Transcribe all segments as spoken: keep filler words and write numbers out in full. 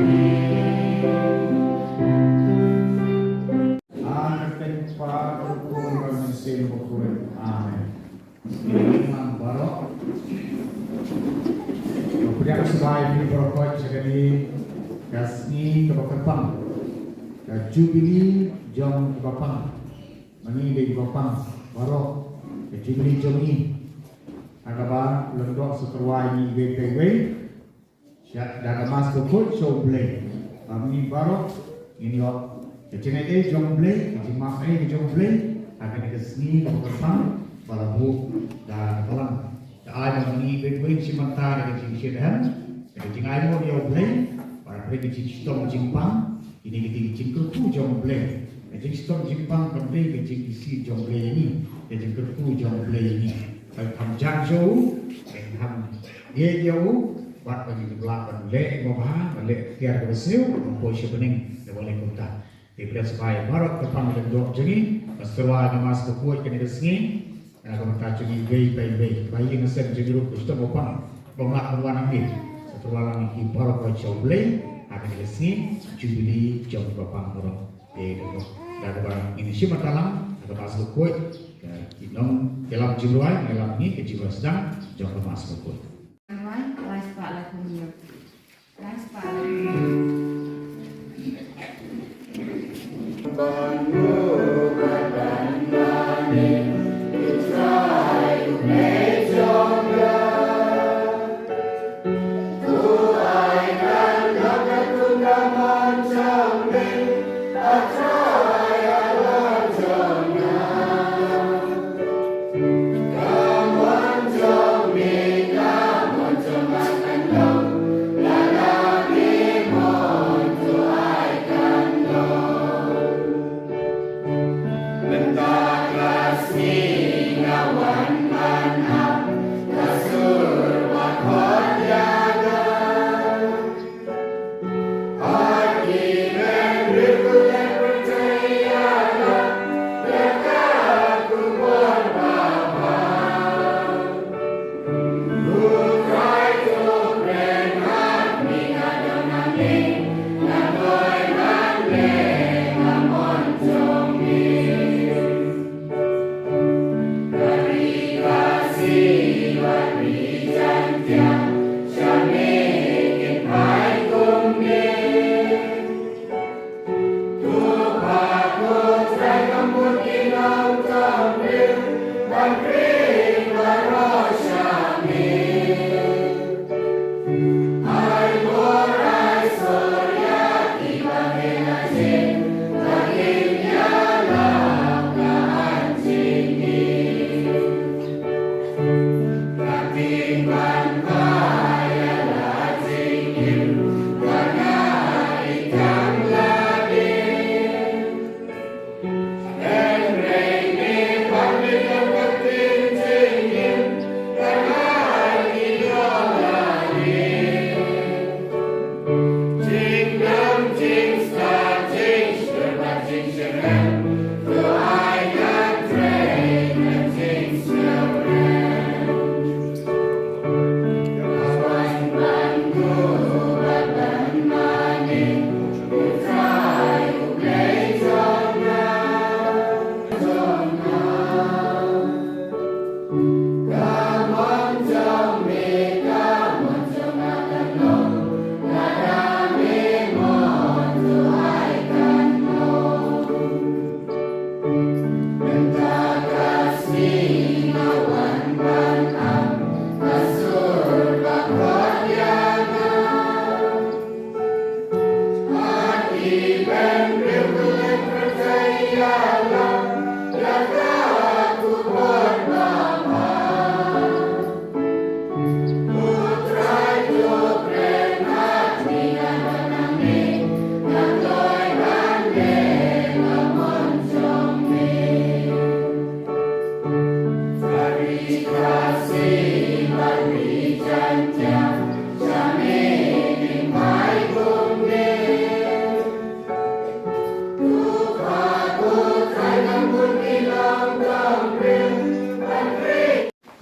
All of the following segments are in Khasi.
Amen. Amen. Ngi ïa nang baroh. Ba pdiang sbai phi baroh, ko sha kane ka sngi kaba kyrpang, ka Jubili jong kiba pang. Ma ngi dei kiba pang baroh, ka Jubili jong ngi. Ha kaba lyngdoh sa tyrwa ïa ngi iwei pa iwei. Sha da ka Mass Bakhuid sha U Blei. Ba ma ngi baroh ngin ïoh ka jingaiei jong U Blei, ka jingmap ei ka jong U Blei ha kane ka sngi kaba kyrpang ba la buh da ka Balang. Ka ai ba ma ngi iwei pa iwei ngin shim bynta da ka jingshitrhem, da ka jingaimut ïa U Blei, bad da ka jingshitom jingpang. Kine ki dei ki jingkyrkhu jong U Blei. Ka jingshitom jingpang kam dei ka jingisih jong U Blei ïa ngi, ka jingkyrkhu jong U Blei ïa ngi. Ban kham jan sha u, ban kham ïeit ïa u, bad ban ïa u Blei ban leh ïa u babha, ban leh kiar kaba sniew, ban poi sha bneng, ïa u Blei kumta. Te pdiang sbai baroh, ka pang lyngdoh jong ngi, ka syrwa ka Mass Bakhuid kane ka sngi. Ïa ka bynta jong ngi iwei pa iwei, ba ïa nga sngewthuh jong ngi ruh ka shitom ba pang, ba nga wan ngi sa tyrwa lang ngi baroh ba sha U Blei ha kane ka sngi Jubili jong kiba pang baroh. Te da kaba ngin shim bynta lang ha ka Mass Bakhuid, ka ki nongïalam jingrwai, ïalam ngi ka jingrwai sdang jong ka Mass Bakhuid. Jingrwai, lai spah laiphew hynñiew. Lai spah laiphew hynñiew.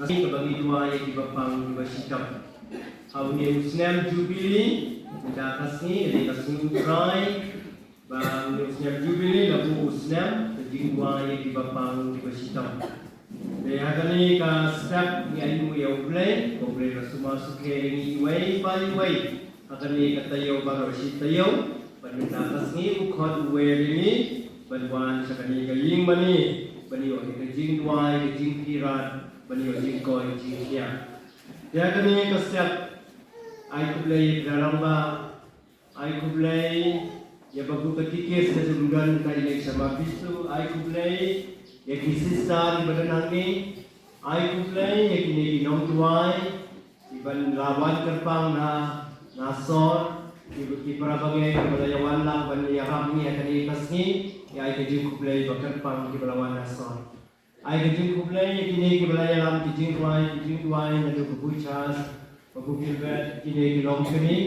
Ka sngi kaba ngi duwai ïa kiba pang kiba shitom ha une u snem Jubili, Mynta ka sngi ka dei ka sngi U Trai ba u snem Jubili, la buh u snem ka jingduwai ïa kiba pang kiba shitom. Te ha kane ka step ngi ainguh ïa U Blei, ba U Blei ba sumar sukher ïa ngi iwei pa iwei ha kane ka taïew baroh shi taïew. Ban mynta ka sngi u khot u wer ïa ngi ban wan sha kane ka ïing mane ban ïoh ïa ka jingduwai, ka jingpyrkhat, ban ïoh jingkoit jingkhiah. Te ha kane ka step ai khublei ïa phi rangbah, ai khublei ïa babu katikis ka jingdon ka election ma bisu, ai khublei ïa ki sister kiba don hangne, ai khublei ïa kine ki nongduwai kiban la wan kyrpang na na sor, ki ki para bangeit kiba la ïawan lang ban ïarap ngi ha kane ka sngi. Ïa ai ka jingkhublei ba kyrpang kiba la wan na sor. Ai ka jingkhublei ïa kine kiba la ïalam ki jingduwai, ki jingduwai naduh ka Buchas, ka Bukilbet, kine ki longkmie.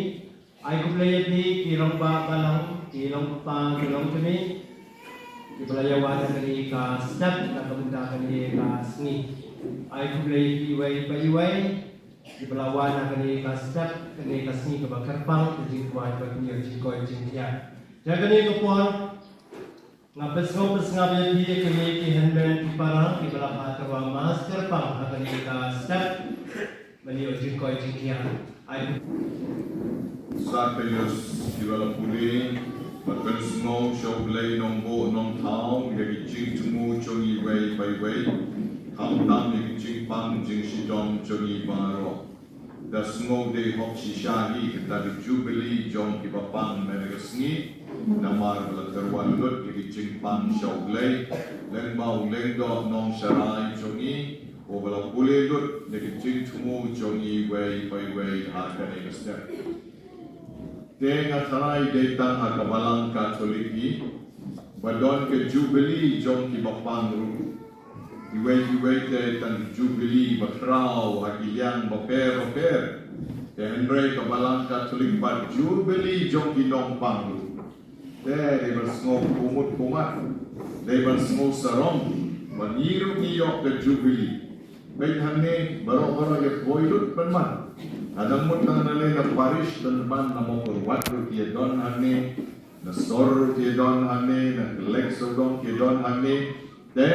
Ai khublei ïa phi ki rangbah balang, ki longpapa, ki longkmie kiba la ïawan ha kane ka step na ka bynta kane ka sngi. Ai khublei ïa phi iwei pa iwei kiba la wan ha kane ka step, kane ka sngi kaba kyrpang, ka jingduwai, ka jingkoit jingkhiah. Ïa kane ka por nga pynsngew pynsngap ïa phi ïa kine ki hynmen ki para kiba la phah tyrwa mass kyrpang ha kane ka step ban ïoh jingkoit jingkhiah. Ai Zacchaeus kiba la pule bad pynsngew sha U Blei Nongbuh Nongthaw ïa ki jingthmu jong iwei pa iwei, khamtam ïa ki jingpang jingshitom jong i baroh. Da sngew dei hok shisha hi kata ka jubili jong kiba pang mynta ka sngi, namar ba la tyrwa lut ïa ki jingpang sha U Blei lyngba u lyngdoh nongsharai jong i, uba la pule lut ïa ki jingthmu jong iwei pa iwei ha kane ka step. Te nga tharai dei tang ha ka Balang Katholik hi ba don ka jubili jong kiba pang ruh. Iwei iwei te tang jubili ba khraw ha ki liang bapher bapher. Te hynrei ka Balang Katholik pat jubili jong ki nongpang ruh. Te dei ban sngew kumut kumat, dei ban sngew sarong ba ngi ruh ngi ïoh ka jubili. Peit hangne baroh baroh ïa poi lut ban wan. Hadang mut tang na lei na parish ban wan, na Mawkyrwat ruh ki ïa don hangne, na sor ruh ki ïa don hangne, na kylleng sawdong ki ïa don hangne. Te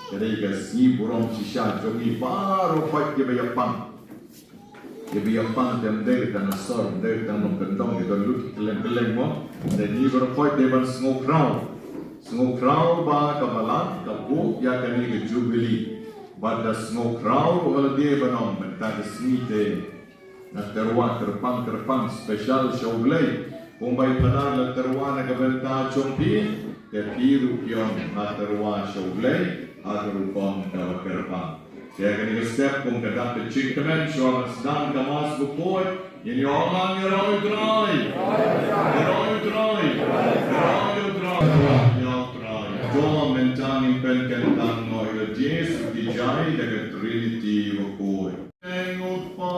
ka dei ka sngi burom shisha jong ngi baroh khoit kiba ïa pang. Kiba ïa pang te ym dei tang na sor, ym dei tang nongkyndong, ïa don lut kylleng kylleng mo. Te ngi baroh khoit dei ban sngew khraw, sngew khraw ba ka Balang ka buh ïa kane ka jubili. Bad da sngew khraw ruh ha lade ban ong mynta ka sngi te nga tyrwa kyrpang kyrpang special sha U Blei. Kumba i Phadar la tyrwa na ka bynta jong phi, te phi ruh phi ong nga tyrwa sha U Blei ha ka rukom kaba kyrpang. Te ha kane ka step kum ka dak ka jingkmen shuwa ban sdang ka Mass bakhuid, ngin ïa ong lang, ïaroh ïa U Trai, ïaroh ïa U Trai, ïaroh ïa U Trai, ïaroh ïa U Trai. To mynta ngin pynkyntang noh ïa la Jisu ki jai da ka Trinity bakhuid. Ïa u Kpa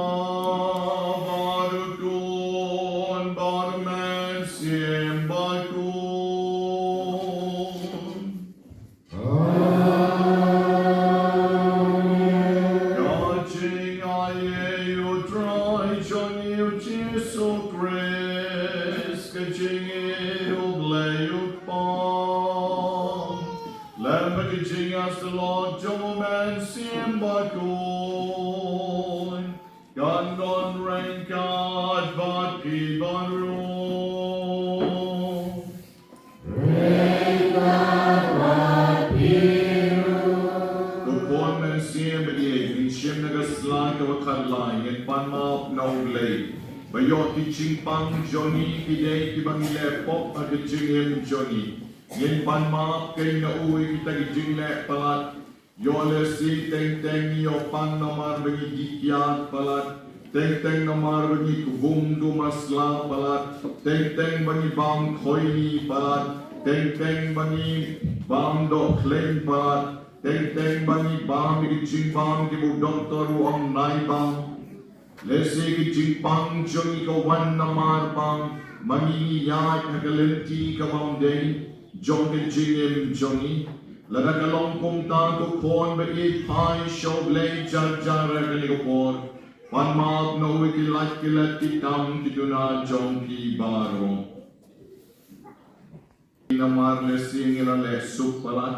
bad u Khun bad u Mynsiem Bakhuid. Amen. Ka jingaiei U Trai jong ngi U Jisu Khrist, ka jingïeit U Blei U Kpa, lem bad ka jingïasyllok jong U Mynsiem Bakhuid, kan don ryngkat bad phi baroh. Ryngkat bad phi ruh. Ko Khun Mynsiem Bakhuid, ngin shim na ka slai kaba khatlai, ngin pan map na U Blei ba ïoh ki jingpang jong ngi, ki dei kiba ngi leh pop ha ka jingim jong ngi. Ngin pan map keiñ na u ïa kita ki jingleh palat. Ïoh lehse teng teng ngi ïoh pang namar ba ngi dih kiad palat, teng teng namar ba ngi kbum duma sla palat, teng teng ba ngi bam khoini palat, teng teng ba ngi bam dohkhlaiñ palat, teng teng ba ngi bam ïa ki jingbam kiba u doktor u ong nai bam. Lehse ka jingpang jong ngi ka wan namar ba ma ngi ngi ïaid ha ka lynti ka bym dei jong ka jingim jong ngi. Lada ka long kumta, ko Khun ba ïeit, phai sha U Blei jar jar ha kane ka por. Pan map na uwi ki lait ki let ki tam ki duna jong ki baroh. Namar lehse ngi la leh suk palat.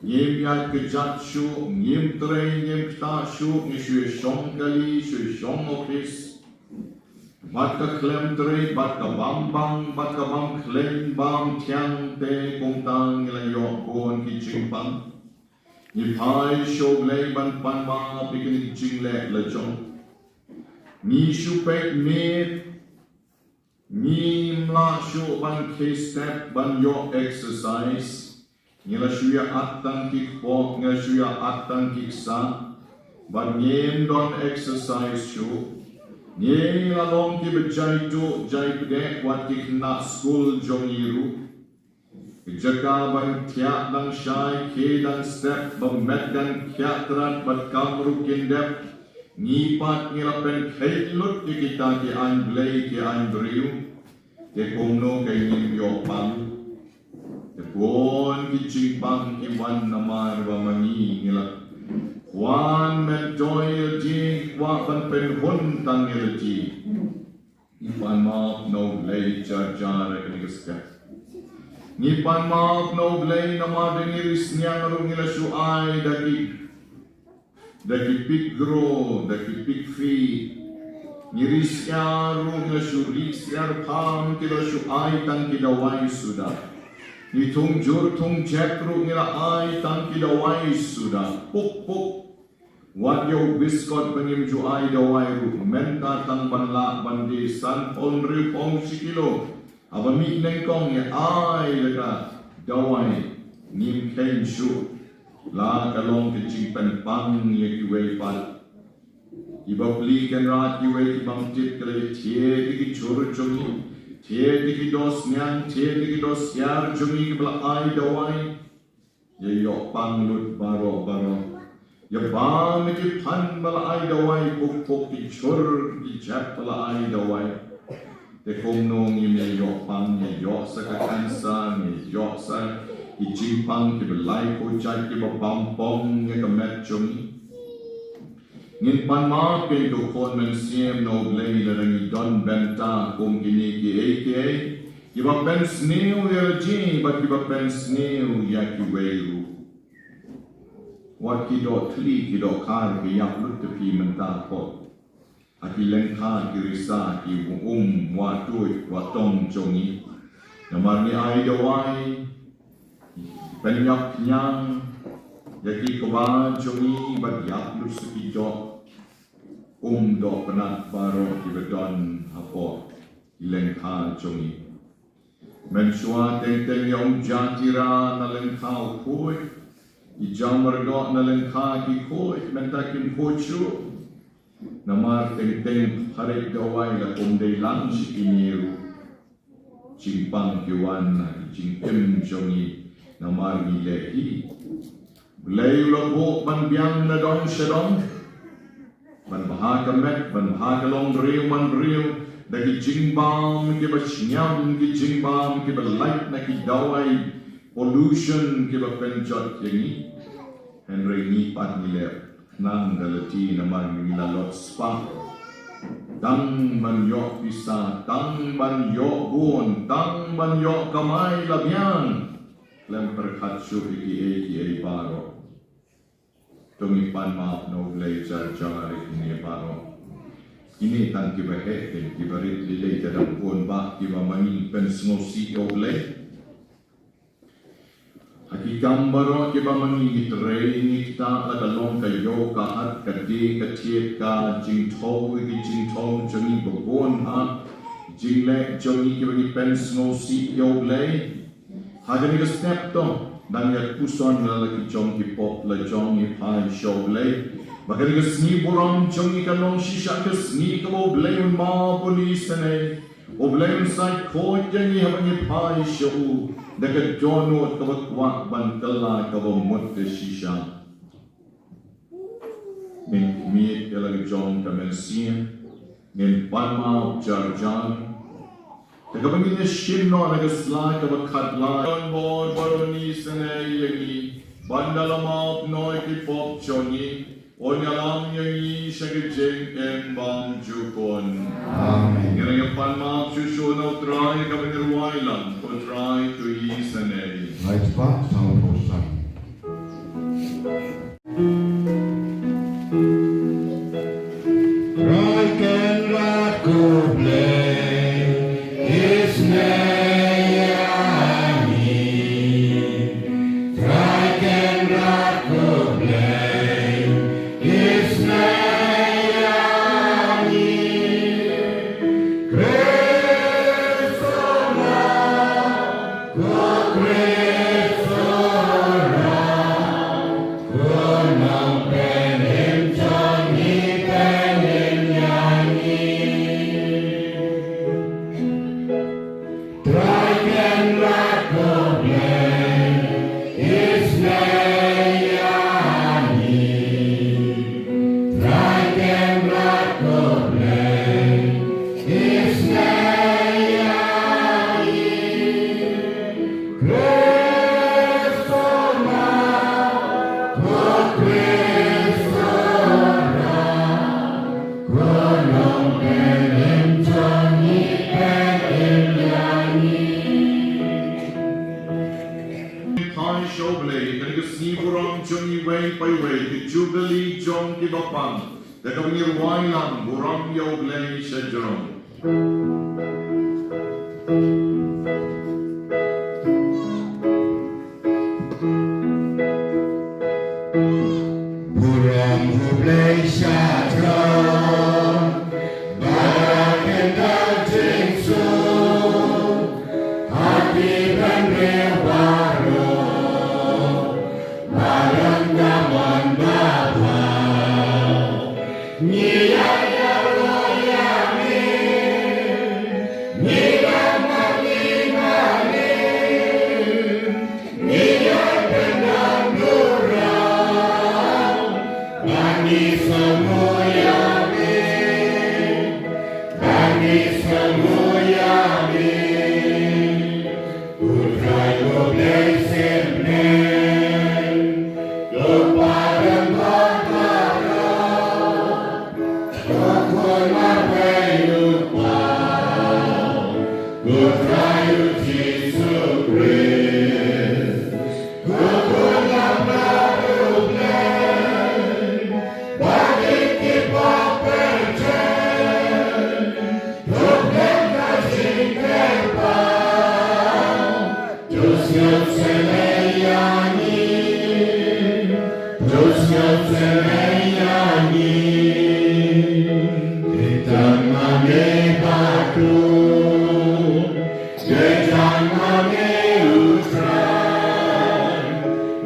Ngim ïaid kjat shuh, ngim trei, ngim ktah shuh, ngi shu shong kali, shu shong office. Bad ka khlem trei, bad ka bam bang, bad ka bam khlem bam thiang te kumta ngi la ïoh bun ki jingpang. Ngi phai sha U Blei ban pan map ïa kine ki jingleh la jong. Ngi shu peit miet, ngim lah shuh ban khie step ban ïoh exercise. Ngi la shu ïa at tang ki kpoh, ngi la shu ïa at tang ki ksah. Bad ngim don exercise shuh. Ngi la long kiba jai tuh, jai pdeng wat ki khynnah skul jong ngi ruh. Ka jaka ban thiah dang shai, khie dang step, ba met dang thiah trat, bad kam ruh kin dep. Ngi pat ngi la pynkheiñ lut ïa kita ki aiñ Blei ki aiñ briew. Te kumno ka ngim ïoh pang. Te bun ki jingpang ki wan namar ba ma ngi ngi la kwah ban myntoi ïa lade, kwah ban pynhun tang ïa lade. Ngi pan map na U Blei jar jar ïa kane ka step. Ngi pan map na U Blei namar da ngi ri sniang ruh ngi la shu ai da ki, da ki pig grow, da ki pig feed. Ngi ri sniang ruh ngi la shu ri sniang pham ki la shu ai tang ki dawai suda. Ngi thung jur thung jep ruh ngi la ai tang ki dawai suda. Puk puk. Wat ïa u biskot ba ngim ju ai dawai ruh, mynta tang ban lah ban die san pound hynriew pound shi kilo. Haba mih nyngkong ïa ai da ka dawai, ngim kheiñ shuh. La ka long ka jingpynpang ïa kiwei pat. Kiba plie kynrad kiwei ki bym tip ka la ïa thied ïa ki jhur jong ngi, thied ïa ki dohsniang, thied ïa ki dohsiar jong ngi kiba la ai dawai. Ïa ïoh pang lut baroh baroh. Ïa bam ïa ki phan ba la ai dawai, puk puk ki jhur ki jep ba la ai dawai. Te kumno ngim ïa ïoh pang, ïa ïoh sa ka cancer, ïa ïoh sa ki jingpang kiba lai khuid jait kiba bam pong ïa ka met jong ngi. Ngin pan map ïa ka khun mynsiem na U Blei lada ngi don bynta kum kine kiei kiei kiba pynsniew ïa lade bad kiba pynsniew ïa kiwei ruh. Wat ki dohthli ki dohkar ki ïap lut te phi mynta pat. Ha ki lyngkha ki risa ki um wah tuid wah tong jong ngi. Namar ngi ai dawai, pynïap pynïang ïa ki kba jong ngi bad ïap lut sa ki doh um doh pynat baroh kiba don hapoh ki lyngkha jong ngi. Mynshuwa teng teng ïa u jatira na lyngkha u khuid, i jamyrdoh na lyngkha ki khuid, mynta kim khuid shuh. Namar teng teng pharek dawai la kum dei lang shi kine ruh. Jingpang ki wan ha ki jingim jong ngi namar ngi leh hi. Blei u la buh ban biang na dong sha dong. Ban bha ka met, ban bha ka long briew man briew, da ki jingbam kiba shngiam, ki jingbam kiba lait na ki dawai pollution kiba pynjot ïa ngi. Hynrei ngi pat ngi leh khnang da lade namar ngi la lot spah. Tang ban ïoh pisa, tang ban ïoh bun, tang ban ïoh kamai la biang. Khlem pyrkhat shuh ïa kiei kiei baroh. To ngi pan map na U Blei jar jar ïa kine baroh. Kine tang kiba heh, kiba rit lei lei, ka dang bun bah kiba ma ngi pynsngewsih ïa U Blei. Ha ki kam baroh kiba ma ngi, ngi trei ngi ktah, la ka long ka ïew ka hat, ka die ka thied, ka jingthew ki jingthew jong ngi, ba bun ha jingleh jong ngi kiba ngi pynsngewsih ïa U Blei. Ha kane ka step to, dang ïa puson la la ki jong ki pop la jong, ngi phai sha U Blei. Ba kane ka sngi burom jong ngi kan long shisha ka sngi kaba U Blei un map bun isynei. U Blei un sait khuid ïa ngi haba ngi phai sha u da ka dohnud kaba kwah ban kylla kaba mut ka shisha. Ngin khmih ïa la ka jong ka mynsiem, ngin pan map jar jar. Te kaba ngin ïa shim noh na ka sla kaba khatlai. Don bor baroh isynei ïa ngi ban da la map noh ki pop jong ngi. Un ïalam ïa ngi sha ka jingim bymjukut. Amen. Ngin ïa pan map shuh shuh na U Trai kaba ngi rwai lang, ko Trai to isynei. Lai spah saw phew san. Trai Kynrad ko Blei, isynei ïa ngi. Trai Kynrad ko Blei, isynei ïa ngi. Khrist u wan, ko Khrist u wan, ko Nongpynim jong ngi, pynim ïa ngi. Trai Kynrad ko Blei, isynei ïa ngi. Trai Kynrad ko Blei, isynei ïa ngi. Khrist u wan, ko Khrist u wan, ko Nongpynim jong ngi, pynim ïa ngi. Phai sha U Blei, kane ka sngi burom jong ngi iwei pa iwei, ka Jubili jong kiba pang. Da kaba ngi rwai lang, burom ïa U Blei sha jrong. Burom U Blei sha jrong, ba la kynda jingsuk ha ki bynriew baroh. Ba dang da mon babha, ngi ïa ïaroh ïa me, ngi dang mane mane. Ngi ïa pyndonkam, ba ngi sngewbha ïa me, ba ngi sngewbha ïa me. U Trai U Blei shisien, u Kpa jong baroh. Ko Khun marwei u Kpa, ko Trai u Jisu Khrist, ko Khun na U Blei, ba ngi ki bapher, to pynlong ka jingkyrpad. To sngewsynei ïa ngi, to sngewsynei ïa ngi. Dei tang ma me ba khuid, dei tang ma me U Trai,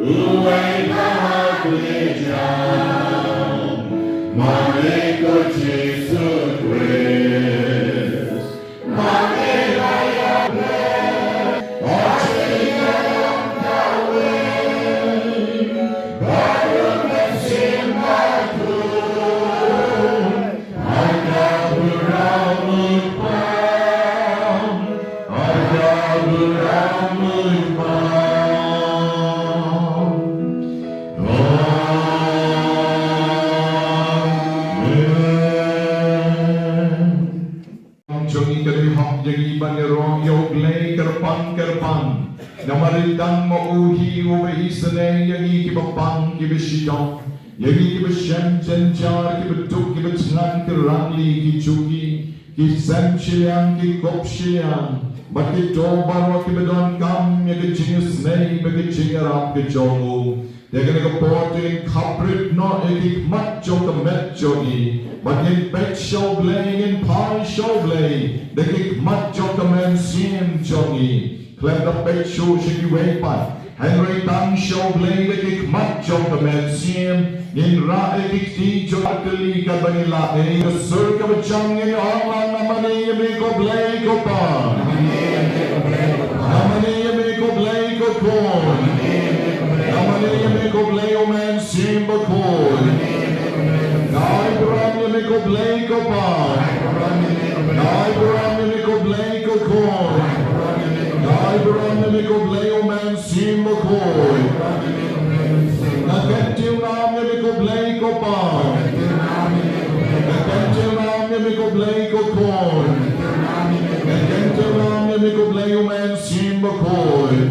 uwei ba ha khlieh jam, ma me ko Jisu Khrist. Jong ngi ka dei hok ïa ngi ban ïaroh ïa U Blei kyrpang kyrpang. Namar dei tang ma u hi uba isynei ïa ngi kiba pang kiba shitom, ïa ngi kiba shem jynjar, kiba duk kiba thngan, ki rangli ki juki, ki sem shiliang ki kup shiliang, bad kito baroh kiba donkam ïa ka jingisynei bad ka jingïarap ka jong u. Te kane ka por to ngin khaprit noh ïa ki khmat jong ka met jong ngi. Bad ngin peit sha U Blei, ngin phai sha U Blei da ki khmat jong ka mynsiem jong ngi. Khlem da peit shuh sha kiwei pat, hynrei tang sha U Blei da ki khmat jong ka mynsiem. Ngin rah ïa ki kti jong ka kali kaba ngi la ei. Ka sur kaba jam ngin ong lang, namane ïa me ko Blei ko Pa. Namane ïa me ko Blei ko Khun. Namane ïa me ko Blei U Mynsiem Bakhuid. Ngi ai burom ïa me ko Blei ko Pa. Ngi ai burom ïa me ko Blei ko Khun. Ngi ai burom ïa me ko Blei U Mynsiem Bakhuid. Nga kyntiew ïa me ko Blei ko Pa. U Mynsiem Bakhuid.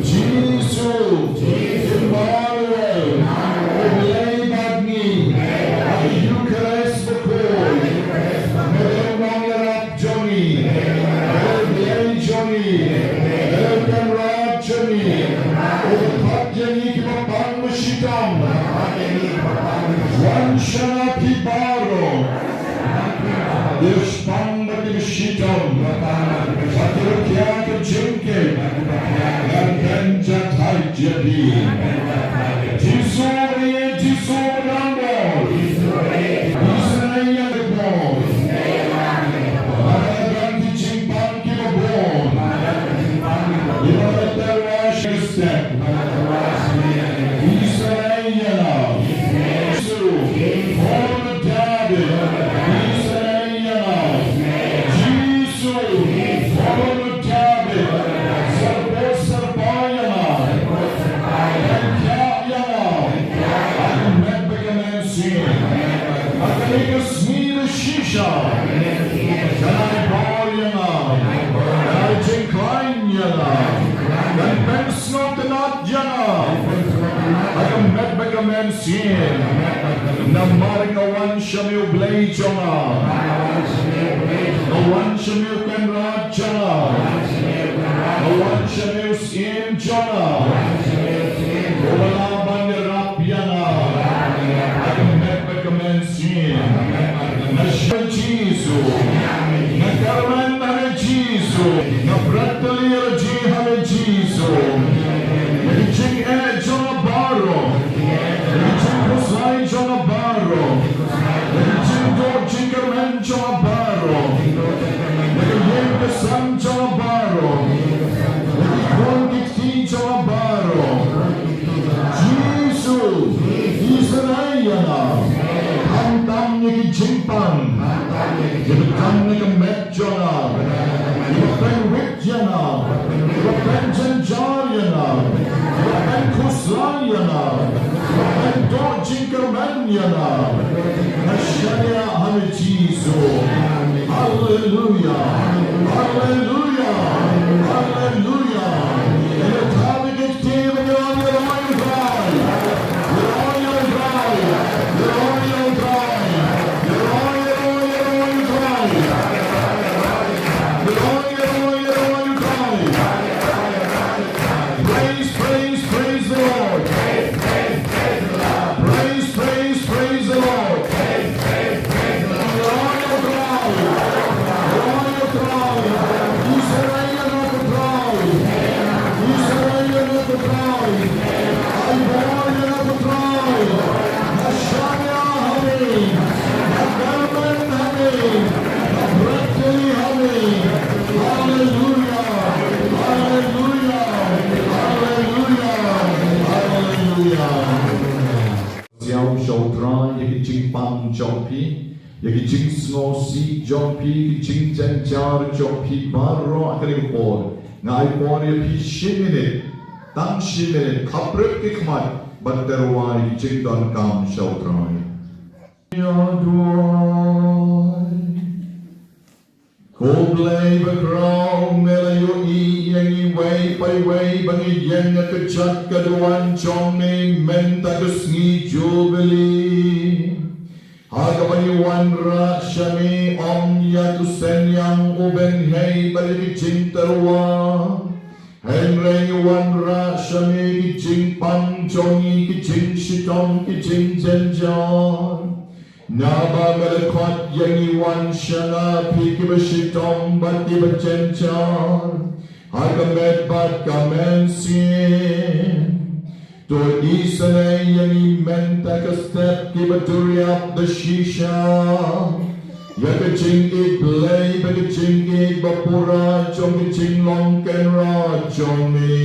Jisu, Immanuel, U Blei bad ngi, ha ka Ïukharist bakhuid, me dei u nongïarap jong ngi, me dei u Blei jong ngi, me dei u Kynrad jong ngi, uba khot ïa ngi kiba pang ba shitom. Wan sha nga phi baroh. Ïa u shitom bad ïa u shitom. Bad ïa u jingkit. Ngan kynjat ïa phi. Jisu, Jisu, Jisu. Isynei ïa nga. Bad ïa ki jingpang kiba bun. Ïa nga. Step. Isynei ïa nga. Jisu, Khun u Dabid. Isynei ïa nga. Jisu, Khun u Dabid. Syrpod syrpai ïa nga. Pynkhiah ïa nga. Ha ka met bad ka mynsiem. Ha kane ka sngi da shisha. Ngan ai bor ïa nga. Ngan ai jingkhlaiñ ïa nga. Ngan pyn sngewtynnat ïa nga. Ha ka met bad ka mynsiem. Namar nga wan sha me U Blei jong nga. Nga wan sha me U Kynrad jong nga. Nga wan sha me U Syiem jong nga. Uba lah ban ïarap ïa nga. Ha ka met bad ka mynsiem. Nga shah Jisu. Nga kyrmen ha me Jisu. Nga bret tylli ha me Jisu. Ïa ki jingeh jong nga baroh. Ïa ki jingkhuslai jong nga baroh. Ïa ki jingduh jingkyrmen jong nga baroh. Ïa ka ïing ka sem jong nga baroh. Ïa ki khun ki kti jong nga baroh. Jisu, isynei ïa nga. Khamtam ïa ki jingpang. Ïa ka tang ïa ka met jong nga. Ïa ka pynwit ïa nga. Ïa ka pynjynjar ïa nga. Ïa ka pynkhuslai ïa nga. Ïa ka pynduh jingkyrmen ïa nga. Nga shaniah ha me Jisu. Haleluia. Haleluia. Haleluia. Ïa ka tang ïa ki jingpang. Praise, praise, praise the Lord. Praise, praise, praise the Lord. Royal cry, royal cry. Israel, royal cry. Israel, royal cry. Ai bor ïa nga, Trai. Nga shaniah ha me. Nga kyrmen ha me. Nga bret tylli ha me. Haleluia. Haleluia. Haleluia. Haleluia. Siaw sha U Trai ïa ki jingpang jong phi, ïa ki jingsngewsih jong phi, ki jingjynjar jong phi baroh ha kane ka por. Nga ai por ïa phi shi minit, tang shi minit, khapbrip ki khmat, bad tyrwa ïa ki jingdonkam sha U Trai. Ïa duwai. Ko Blei bakhraw, me la ïohi ïa ngi iwei pa iwei ba ngi ïeng ha ka kjat ka duwan jong me mynta ka sngi Jubili. Ha kaba ngi wanrah sha me, ym ïa u synñiang u bynhei bad ïa ki jingtyrwa. Hynrei ngi wanrah sha me ki jingpang jong ngi, ki jingshitom, ki jingjynjar. Naba me la khot ïa ngi wan sha nga phi kiba shitom bad kiba jynjar, ha ka met bad ka mynsiem. To isynei ïa ngi mynta ka step kiba duriap da shisha ïa ka jingïeit Blei bad ka jingïeit bapura jong ka jinglong kynrad jong me.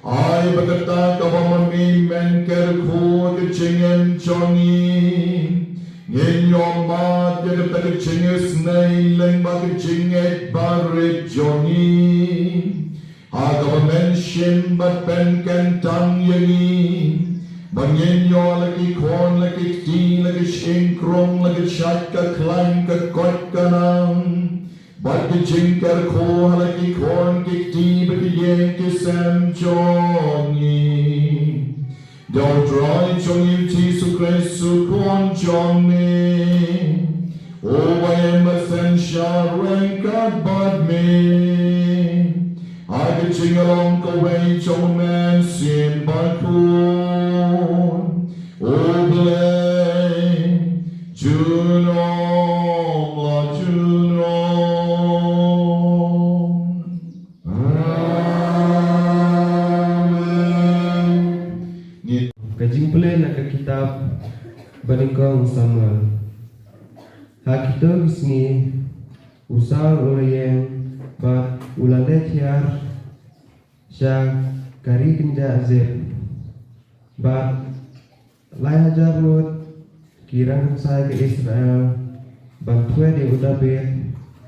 Ai ba kata kaba ma me men kyrkhu ka jingim jong ngi. Ngin ïoh mad ïa kata ka jingisynei lyngba ka jingngeit barit jong ngi. Ha kaba men shim bad pynkyntang ïa ngi, ba ngin ïoh la ki khun, la ki kti, la ki shyieng krung, la ki shait ka khlaiñ, ka koit ka nang. Bad ka jingkyrkhu ha la ki khun ki kti bad ki ïing ki sem jong ngi. Da U Trai jong ngi Jisu Khrist U Khun jong me, uba ïeng bad synshar ryngkat bad me ha ka jinglong kawei jong U Mynsiem Bakhuid, U Blei junom la junom. Amen. Ka jingpule na ka kitab ba nyngkong Samuel. Ha kito ki sngi, u Saul u la ïeng bad u la leit hiar sha ka ri kynjah Ziph. Bad lai hajar ngut ki rangbah ka Israel ban pynïaid ïa u Dabid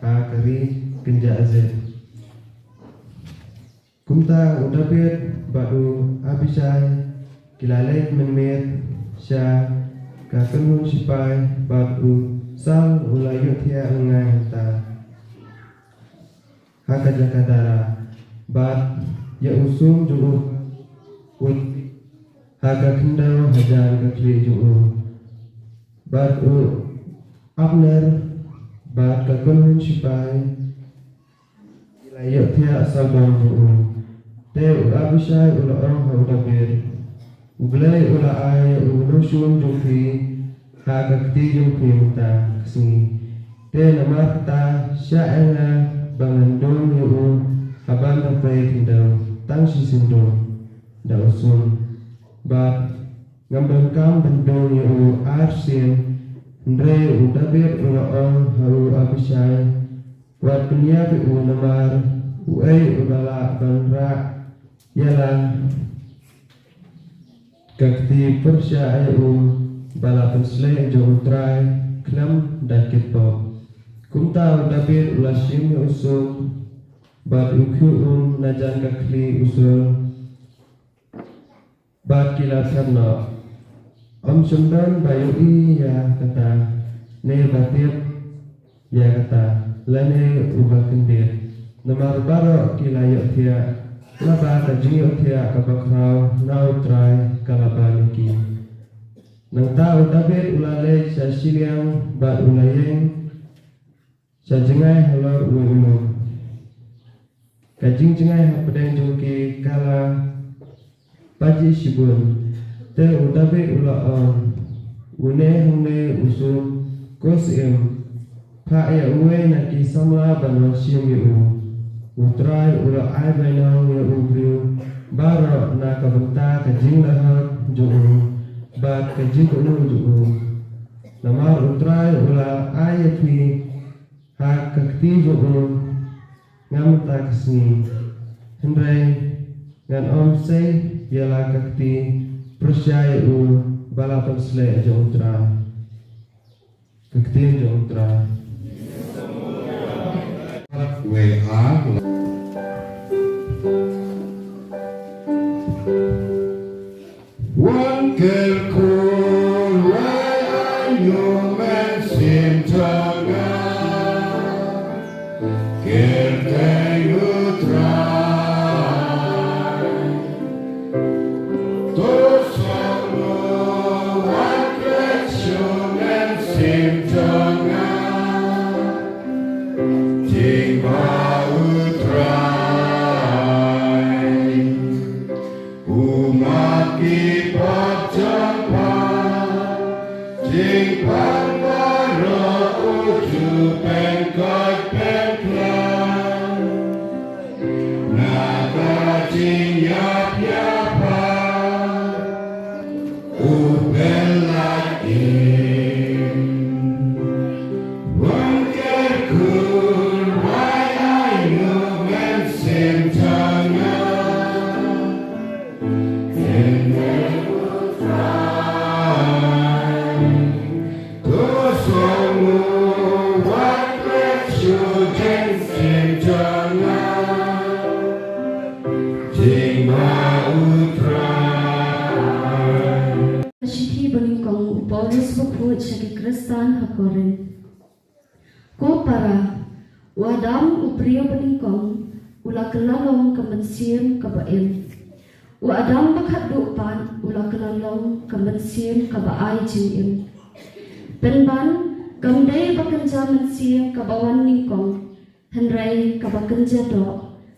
ha ka ri kynjah Ziph. Kumta u Dabid bad u Abishai ki la leit mynmiet sha ka kynhun shipai bad u Saul u la ïohthiah lyngngai hangta ha ka jaka dara, bad ïa u sum jong u, u ha ka khyndew hajan ka khlieh jong u. Bad u Abner bad ka kynhun shipai ki la ïohthiah sawdong jong u. Te u Abishai u la ong ha u Dabid, U Blei u la ai ïa u nongshun jong phi ha ka kti jong phi mynta ka sngi. Te namar kata, shah ïa nga ba ngan dung ïa u ha ban da pei khyndew tang shisien dung da u sum. Bad ngam donkam ban dung ïa u arsien. Hynrei u Dabid u la ong ha u Abishai, Wat pynïap ïa u, namar uei uba lah ban rah ïa la ka kti pyrshah ïa u ba la pynshlei jong U Trai khlem da kit pop. Kumta u Dabid u la shim ïa u sum bad u khiew um na jan ka khlieh u Saul. Bad ki la thad noh, ym shym don ba ïohi ïa kata, ne ba tip ïa kata, lane uba kyndit. Namar baroh ki la ïohthiah, naba ka jingïohthiah kaba khraw na U Trai ka la ban ïa ki. Nangta u Dabid u la leit sha shiliang bad u la ïeng sha jngai halor uwei u lum. Ka jingjngai hapdeng jong ki ka la pajih shibun. Te u Dabid u la ong, Une hangne u sum, ko syiem, phah ïa uwei na ki samla ban wan shim ïa u. U Trai u la ai bainong ïa u briew baroh na ka bynta ka jinglehok jong u bad ka jingkohnguh jong u. Namar U Trai u la ai ïa phi ha ka kti jong u, ngam mynta ka sngi. Hynrei ngan ym sei ïa la ka kti pyrshah ïa u ba la pynshlei jong U Trai. Ka ktien jong U Trai. Wei ar. Wan kyrkhu Trai, ai U Mynsiem jong nga. Kyrteng U Trai. To sngewbha wan kyrkhu Mynsiem jong nga. Jingbha U Trai. U map ki pop jong pha, jingpang baroh u ju pynkoit pynkhiah. Na ka jingïap ïa pha, u pynlait im. Wan kyrkhu Trai, ai U Mynsiem jong nga. Shithi banyngkong u Paulus bakhuid sha ki Khristan ha Korinth. Ko para, wat da briew banyngkong u la kylla long ka mynsiem kaba im. U Adam bakhatduh pat u la kylla long ka mynsiem kaba ai jingim. Pynban, kam dei ba kynja mynsiem kaba wan nyngkong, hynrei kaba kynja doh,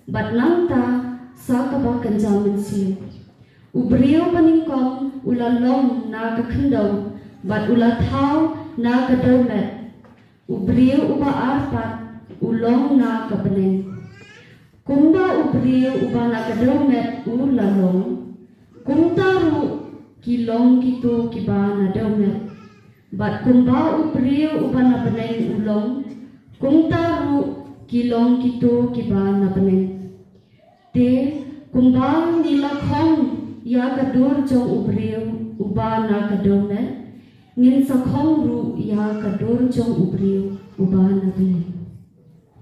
bad nangta sa kaba kynja mynsiem. U briew banyngkong u la long na ka khyndew, bad u la thaw na ka dewmet. U briew uba ar pat u long na ka bneng. Kumba u briew uba na ka dewmet u la long, kumta ruh ki long kito kiba na dewmet. Bad kumba u briew uba na bneng u long, kumta ruh ki long kito kiba na bneng. Te, kumba ngi la khong ïa ka dur jong u briew uba na ka dewmet, ngin sa khong ruh ïa ka dur jong u briew uba na bneng.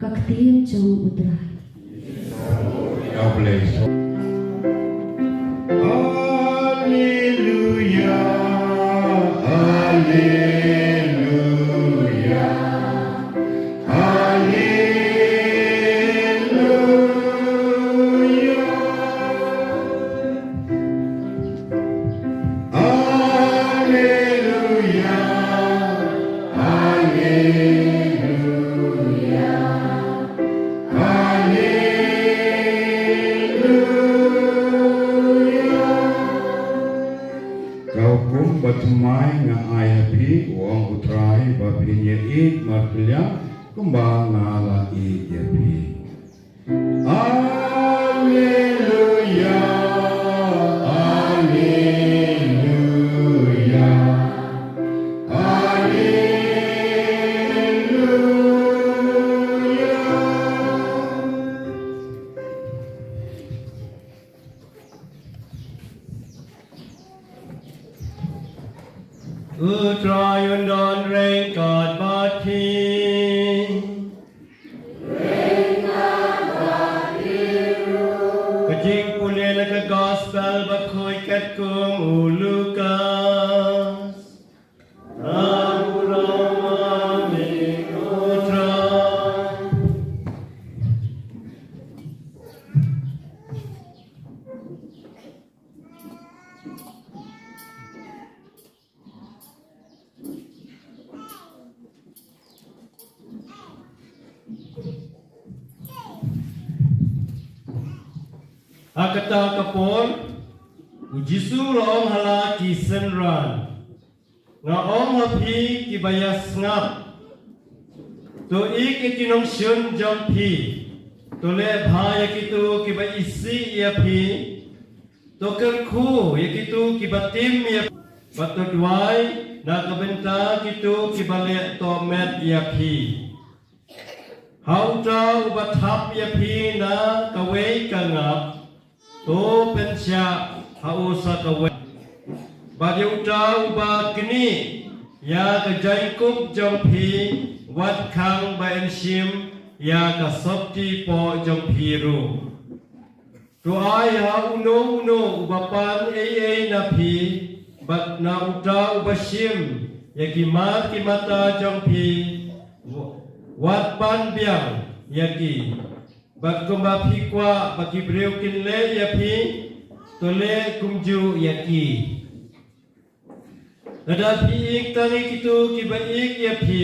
Ka ktien jong U Trai. God bless. Hallelujah, hallelujah, hallelujah. Hallelujah, hallelujah, hallelujah. Ka hukum bathymmai nga ai ha phi, u ong U Trai, ba phin ïa ïeit markylliang kumba nga la ïeit ïa phi. Alleluia, alleluia, alleluia. U Trai un don ryngkat bad phi. Ka jingpule na ka Gospel bakhuid katkum u Lukas. Nang u rama ni u Trai. Ha kata ka por, u Jisu u la ong ha la ki synran, nga ong ha phi kiba ïa sngap, to ïeit ïa ki nongshun jong phi, to leh bha ïa kito kiba isih ïa phi, to kyrkhu ïa kito kiba tim ïa phi, bad to duwai na ka bynta kito kiba leh tohmet ïa phi. Ha uta uba thap ïa phi na kawei ka ngap, to pynshah ha u sa kawei. Bad ïa uta uba knieh ïa ka jaiñkup jong phi, wat khang ba yn shim ïa ka sopti poh jong phi ruh. To ai ha uno uno uba pan ei ei na phi, bad na uta uba shim ïa ki mar ki mata jong phi, wa-, wat pan biang ïa ki. Bad kumba phi kwah ba ki briew kin leh ïa phi, to leh kumjuh ïa ki. Lada phi ïeit tang ïa kito kiba ïeit ïa phi,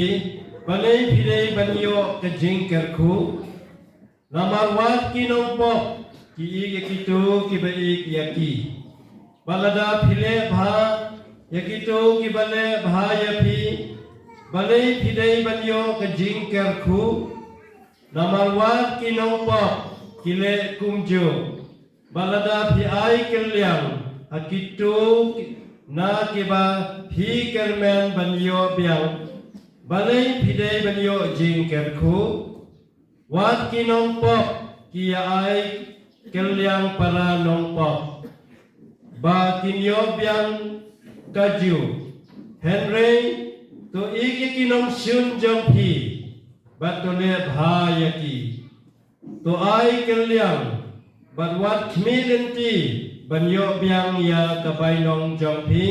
balei phi dei ban ïoh ka jingkyrkhu? Namar wat ki nongpop ki ïeit ïa kito kiba ïeit ïa ki. Bad lada phi leh bha ïa kito kiba leh bha ïa phi, balei phi dei ban ïoh ka jingkyrkhu? Namar wat ki nongpop ki leh kumjuh. Bad lada phi ai kylliang ha kito na kiba phi kyrmen ban ïoh biang, balei phi dei ban ïoh jingkyrkhu? Wat ki nongpop ki ïa ai kylliang para nongpop ba kin ïoh biang kajuh. Hynrei to ïeit ïa ki nongshun jong phi, bad to leh bha ïa ki. To ai kylliang, bad wat khmih lynti ban ïoh biang ïa ka bainong jong phi,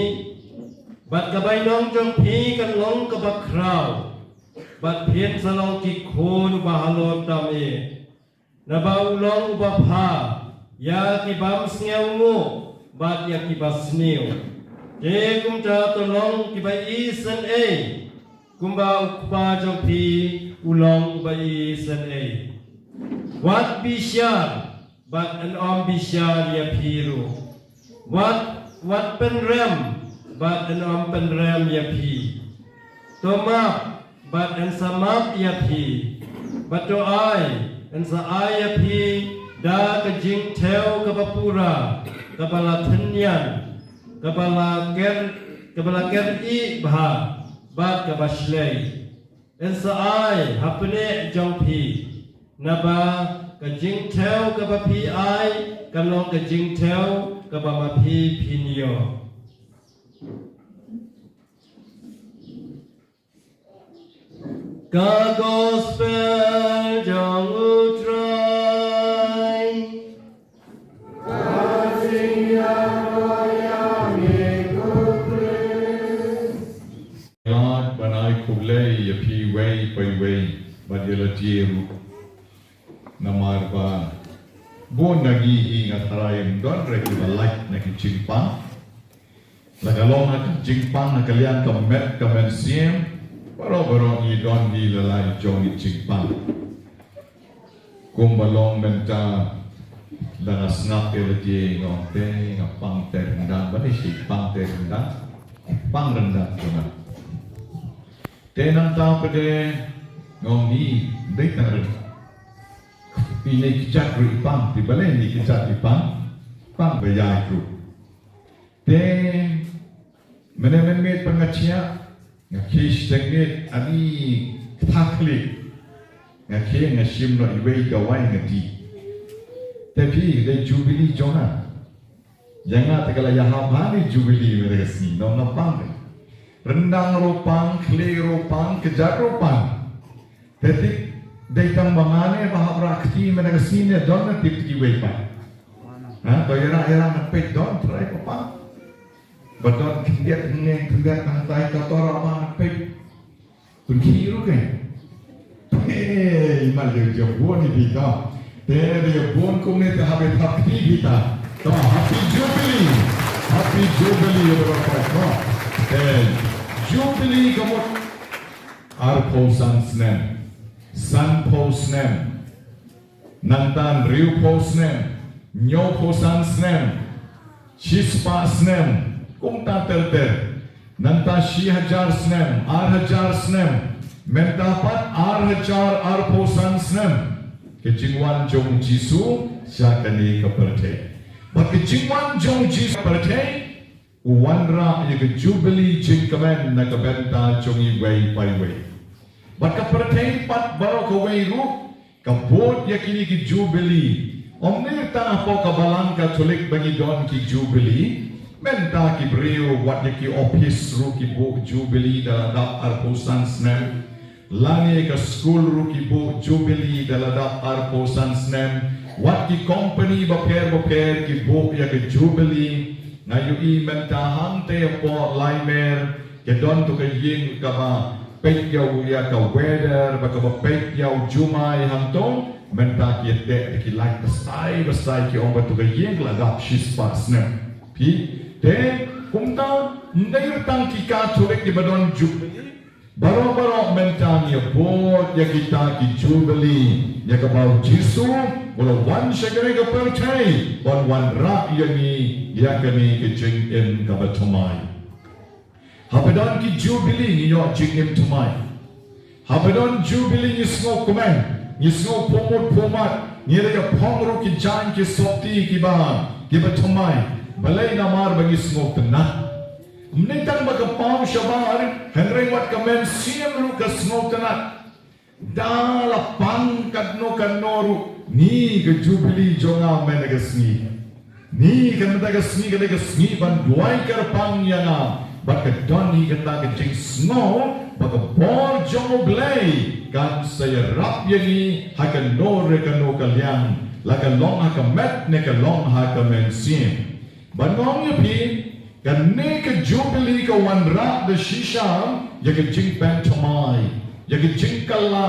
bad ka bainong jong phi kan long kaba khraw. Bad phin sa long ki khun uba halor tam eh. Naba u long uba bha ïa ki bym sngewnguh bad ïa ki basniew. Te kumta to long kiba isynei kumba u Kpa jong phi u long uba isynei. Wat bishar bad yn ym bishar ïa phi ruh. Wat, wat pynrem bad yn ym pynrem ïa phi. To map bad yn sa map ïa phi. Bad to ai, yn sa ai ïa phi da ka jingthew kaba pura, kaba la thynnian, kaba la ker, kaba la ker ih bha bad kaba shlei. Yn sa ai ha pneh jong phi, naba ka jingthew kaba phi ai kan long ka jingthew kaba ma phi phin ïoh. Ka gospel jong U Trai. Lad ban ai khublei ïa phi wei pa wei bad ïa la jong ruh. Namar ba bun na ngi hi nga tharai ym don re kiba lait na ki jingpang. La ka long na ki jingpang na ka liang ka met ka mynsiem. Baroh baroh ngi don ngi la lai jong ki jingpang. Kumba long mynta la nga sngap ïa la jong nga ong te nga pang te ryndang ba ni shi pang te ryndang. Pang ryndang jong nga. Te nangta pat de nga ong ni dei tang ryndang. Phi ne ki jait ruh i pang, phi balei ne ki jait i pang, pang ba ïai ruh. Te mynne mynmiet pat nga shah, nga khie shiteng miet ani kata khlieh. Nga khie nga shim noh iwei dawai nga dih. Te phi dei Jubilee jong nga. Ïa nga te ka la ïahap bha ni Jubilee mynta ka sngi, nong nga pang. Ryndang ruh pang, khlieh ruh pang, kjat ruh pang. Te tip dei tang ba nga ne ba hap rah kti mynta ka sngi ne don na tip kiwei pat. Ha, to ïarap ïarap na peit don trai ko pang. Ba don khyndiat hynñiewtrep hangtai ka to rah ba na peit. Pynkhih ruh kein. Hei, ma lei ïa bun ïa phi ta. Te ïa bun kumne te happy happy phi ta. Come on, happy jubilee. Happy jubilee ïa baroh. Come on. Te jubilee ka mut arphew san snem. Sanphew snem. Nangta hynriewphew snem, hynñiewphew san snem, shispah snem, kumta ter ter. Nangta shi hajar snem, ar hajar snem, mynta pat ar hajar arphew san snem. Ka jingwan jong u Jisu sha kane ka pyrthei. Bad ka jingwan jong u Jisu pyrthei, u wanrah ïa ka Jubilee jingkmen na ka bynta jong iwei pa iwei. Bad ka pyrthei pat baroh kawei ruh ka bud ïa kine ki Jubilee. Ym dei tang hapoh ka Balang Katholik ba ngi don ki Jubilee. Mynta ki briew wat ïa ki ophis ruh ki buh Jubilee da la dap arphew san snem. Lane ka skul ruh ki buh Jubilee da la dap arphew san snem. Wat ki kompani bapher bapher ki buh ïa ka Jubilee. Nga ïohi mynta hangtei hapoh Laimer, ka don tu ka ïing kaba peit ïa u, ïa ka weather, ba kaba peit ïa u jumai hangto, mynta ki ïa teh da ki light bastai bastai ki ong ba tu ka ïing la dap shispah snem. Phi, te, kumta, ym dei tang ki Katholik kiba don Jubilee. Baroh baroh mynta ngi ïa bud ïa kita ki Jubilee, ïa kaba u Jisu u la wan sha kane ka pyrthei ban wanrah ïa ngi ïa kane ka jingim kaba thymmai. Haba don ki Jubilee ngi ïoh jingim thymmai. Haba don Jubilee ngi sngewkmen, ngi sngew pumut pumat, ngi la ïa phong ruh ki jaiñ ki sopti kiba, kiba thymmai. Balei? Namar ba ngi sngewtynnat. Ym dei tang ba ka paw shabar, hynrei wat ka mynsiem ruh ka sngewtynnat. Da la pang katno katno ruh, ni ka Jubilee jong nga mynta ka sngi. Ni ka mynta ka sngi ka dei ka sngi ban duwai kyrpang ïa nga, bad ka don hi kata ka jingsngew ba ka bor jong U Blei kan sa ïarap ïa ngi ha kano re kano ka liang, la ka long ha ka met ne ka long ha ka mynsiem. Ban ong ïa phi, kane ka Jubilee ka wanrah da shisha ïa ka jingpynthymmai. ïa ka jingkylla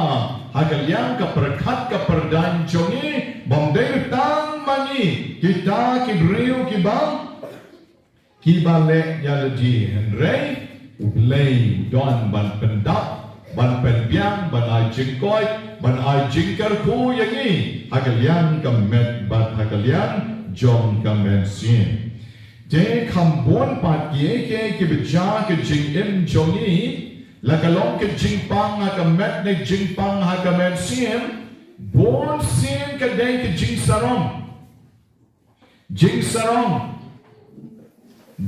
ha ka liang ka pyrkhat ka pyrdaiñ jong ngi, bym dei tang ma ngi kita ki briew kiba kiba leh ïa lade, hynrei U Blei u don ban pyndap, ban pynbiang, ban ai jingkoit, ban ai jingkyrkhu ïa ngi ha ka liang ka met bad ha ka liang jong ka mynsiem. Te kham bun pat kiei kiei kiba jia ha ka jingim jong ngi, la ka long ka jingpang ha ka met ne jingpang ha ka mynsiem, bun sien ka dei ka jingsarong. Jingsarong,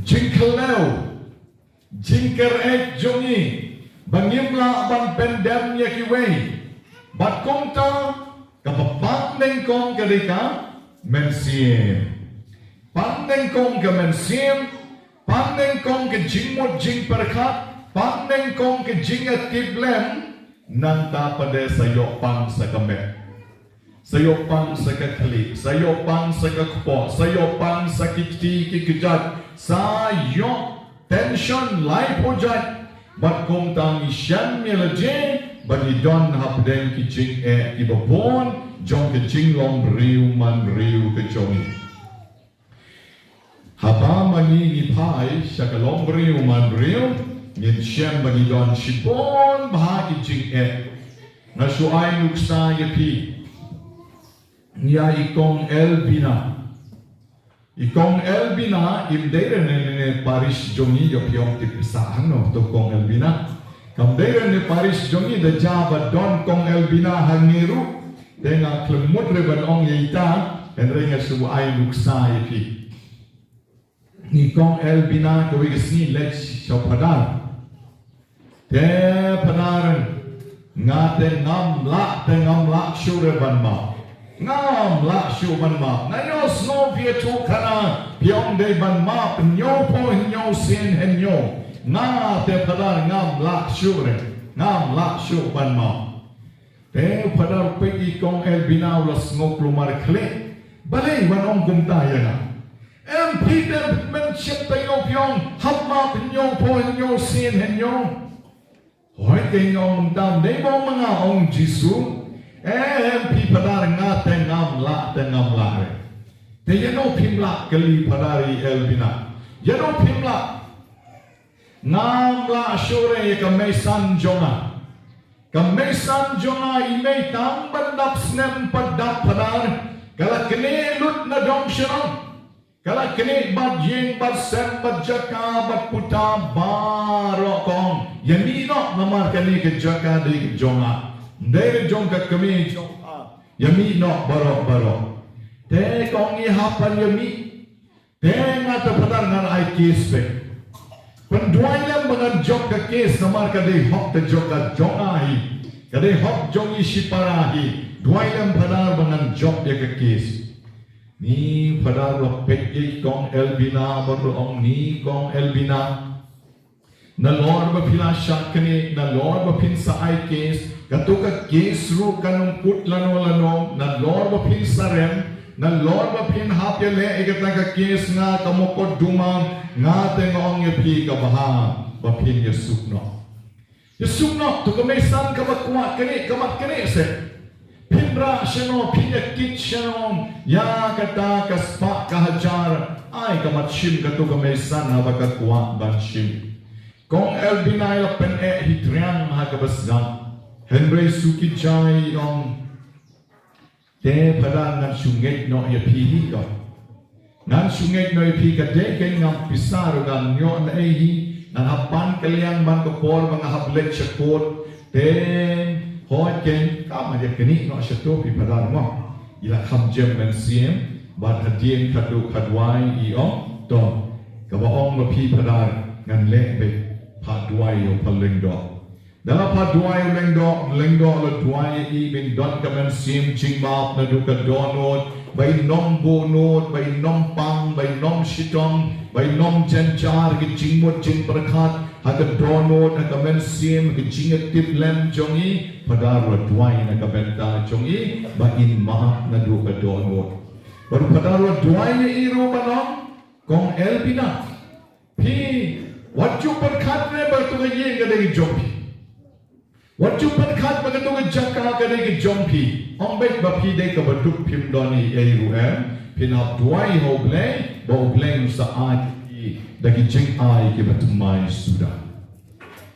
jingkhlem, jingkyreit jong ngi ba ngim lah ban pyndem ïa kiwei. Bad kumta kaba pang nyngkong ka dei ka mynsiem. Pang nyngkong ka mynsiem, pang nyngkong ka jingmut jingpyrkhat, pang nyngkong ka jingïatiplem, nangta pat de sa ïoh pang sa ka met. Sa ïoh pang sa ka khlieh, sa ïoh pang sa ka kpoh, sa ïoh pang sa ki kti ki kjat, sa ïoh tension laiphew jait. Bad kumta ngi shem ïa lade ba ngi don hapdeng ki jingeh kiba bun jong ka jinglong briew manbriew ka jong ngi. Haba ma ngi ngi phai sha ka long briew manbriew, ngin shem ba ngi don shibun bha ki jingeh. Nga shu ai nuksa ïa phi ïa i Kong Elvina. I Kong Elvina im dei re ne, ne, ne parish jong ngi, ïoh phi ong tip sa hangno to Kong Elvina. Kam dei re ne parish jong ngi, da jia ba don Kong Elvina hangne ruh, te nga khlem mut re ban ong ïa ita, hynrei nga shu ai nuksa ïa phi. I Kong Elvina kawei ka sngi leit sha u Phadar. Te Phadar, nga te ngam lah, te ngam lah shuh re ban map. Ngam lah shuh ban map. Nga ïohsngew phi ïathuh khana, phi ong dei ban map hynñiewphew hynñiew sien hynñiew. Nga te Phadar ngam lah shuh re. Ngam lah shuh ban map. Te u Phadar peit i Kong Elvina u la sngew kulmar khleh. Balei wan ong kumta ïa nga? Em phi te men shim taïew phi ong hap map hynñiewphew hynñiew sien hynñiew. Hooid te nga ong kumta, dei ba ong ma nga ong Jisu. Em phi Phadar nga te ngam lah, te ngam lah re. Te ïano phim lah, kylli Phadar i Elvina. Ïano phim lah? Ngam lah shuh re ïa ka meisan jong nga. Ka meisan jong nga i mei tang ban dap snem pat dap Phadar, ka la knieh lut na dong shnong. Ka la knieh bad ïing bad sem bad jaka bad puta baroh kong. Ïa mih noh namar kane ka jaka dei ka jong nga. Dei ka jong ka kmie jong nga. Ïa mih noh baroh baroh. Te kong i hap ban ïa mih. Te nga te Phadar ngan ai case beit. Pynduwai lem ba ngan jop ka case namar ka dei hok ka jong ka jong nga hi. Ka dei hok jong i shipara hi. Duwai lem Phadar ba ngan jop ïa ka case. Ni Phadar la peit ïa i Kong Elvina bad la ong ni Kong Elvina. Nalor ba phi la shah knieh, nalor ba phin sa ai case, kato ka case ruh kan ym kut lano lano, nalor ba phin sa rem, nalor ba phin hap ïaleh ïa kata ka case nga ka mokotduma, nga te nga ong ïa phi ka bha ba phin ïasuk noh. Ïasuk noh, to ka meisan kaba kwah knieh, ka mat knieh seh. Phin rah shano, phin ïakit shano, ïa kata ka spah ka hajar, ai ka mat shim kato ka meisan haba ka kwah ban shim. Kong Elvina i la pyneh hi triang ha kaba sdang. Hynrei suki jai i ong. Te Phadar ngan shu ngeit noh ïa phi hi ko. Ngan shu ngeit noh ïa phi ka dei kein ngam pisa ruh ngan ïoh na ei hi. Ngan hap pan ka liang man ka por ba nga hap leit sha court. Te hooid kein kam ïa knieh noh sha to phi Phadar mo. I la kham jem mynsiem bad hadien khatduh khatwai i ong to. Kaba ong ma phi Phadar ngan leh beit, phah duwai ïa u Pha Lyngdoh. Da la phah duwai u Lyngdoh, Lyngdoh la duwai ïa i ban don ka mynsiem jingmap naduh ka dohnud, ba in ym buhnud, ba in ym pang, ba in ym shitom, ba in ym jynjar, ka jingmut jingpyrkhat ha ka dohnud, ha ka mynsiem, ha ka jingïatiplem jong i, Phadar la duwai na ka bynta jong i ba in map naduh ka dohnud. Bad u Phadar la duwai ïa i ruh ban ong, Kong Elvina, phi wat ju pyrkhat ne ba tu ka ïing ka dei jong phi. Wat ju pyrkhat ba katu ka jaka ka dei ka jong phi. Ym beit ba phi dei kaba duk phim don ei ei ruh em. Phin hap duwai ha U Blei ba U Blei un sa ai phi da ki jingai kiba thymmai suda.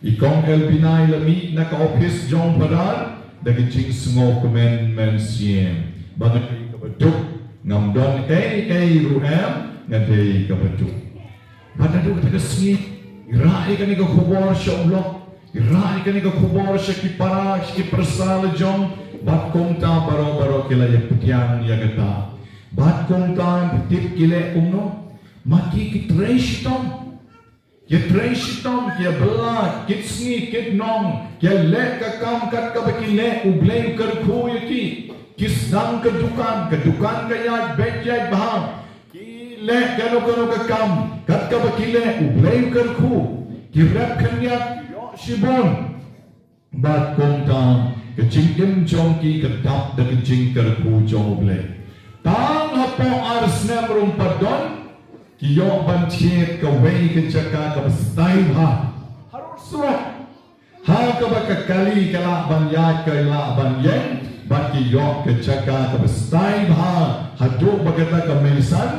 I Kong Elmina i la mih na ka ophis jong Phadar da ka jingsngewkmen mynsiem ba nga dei kaba duk, ngam don ei ei ruh em, nga dei kaba duk. Bad naduh kata ka sngi i rah ïa kane ka khubor sha u lok, i rah ïa kane ka khubor sha ki para, sha ki pyrsa la jong, bad kumta baroh baroh ki la ïa pdiang ïa kata. Bad kumta tip ki leh kumno, ma ki ki trei shitom. Ki trei shitom, ki ïa bylla kit sngi kit nong, ki ïa leh ka kam kat kaba ki leh, U Blei u kyrkhu ïa ki. Ki sdang ka dukan, ka dukan ka ïaid beit ïaid bha. Ki leh kano kano ka kam kat kaba ki leh, U Blei u kyrkhu. Ki rep khyndiat, ïoh shibun. Bad kumta ka jingim jong ki ka dap da ka jingkyrkhu jong U Blei. Tang hapoh ar snem ruh ym pat don, ki ïoh ban thied kawei ka jaka kaba style bha. Harud surok. Ha kaba ka kali ka lah ban ïaid, ka lah ban ïeng, bad ki ïoh ka jaka kaba style bha haduh ba kata ka meisan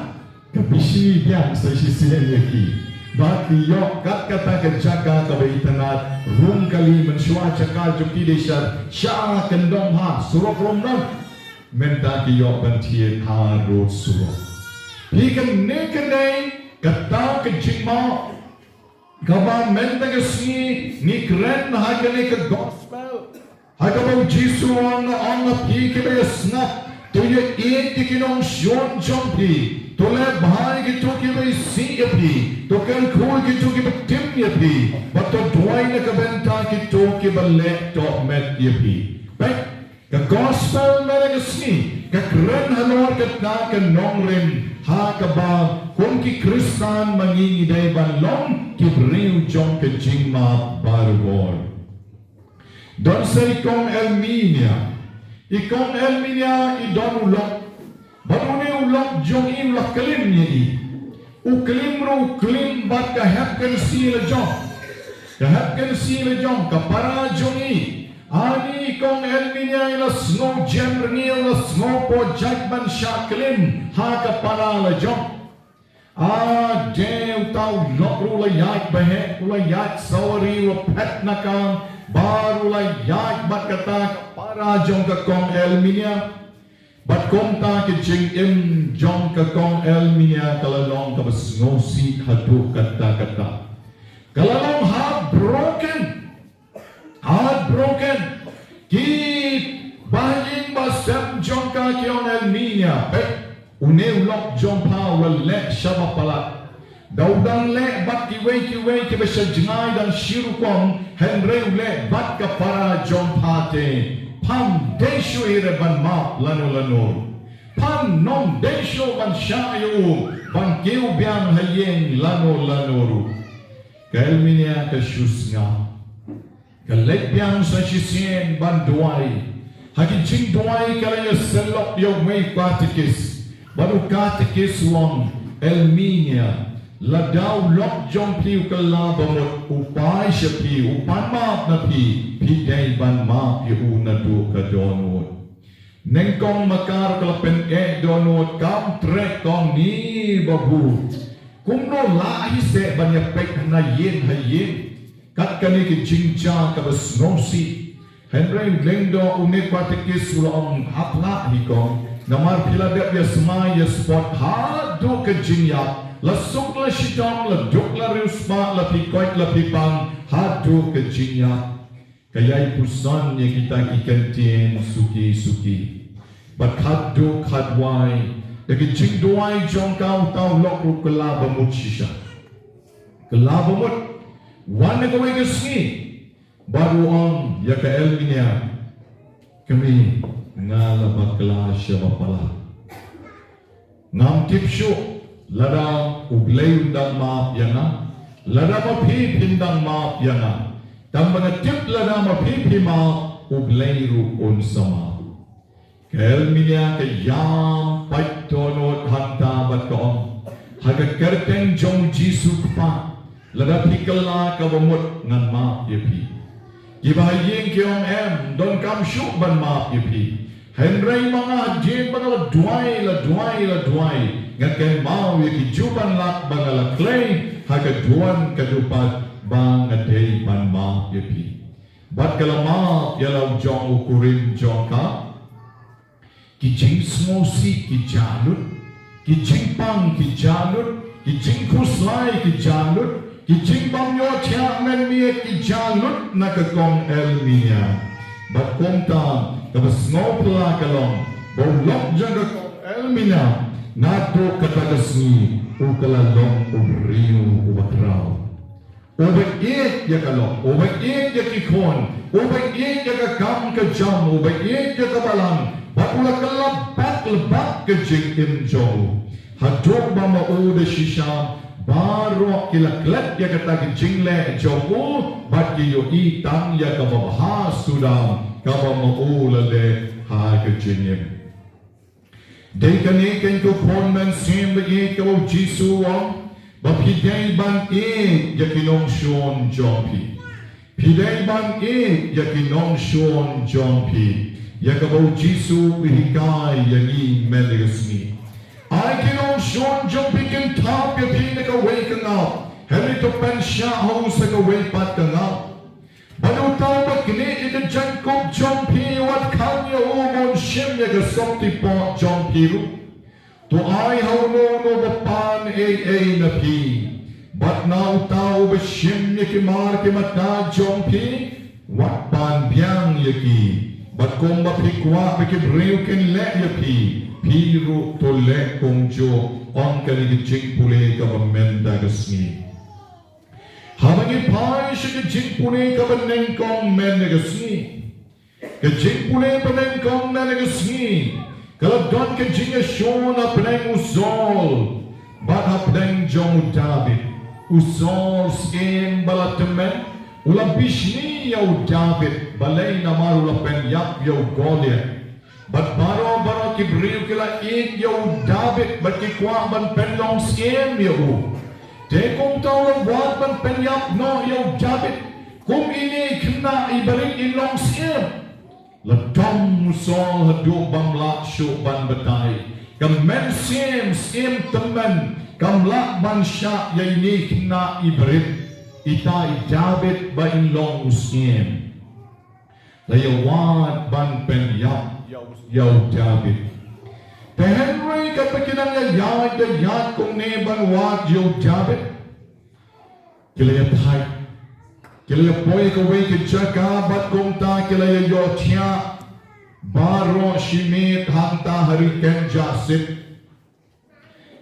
ka bishni biang sa shisien ïa ki. Bad ki ïoh kat kata ka jaka kaba itynnad, rung kali, mynshuwa jaka jong ki dei sha, sha kyndong ha surok ruh ym don. Mynta ki ïoh ban thied harud surok. Phi, kane ka dei kata ka jingmap kaba mynta ka sngi ngi kren ha kane ka gospel. Ha kaba U Jisu u ong, nga ong ïa phi kiba ïa sngap, to ïa ïeit ïa ki nongshun jong phi, to leh bha ïa kito kiba isih ïa phi, to kyrkhu ïa kito kiba tim ïa phi, bad to duwai na ka bynta kito kiba leh tohmet ïa phi. Peit, ka gospel mynta ka sngi ka kren halor kata ka nongrim, ha kaba kum ki Khristan ma ngi ngi dei ban long ki briew jong ka jingmap barabor. Don sa i Kong Elmina. I Kong Elmina i don u lok. Bad une u lok jong i u la klim ïa i. U klim ruh u klim bad ka hep kynsi la jong. Ka hep kynsi la jong ka para jong i. Ani i Kong Elmina i la sngew jem rngiew, la sngew poi jait ban shah klim ha ka para la jong. A, de uta u lok ruh u la ïaid ba heh, u la ïaid sawari, u la phet na ka bar, u la ïaid bad kata ka para jong ka Kong Elmina. Bad kumta ka jingim jong ka Kong Elmina ka la long kaba sngewsih haduh katta katta. Ka la long heartbroken. Heartbroken. Ki bahaïing bahasem jong ka ki ong, Elmina, peit, une u lok jong pha u la leh shaba palat. Da u dang leh bad kiwei kiwei kiba sha jngai dang shi rukom, hynrei u leh bad ka para jong pha te, pham dei shuh hi re ban map lano lano ruh. Pham ym dei shuh ban shah ïa u ban kiew biang ha ïing lano lano ruh. Ka Elmina ka shu sngap. Ka leit biang sa shisien ban duwai. Ha ki jingduwai ka la ïa sylloh ïa u mei katekis. Bad u katekis u ong, Elmina, lada u lok jong phi u kylla ba mut u phai sha phi, u pan map na phi, phi dei ban map ïa u naduh ka dohnud. Nyngkong ma ka ruh ka la pyneh dohnud, kam treh, ka ong, ni babu, kumno lah hi seh ban ïa peit na ïing ha ïing. Kat kane ka jingjia kaba sngewsih. Hynrei u lyngdoh une katekis u la ong, hap lah hi kong. Namar phi la dep ïa smai ïa spot haduh ka jingïap. La suk la shitom, la duk la riewspah, la phi koit la phi pang haduh ka jingïap. Ka ïai puson ïa kita ki kyntien suki suki. Bad khadduh khadwai da ka jingduwai jong ka, uta u lok ruh u kylla ba mut shisha. Kylla ba mut. Wan na kawei ka sngi bad u ong ïa ka Elmina, kmie, nga la bakla shaba palat. Ngam tip shuh lada U Blei un dang map ïa nga, lada ma phi phin dang map ïa nga. Tang ba nga tip lada ma phi phi map, U Blei ruh un sa map. Ka Elmina ka ïam pait dohnud hangta bad ka ong, ha ka kyrteng jong u Jisu Kpa, lada phi kylla kaba mut ngan map ïa phi. Kiba ha ïing ki ong, em, donkam shuh ban map ïa phi. Hynrei ma nga, hadien ba nga la duwai, la duwai, la duwai, nga kynmaw ïa ki juh ban lak ba nga la khlei ha ka duwan ka dupat ba nga dei ban map ïa phi. Bad ka la map ïa la u jong u kurim jong ka. Ki jingsngewsih ki jah lut, ki jingpang ki jah lut, ki jingkhuslai ki jah lut, ki jingbym ïohthiah mynmiet ki jah lut na ka kong Elmina. Bad kumta kaba sngewphylla ka long ba u lok jong ka kong Elmina naduh kata ka sngi u ka la long u briew uba khraw. Uba ïeit ïa ka lok, uba ïeit ïa ki khun, uba ïeit ïa ka kam ka jam, uba ïeit ïa ka balang, bad u la kylla bak lyngba ka jingim jong u. Haduh ba ma u da shisha baroh ki la klet ïa kata ka jingleh jong u, bad ki ïohi tang ïa kaba bha suda kaba ma u la leh ha ka jingim. Dei kane keiñ ko khun mynsiem ba ïeit kaba u Jisu u ong ba phi dei ban ïeit ïa ki nongshun jong phi. Phi dei ban ïeit ïa ki nongshun jong phi. Ïa kaba u Jisu u hikai ïa ngi mynne ka sngi. Ai ki nongshun jong phi kin thap ïa phi na kawei ka ngap, hynrei to pynshah ha u sa kawei pat ka ngap. Bad uta uba knieh ïa ka jaiñkup jong phi, wat khang ïa u ban shim ïa ka sopti poh jong phi ruh. To ai ha uno uno uba pan ei ei na phi. Bad na uta uba shim ïa ki mar ki mata jong phi, wat pan biang ïa ki. Bad kumba phi kwah ba ki briew kin leh ïa phi, phi ruh to leh kumjuh, ong kane ka jingpule kaba mynta ka sngi. Haba ngi phai sha ka jingpule kaba nyngkong mynne ka sngi. Ka jingpule ba nyngkong mynne ka sngi ka la don ka jingïashun hapdeng u Saul bad hapdeng jong u Dabid. U Saul, syiem ba la tymmen, u la bishni ïa u Dabid, balei? Namar u la pynïap ïa u Goliath. Bad baroh baroh ki briew ki la ïeit ïa u Dabid bad ki kwah ban pynlong syiem ïa u. Te kumta u la wad ban pynïap noh ïa u Dabid kum ine i khynnah iba rit in long syiem. La dom u Saul haduh bym lah shuh ban batai. Ka mynsiem syiem tymmen kam lah ban shah ïa ine i khynnah iba rit, ita i Dabid ba in long u syiem. La ïa wad ban pynïap ïa u Dabid. Te hynrei katba ki nang ïa ïaid ïa ïaid kumne ban wad ïa u Dabid, ki la ïa thait. Ki la ïa poi kawei ka jaka bad kumta ki la ïa ïohthiah baroh shi miet hangta ha ri kynjah sip.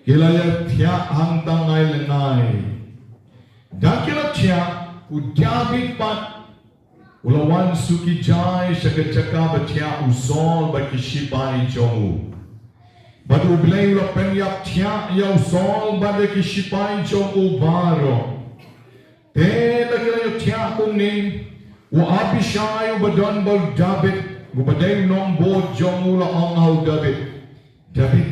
Ki la ïa thiah hangta ngai la ngai. Da ki la thiah, u Dabid pat u la wan suk ïa jai sha ka jaka ba thiah u Saul bad ki shipai jong u. Bad U Blei u la pynïap thiah ïa u Saul bad ïa ki shipai jong u baroh. Te da ki la ïa thiah kumne, u Abishai uba don bad u Dabid, uba dei u nongbud jong u, la ong ha u Dabid, Dabid,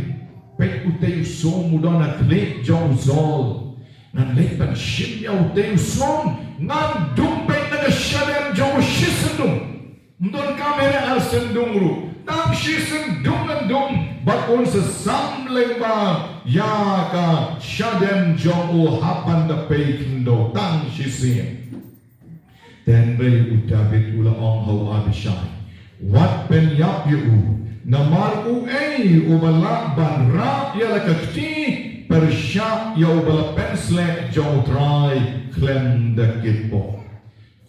peit utei u sum u don ha khlieh jong u Saul. Ngan leit ban shim ïa utei u sum, ngan dung beit na ka shadem jong u shisien dung. Ym don kam ïa ar sien dung ruh. Tang shisien dung ngan dung bad un sa sam lyngba ïa ka shadem jong u hap ban da pei khyndew tang shisien. Te hynrei u Dabid u la ong ha u Abishai, wat pynïap ïa u, namar uei uba lah ban rah ïa la ka kti pyrshah ïa uba la pynsleh jong U Trai khlem da kitpoh.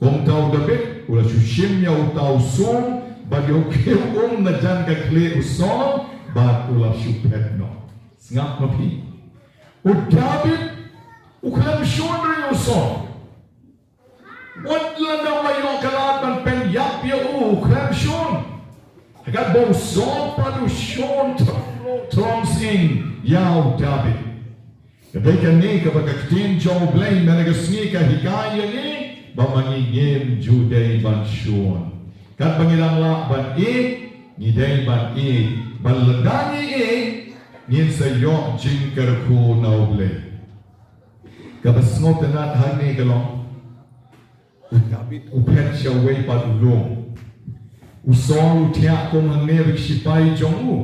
Kumta u Dabid u la shu shim ïa uta u sum bad ïa u khiew um na jan ka khlieh u Saul bad u la shu phet noh. Sngap ma phi. U Dabid u khlem shun ïa u Saul. Wat lada u la ïoh ka lad ban pynïap ïa u, u khlem shun. Hynrei ba u Saul pat u shun throng sing ïa u Dabid. Ka dei kane kaba ka ktien jong U Blei mynne ka sngi ka hikai ïa ngi ba ma ngi ngim ju dei ban shun. Katba ngi dang lah ban ïeit, ngi dei ban ïeit. Ba lada ngi ïeit, ngin sa ïoh jingkyrkhu na U Blei. Kaba sngewtynnat hangne ka long, U David u phet sha uwei pat u lum. U Saul u thiah kum hangne bad ki shipai jong u.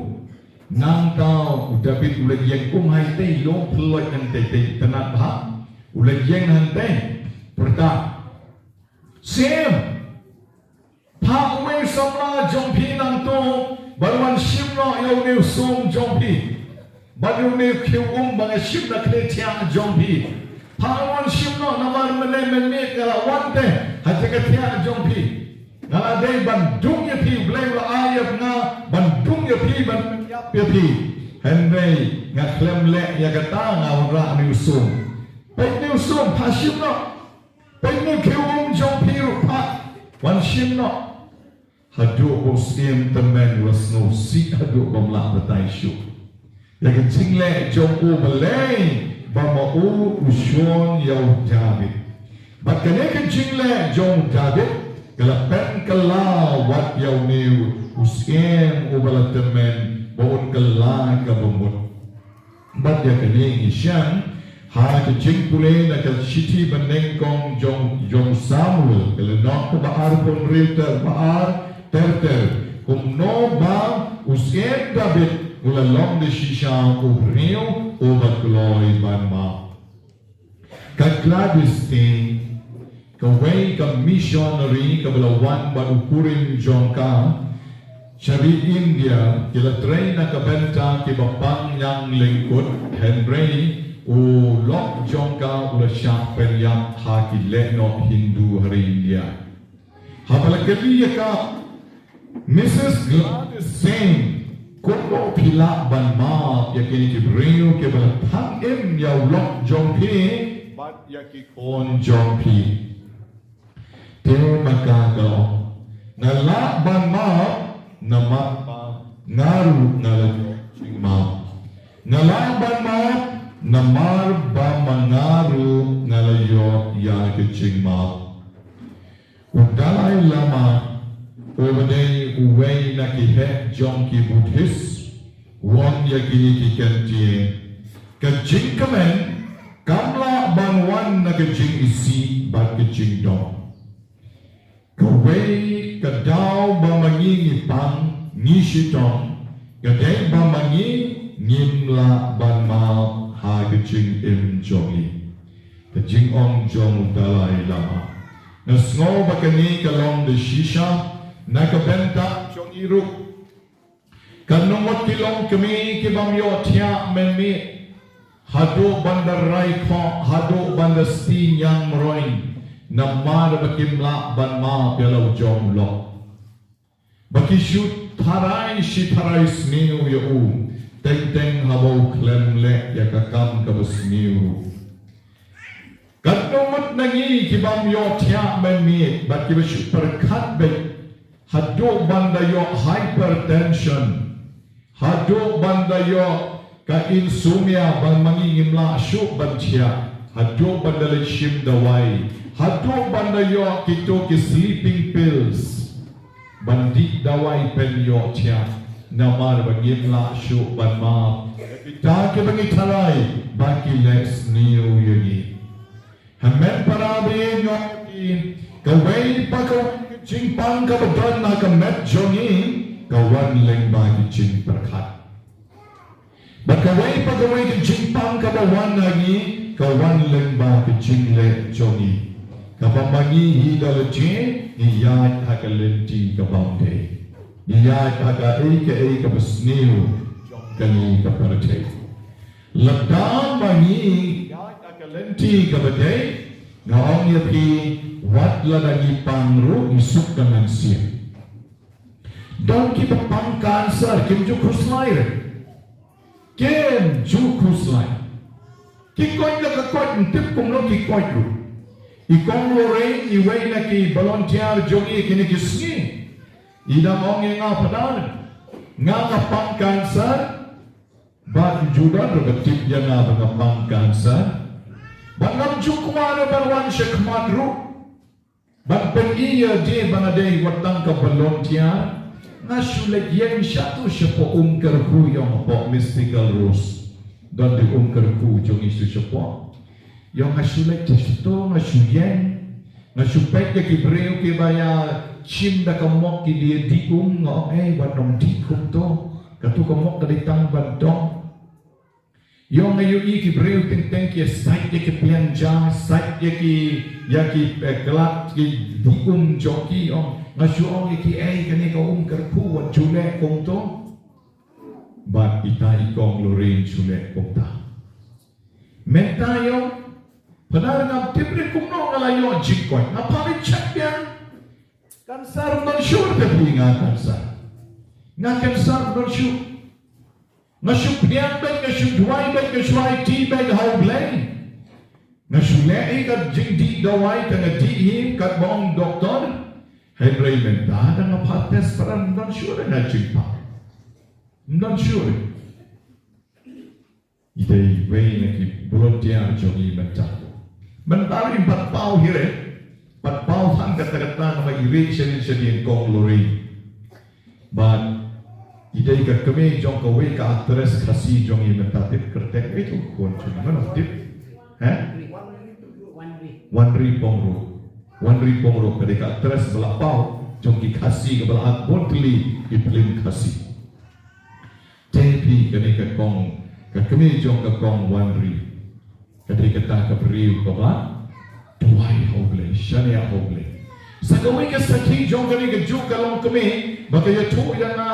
Nangta u David u la ïeng kum hangtei, lum pynlait hangtei, tei tnat bha. U la ïeng hangtei. Pyrta, Syiem, phah uwei u samla jong phi nangto ban wan shim noh ïa une u sum jong phi bad ïa une u khiew um ba nga shim na kane thiah jong phi. Phah wan shim noh, namar mynne mynmiet nga la wan te ha ka thiah jong phi. Nga la dei ban dung ïa phi, U Blei u la ai ïa nga ban dung ïa phi, ban ïap ïa phi. Hynrei nga khlem leh ïa kata, nga wanrah une u sum. Peit une u sum, phah shim noh. Peit une u khiew um jong phi ruh, phah wan shim noh. Haduh ba u syiem tymmen u la sngewsih haduh bym lah batai shuh ïa ka jingleh jong u Blei ba ma u u shun ïa u David. Bad kane ka jingleh jong u David ka la pynkylla wat ïa une u syiem uba la tymmen ba un kylla kaba mut. Bad ïa kane ngi shem ha ka jingpule na ka shithi banyngkong jong, jong Samuel, ka lynnong kaba arphew hynriew, ter ba ar, ter ter. Kumno ba u syiem David u la long da shisha u briew uba kloi ban map. Ka Gladys Staines, kawei ka missionary kaba la wan bad u kurim jong ka sha ri India, ki la trei na ka bynta kiba pang ïang lyngkut, hynrei u lok jong ka u la shah pynïap ha ki lehnoh Hindu ha ri India. Haba la kylli ïa ka, Missus Gladys Staines, kumno phi lah ban map ïa kine ki briew kiba la thang im ïa u lok jong phi bad ïa ki khun jong phi? Te ma ka ka ong, nga lah ban map namar ba nga ruh nga la ïoh jingmap. Nga lah ban map namar ba ma nga ruh nga la ïoh ïa ka jingmap. U Dalai Lama, uba dei uwei na ki heh jong ki Buddhist, u ong ïa kine ki kyntien, ka jingkmen kam lah ban wan na ka jingisih bad ka jingdom. Kawei ka daw ba ma ngi ngi pang, ngi shitom, ka dei ba ma ngi ngim lah ban map ha ka jingim jong ngi. Ka jingong jong u Dalai Lama. Nga sngew ba kane ka long da shisha na ka bynta jong ngi ruh. Katno ngut ki longkmie ki bym ïoh thiah mynmiet, haduh ban da rai khoh, haduh ban da sngewthuh ïa mroin, namar ba kim lah ban map ïa la u jong u lok. Ba ki shu tharai shi tharai sniew ïa u, teng teng haba u khlem leh ïa ka kam kaba sniew ruh. Katno ngut na ngi ki bym ïoh thiah mynmiet bad kiba shu pyrkhat beit, haduh ban da ïoh hypertension, haduh ban da ïoh ka insomnia ba ma ngi ngim lah shuh ban thiah, haduh ban da leit shim dawai, haduh ban da ïoh kito ki sleeping pills ban dih dawai pynïoh thiah, namar ba ngim lah shuh ban map ïa kita kiba ngi tharai ba ki leh sniew ïa ngi. Hynmen para bangeit, kawei pa kawei ka jingpang kaba don ha ka met jong ngi ka wan lyngba ki jingpyrkhat. Bad kawei pa kawei ka jingpang kaba wan ha ngi ka wan lyngba ka jingleh jong ngi. Kaba ma ngi hi da lade ngi ïaid ha ka lynti ka bym dei. Ngi ïaid ha kaei kaei kaba sniew jong kane ka pyrthei. Lada ma ngi ïaid ha ka lynti kaba dei, nga ong ïa phi, wat lada ngi pang ruh ngi suk da mynsiem. Don kiba pang cancer, kim ju khuslai re. Kim ju khuslai. Ki koit la ka koit, ym tip kumno ki koit ruh. I kong Lorraine, iwei na ki volunteer jong ngi kine ki sngi, i dang ong ïa nga, Phadar, nga nga pang cancer. Bad ju don ruh ba tip ïa nga ba nga pang cancer. Bad ngam ju kwah ruh ban wan sha khmat ruh. Ban pyni ïa lade ba nga dei wat tang ka volunteer. Nga shu leit ïeng shato shapoh um kyrkhu ïong hapoh Mystical Rose. Don dei um kyrkhu jong ngi shato shapoh. Ïong nga shu leit shato, nga shu ïeng. Nga shu peit ïa ki briew kiba ïa shim da ka mok ki dei dih um, nga ong, "Ei, wat nym dih kumto. Kato ka mok ka dei tang ban dong." Ïa nga ïohi ki briew teng teng ki sait ïa ki pliang ja, sait ïa ki, ïa ki, eh, khlad ki dih um jong ki, ong. Nga shu ong ïa ki, "Ei, kane ka um kyrkhu, wat ju leh kumto." Bad ita i kong Lorraine shu leh kumta. Mynta ïa, pynban ngam tip re kumno nga la ïoh jingkoit. Nga pyrshang check biang. Cancer ym don shuh te phi, nga cancer. Nga cancer ym don shuh. Nga shu pdiang bad nga shu duwai bad nga shu aiti bad ha U Blei. Nga shu leh ïa ka jingdih dawai te nga dih hi katba ong doktor. Hynrei mynta da nga pat test pat ym don shuh re nga jingpang. Ym don shuh re. I dei wei na ki volunteer jong ngi mynta. Mynta ruh pat paw hi re. Pat paw tang kata kata namar i rieh shadien shadien kong Lorraine. Bad i dei ka kmie jong kawei ka actress Khasi jong ngi mynta, tip kyrteng ei tu khun jong ngi, mano tip? He? Wanri Pyngrope. Wanri Pyngrope ka dei ka actress ba la paw jong ki Khasi kaba la act bun tylli ki film Khasi. Te phi kane ka kong, ka kmie jong ka kong Wanri. Ka dei kata ka briew kaba duwai ha U Blei, shaniah ha U Blei. Sa kawei ka sakhi jong kane kajuh ka longkmie ba ka ïathuh ïa nga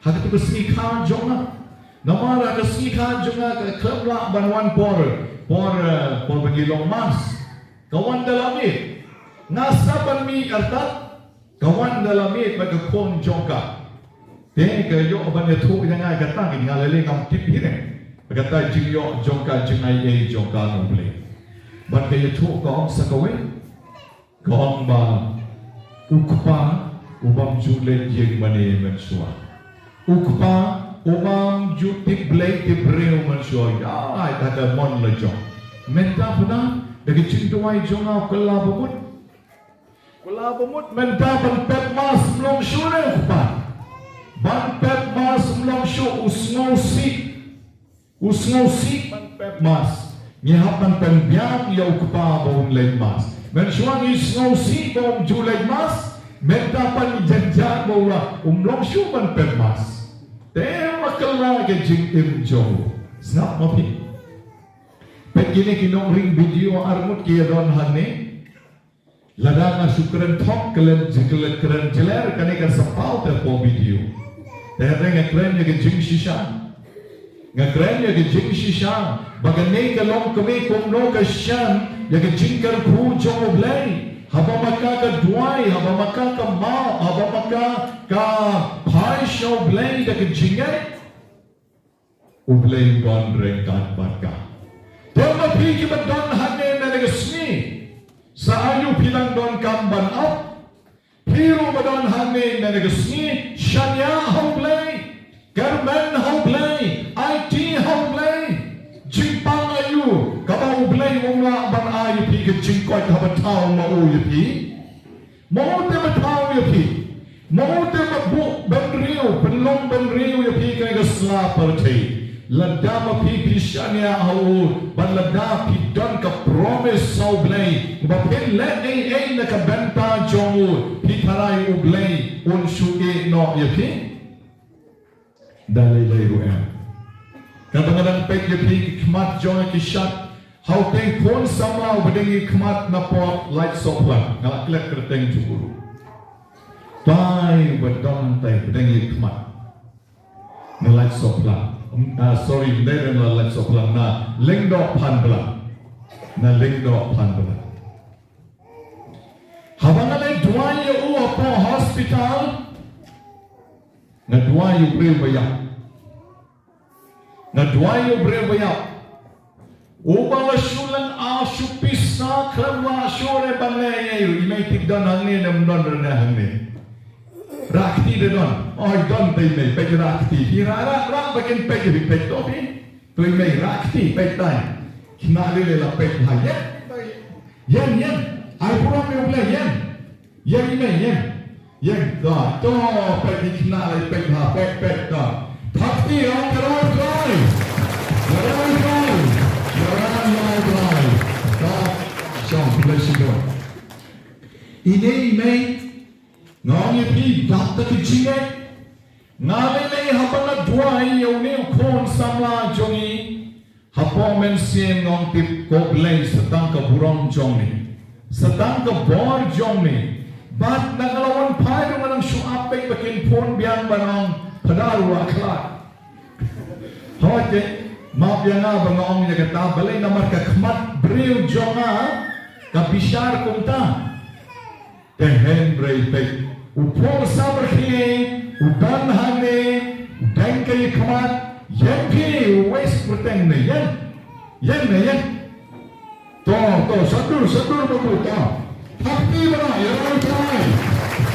ha katu ka sngi kha jong nga. Namar ha ka sngi kha jong nga ka khlem lah ban wan por, por, eh, por ba ngi long mass. Ka wan da la miet. Nga sngap ban mih artat. Ka wan da la miet bad ka khun jong ka. Te ka ïoh ban ïathuh ïa nga kata, nga lei lei ngam tip hi ne. Kata jingïoh jong ka, jingaiei jong ka na U Blei. Bad ka ïathuh ka ong sa kawei. Ka ong ba u kpa u bym ju leit ïing mane mynshuwa. U kpa u bym ju tip Blei tip briew mynshuwa. Ïa, ai, kata mon la jong. Mynta phi na, da ka jingduwai jong nga u kylla ba mut. Kylla ba mut mynta ban pep mass ym long shuh re u kpa. Ban pep mass ym long shuh, u sngewsih. U sngewsih ban pep mass. Ngi hap ban pynbiang ïa u kpa ba un leit mass. Mynshuwa ngi sngewsih ba um ju leit mass. Mynta pat ngi jynjar ba u la, um long shuh ban pep mass. Te ma kylla ka jingim jong u. Sngap ma phi. Peit kine ki nongring video ar ngut ki ïa don hangne. Lada nga shu kren thok kren jingkren kren jler kane kan sa paw te hapoh video. Te hynrei nga kren ïa ka jingshisha. Nga kren ïa ka jingshisha ba kane ka longkmie kumno ka shan ïa ka jingkyrkhu jong U Blei. Haba ma ka ka duwai, haba ma ka ka map, haba ma ka ka phai sha U Blei da ka jingngeit. U Blei u don ryngkat bad ka. Te ma phi kiba don hangne mynne ka sngi. Sa aiu phi dang donkam ban ap. Phi ruh ba don hangne mynne ka sngi. Shaniah ha U Blei. Kyrmen ha U Blei. Aiti ha U Blei. Jingpang aiu kaba U Blei um lah ban ai ïa phi ka jingkoit haba thaw ma u ïa phi. Ma u te ba thaw ïa phi. Ma u te ba buh bynriew, pynlong bynriew ïa phi kane ka sla pyrthei. Lada ma phi phi shaniah ha u, bad lada phi don ka promise ha U Blei ba phin leh ei ei na ka bynta jong u, phi tharai U Blei un shu ïeh noh ïa phi? Da lei lei ruh em. Kata nga dang peit ïa phi ki khmat jong nga ki shad. Hau teng khun samla uba dang ïa khmat na por light soplang. Nga la klet kyrteng jong u ruh. Tai uba dang tai uba dang ïa khmat. Na light soplang. Um, ah, sorry, ym dei na light soplang, na Lyngdoh Phanbla. Na Lyngdoh Phanbla. Haba nga leit duwai ïa u hapoh hospital. Nga duwai ïa u briew ba ïap. Nga duwai ïa u briew ba ïap. Uba la shu lynga shu pisa khlem lah shuh re ban leh ei ei. I mei tip don hangne ne ym don re ne hangne. Rah kti te don. Oi don te i mei peit rah kti. Phi rah rah rah ba kin peit phi peit to phi. To i mei rah kti peit tai. Khynnah lei lei la peit ha ïeng. Ïeng ïeng. Ai burom ïa U Blei ïeng. Ïeng i mei ïeng. Ïeng, to, to, peit i khynnah lei peit ha, peit, peit, to. Thap kti, ong, ka rai trai. Ka rai trai. Ka rai, ka rai trai. To, shong, bless you, God. Ine i mei, nga ong ïa phi, dap da ka jingngeit. Nga lei lei haba nga duwai ïa une u khun samla jong ngi, hapoh mynsiem nga ong, tip ko Blei, sa tang ka burom jong me, sa tang ka bor jong me. Bad na nga la wan phai ruh nga nang shu ap beit ba kin phone biang ban ong, pynban ruh la khlad. Hooid, map ïa nga ba nga ong ïa kata, balei namar ka khmat briew jong nga ka bishar kumta. Te hynrei te u pung sabar khie, u don hangne, u dang ka ïa khmat, ïeng phi, u wei sa pyrteng ne, ïeng, ïeng ne, ïeng. To, to, sadur, sadur babu, to. Happy bana, ïa rai trai.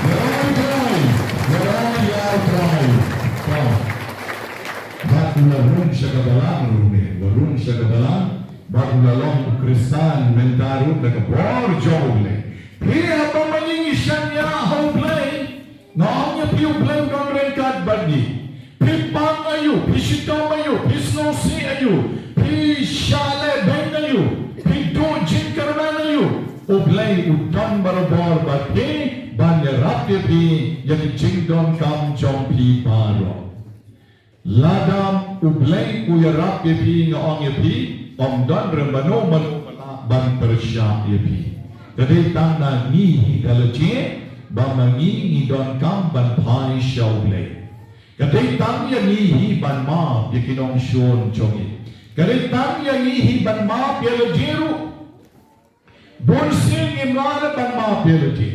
Ïa rai trai. Ïa rai, ïa rai trai. To. Bad u la rung sha ka balang ruh ne, u la rung sha ka balang, bad u la long u Khristan mynta ruh da ka bor jong U Blei. Phi haba ma ngi ngi shaniah ha U Blei, nga ong ïa phi, U Blei u don ryngkat bad ngi. Phi pang aïu, phi shitom aïu, phi sngewsih aïu, phi shah leh beiñ aïu, phi duh jingkyrmen aïu, U Blei u don barabor bad phi ban ïarap ïa phi ïa ki jingdonkam jong phi baroh. Lada U Blei u ïarap ïa phi, nga ong ïa phi, ym don re mano mano ba lah ban pyrshah ïa phi. Ka dei tang na ngi hi da lade ba ma ngi ngi donkam ban phai sha U Blei. Ka dei tang ïa ngi hi ban map ïa ki nongshun jong ngi. Ka dei tang ïa ngi hi ban map ïa lade ruh. Bun sien ngim lah ban map ïa lade.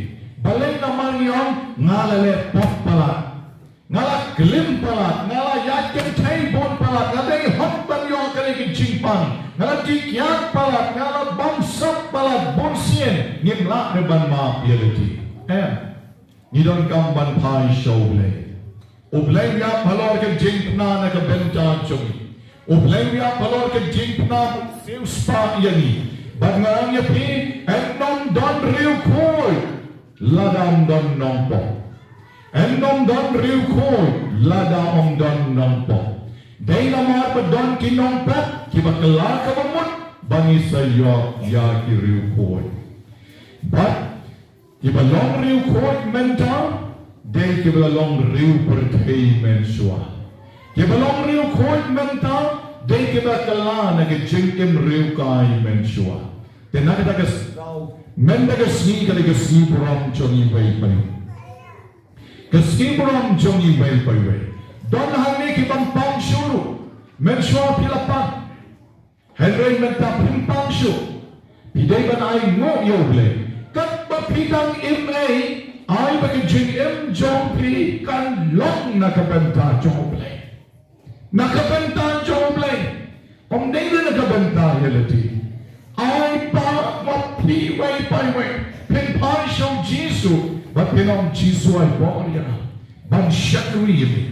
Balei? Namar ngi ong, nga la leh pop palat, nga la klim palat, nga la ïaid kynthei bun palat, nga dei hok ban ïoh kane ka jingpang, nga la dih kiad palat, nga la bamsap palat. Bun sien ngim lah re ban map ïa lade. Em. Ngi donkam ban phai sha U Blei. U Blei u ïap halor ka jingpynah na ka bynta jong ngi. U Blei u ïap halor ka jingpynah, siewspah ïa ngi. Bad nga ong ïa phi, yn nym don riewkhuid lada ym don nongpop. Yn nym don riewkhuid lada ym don nongpop. Dei namar ba don ki nongpop kiba kylla kaba mut ba ngi sa ïoh ïa ki riewkhuid. Bad kiba long riewkhuid mynta dei kiba la long riew pyrthei mynshuwa. Kiba long riewkhuid mynta dei kiba kylla na ka jingim riewkai mynshuwa. Te na kata ka s-, mynta ka sngi ka dei ka sngi burom jong ngi iwei pa iwei. Ka sngi burom jong ngi iwei pa iwei. Don hangne ki bym pang shuh ruh. Mynshuwa phi la pang. Hynrei mynta phim pang shuh. Phi dei ban ai nguh ïa U Blei. Katba phi dang im ei, ai ba ka jingim jong phi kan long na ka bynta jong U Blei. Na ka bynta jong U Blei. Ym dei na ka bynta ïa lade. Ai ba ma phi iwei pa iwei phin phai sha U Jisu, ba phin ong, Jisu, ai bor ïa nga ban shakri ïa me.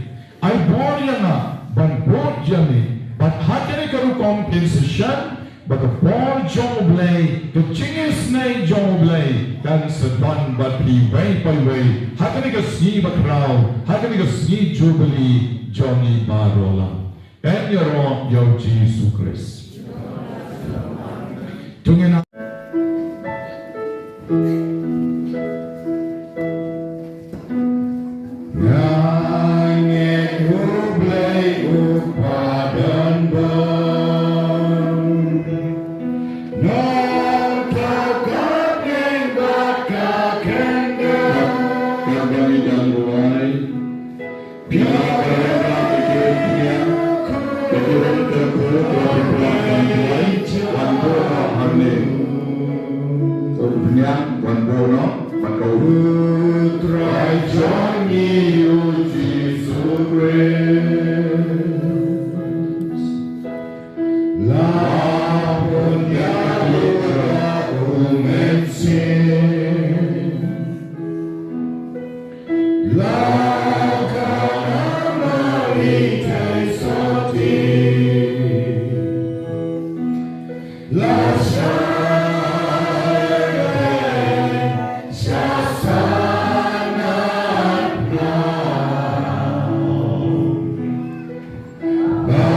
Ai bor ïa nga ban bud ïa me. Bad ha kane ka rukom phin sa shem ba ka bor jong U Blei, ka jingisynei jong U Blei kan sa don bad phi iwei pa iwei ha kane ka sngi bakhraw, ha kane ka sngi Jubili jong ngi baroh lang. Yn ïaroh ïa U Jisu Khrist. To ngin Nga ngeit U Blei uba don bor. Nongthoh ka pdeng bad ka khyndai. Ka khyndai. U Trai jong ngi U Jisu Khrist. La pynïaid lut ïa u Mynsiem. La ka Mari thei sotti. La shah ïa sha sanad pla. Ba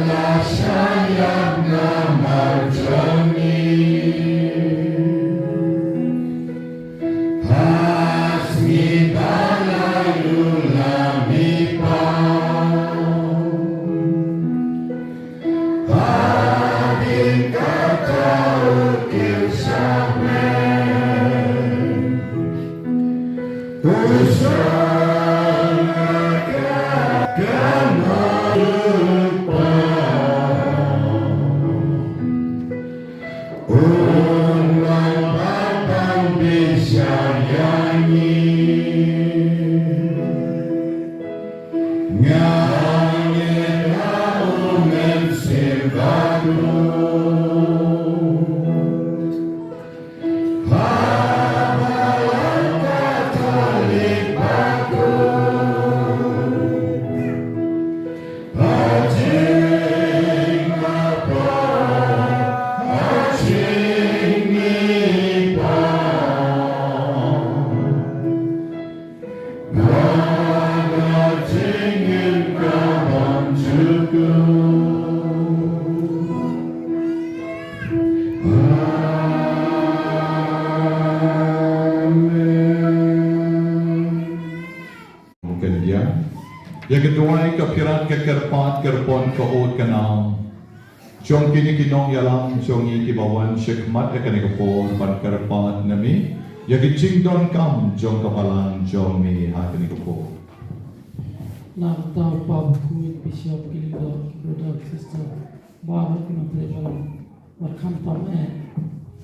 la shah ïa namar jong ngi. Ïa ka duwai ka pyrshah ka kyrpad kyrpon ka ud ka nam jong kine ki nongïalam jong ngi kiba wan shakhmat ha kane ka por ban kyrpad na me ïa ki jingdonkam jong ka balang jong me ha kane ka por. Na ka bynta u Papa Bakhuid, Bishop, ki leader, brother, sister baroh ki nongtrei balang, wat khamtam eh,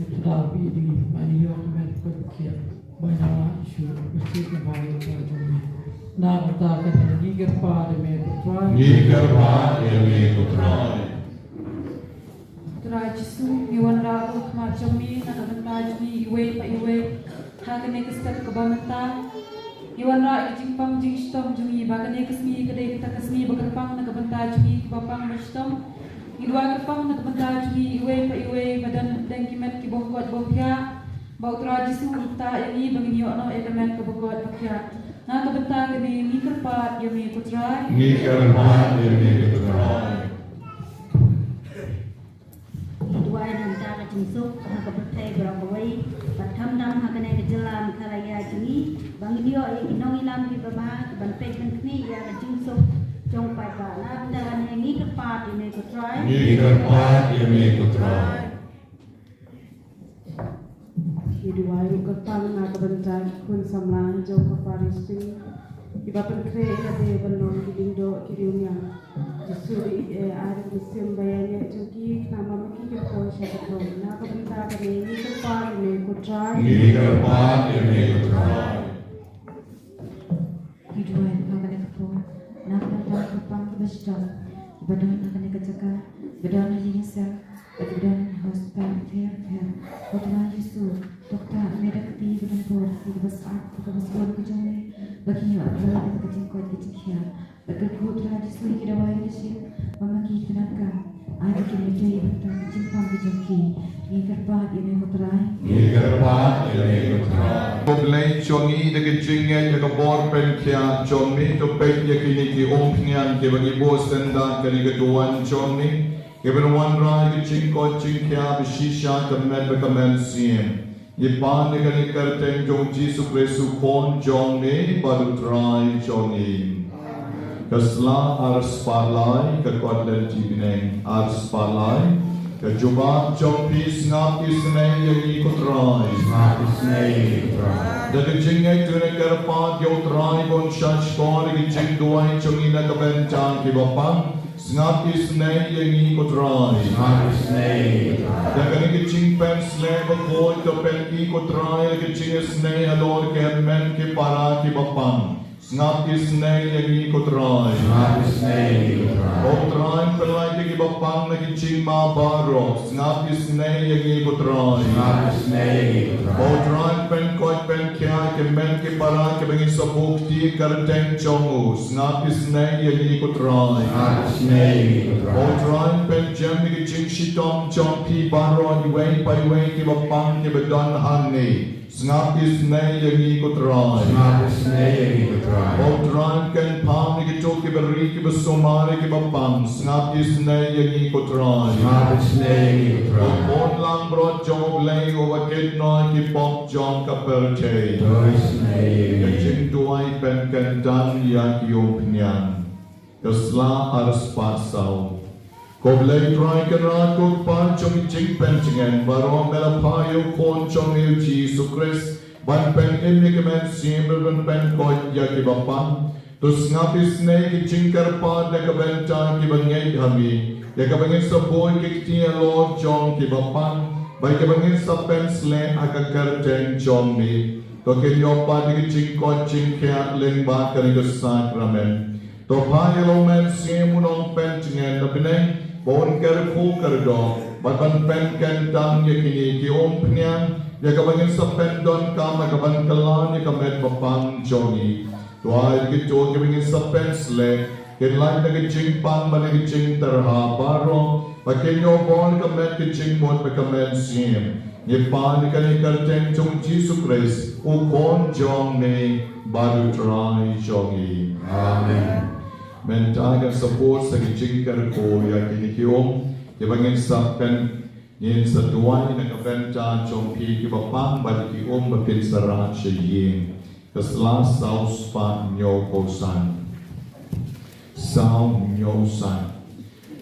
ïa ka da phi ding ba ngi ïoh ka met ka kiad ba ïa la shu ba shu ka ba ïa ka jong me. Na ka bynta kane ngi kyrpad ïa me ko Trai. Ngi kyrpad ïa me ko Trai. Trai Jisu, ngi wanrah ha khmat jong me na ka bynta jong ngi iwei pa iwei ha kane ka step kaba mynta. Ngi wanrah ïa ka jingpang jingshitom jong ngi ba kane ka sngi ka dei kata ka sngi ba kyrpang na ka bynta jong ngi kiba pang ba shitom. Ngi duwai kyrpang na ka bynta jong ngi iwei pa iwei ba don hapdeng ki met ki bym koit bym khiah, ba u Trai Jisu un ktah ïa ngi ba ngin ïoh noh ïa ka met kaba koit ba khiah. Na ka bynta kane ngi kyrpad ïa me ko Trai. Ngi kyrpad ïa me ko Trai. Ngi duwai na ka bynta ka jingsuk ha ka pyrthei baroh kawei, bad khamtam ha kane ka jylla Meghalaya jong ngi, ba ngin ïoh ïa ki nongïalam kiba bha, kiban peit ban khmih ïa ka jingsuk jong paidbah. Na ka bynta kane ngi kyrpad ïa me ko Trai. Ngi kyrpad ïa me ko Trai. Ngi duwai ruh kyrpang na ka bynta ki khun samla jong ka parish jong ngi, kiba pynkhreh ïa lade ban long ki lyngdoh ki riewniam. Jisu, dei eh ai ruh mynsiem ba ïaineh jong ki, khnang ba ma ki kin poi sha ka thong. Na ka bynta kane ngi kyrpad ïa me ko Trai. Ngi kyrpad ïa me ko Trai. Ngi duwai ha kane ka por na ka bynta ki kyrpang kiba shitom, kiba don ha kane ka jaka, kiba don ha ïing ha sem, bad kiba don ha hospital pher pher. Ko Trai Jisu, to ktah me da ka kti ba don bor ïa kiba sah, ïa kiba sah ka jong me, ba kin ïoh lait da ka jingkoit ka jingkhiah. Bad kyrkhu Trai Jisu ïa ki dawai ki shiit ba ma ki ki donkam. Ai ba kin ïa trei bynta ki jingpang ki jong ki. Ngi kyrpad ïa me ko Trai. Ngi kyrpad ïa me ko Trai. Ko Blei jong ngi, da ka jingngeit ïa ka bor pynkhiah jong me, to peit ïa kine ki umphniang kiba ngi buh syndah ha kane ka duwan jong me, kiban wanrah ïa ka jingkoit jingkhiah ba shisha ka met bad ka mynsiem. Ngi pan ïa kane ka kyrteng jong u Jisu Khrist u Khun jong me bad u Trai jong ngi. Ka sla ar spah lai, ka kot lynti bneng ar spah lai. Ka jubab jong phi: Sngap isynei ïa ngi ko Trai. Sngap isynei ïa ngi ko Trai. Da ka jingngeit to ngin kyrpad ïa u Trai ban shahshkor ïa ki jingduwai jong ngi na ka bynta kiba pang. Sngap isynei ïa ngi ko Trai. Sngap isynei ïa ngi ko Trai. Da kane ka jingpynshlur bakhuid to pynkhih ko Trai ïa ka jingisynei halor ki hynmen ki para kiba pang. Sngap isynei ïa ngi ko Trai. Sngap isynei ïa ngi ko Trai. Ko Trai, pynlait ïa kiba pang na ki jingma baroh. Sngap isynei ïa ngi ko Trai. Sngap isynei ïa ngi ko Trai. Ko Trai, pynkoit pynkhia ki hynmen ki para kiba ngi sa buh kti ha ka kyrteng jong u. Sngap isynei ïa ngi ko Trai. Sngap isynei ïa ngi ko Trai. Ko Trai, pynjem ïa ki jingshitom jong phi baroh, iwei pa iwei kiba pang kiba don hangne. Sngap isynei ïa ngi ko Trai. Sngap isynei ïa ngi ko Trai. Ko Trai, kynpham ïa kito kiba ri kiba sumar ïa kiba pang. Sngap isynei ïa ngi ko Trai. Sngap isynei ïa ngi ko Trai. Ko Khun langbrot jong U Blei uba kit noh ïa ki pop jong ka pyrthei. To isynei ïa ngi. Ka jingduwai pynkyndang ïa ki umphniang. Ka sla ar spah saw. Ko Blei Trai Kynrad, ko Kpa jong ki jingpyntngen baroh, me la phah ïa u Khun jong me u Jisu Khrist ban pynim ïa ka mynsiem bad ban pynkoit ïa kiba pang. To sngap isynei ki jingkyrpad na ka bynta kiba ngeit ha me, ïa kaba ngin sa buh ki kti halor jong kiba pang, bad ïa kaba ngin sa pynshlur ha ka kyrteng jong me. To kin ïoh pat ïa ki jingkoit jingkhiah lyngba kane ka sakramen. To phah ïa la u Mynsiem u Nongpyntngen na bneng, ba un kyrkhu kyrdoh bad ban pynkyntang ïa kine ki umphniang, ïa kaba ngin sa pyndonkam ha kaban kylla ïa ka met ba pang jong ngi. To ai ba kito kiba ngin sa pynshlur kin lait na ka jingpang bad na ka jingtyrha baroh, ba kin ïoh bor ka met ka jingmut bad ka mynsiem. Ngi pan ïa kane ha ka kyrteng jong u Jisu Khrist, u Khun jong me bad u Trai jong ngi. Amen. Mynta ngan sa buh sa ki jingkyrkhu ïa kine ki um, kiba ngin sa pyn, ngin sa duwai na ka bynta jong phi kiba pang bad ki um ba phin sa rah sha ïing. Ka sla saw spah hynñiew phew san. Saw hynñiew san.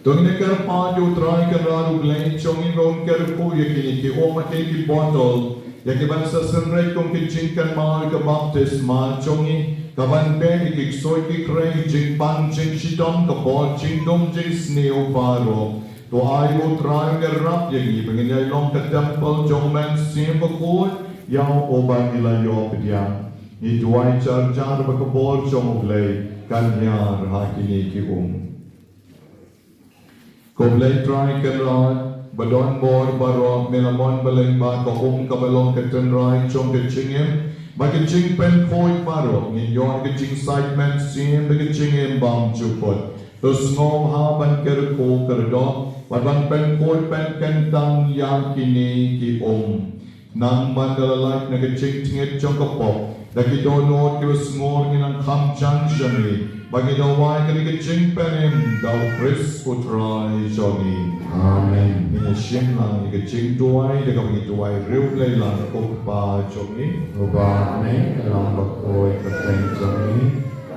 To ngin ïa kyrpad ïa u Trai Kynrad u Blei jong ngi ba un kyrkhu ïa kine ki um ha kine ki botol, ïa kiban sa synreit kum ki jingkynmaw ïa ka baptisma jong ngi, kaban beh ïa ki ksuid ki khrei, jingpang jingshitom, ka bor jingdum jingsniew baroh. To ai ba u Trai un ïarap ïa ngi ba ngin ïai long ka templ jong u Mynsiem Bakhuid, ïa uba ngi la ïoh pdiang. Ngi duwai jar jar ba ka bor jong u Blei kan hiar ha kine ki um. Ko Blei Trai Kynrad ba don bor baroh, me la mon ba lyngba ka um kaba long ka tynrai jong ka jingim bad ka jingpynkhuid baroh, ngin ïoh ka jingsait mynsiem bad ka jingim bymjukut. To sngewbha ban kyrkhu kyrdoh bad ban pynkhuid pynkyntang ïa kine ki um. Nang ban da la lait na ka jingtngit jong ka pop, da ki dohnud kiba sngur, ngin nang kham jan sha me, ba ngin da wai kane ka jingpynim da u Khrist u Trai jong ngi. Amen. Ngin ïa shim lang ïa ka jingduwai da kaba ngin duwai riewblei lang. Ko Kpa jong ngi uba ha bneng, ka long bakhuid ka kyrteng jong me,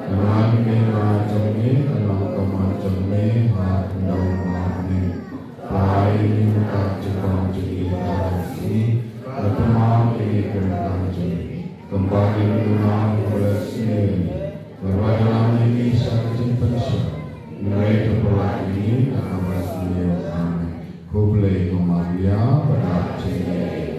ka long ka hima jong me, ka long ka mon jong me ha khyndew bad ha bneng. Pynpaw ïa ngi mynta ka jingthmu jong ngi kaba ha khmih, bad pynmap ïa ngi ki ryngkang jong ngi, kumba ngi pynmap ïa kiba la sniew ïa ngi, bad wat ïalam ïa ngi sha ka jingpynshoi, hynrei to pynlah ïa ngi na kaba sniew. Amen. Khublei ko Maria, ba don jingïeit,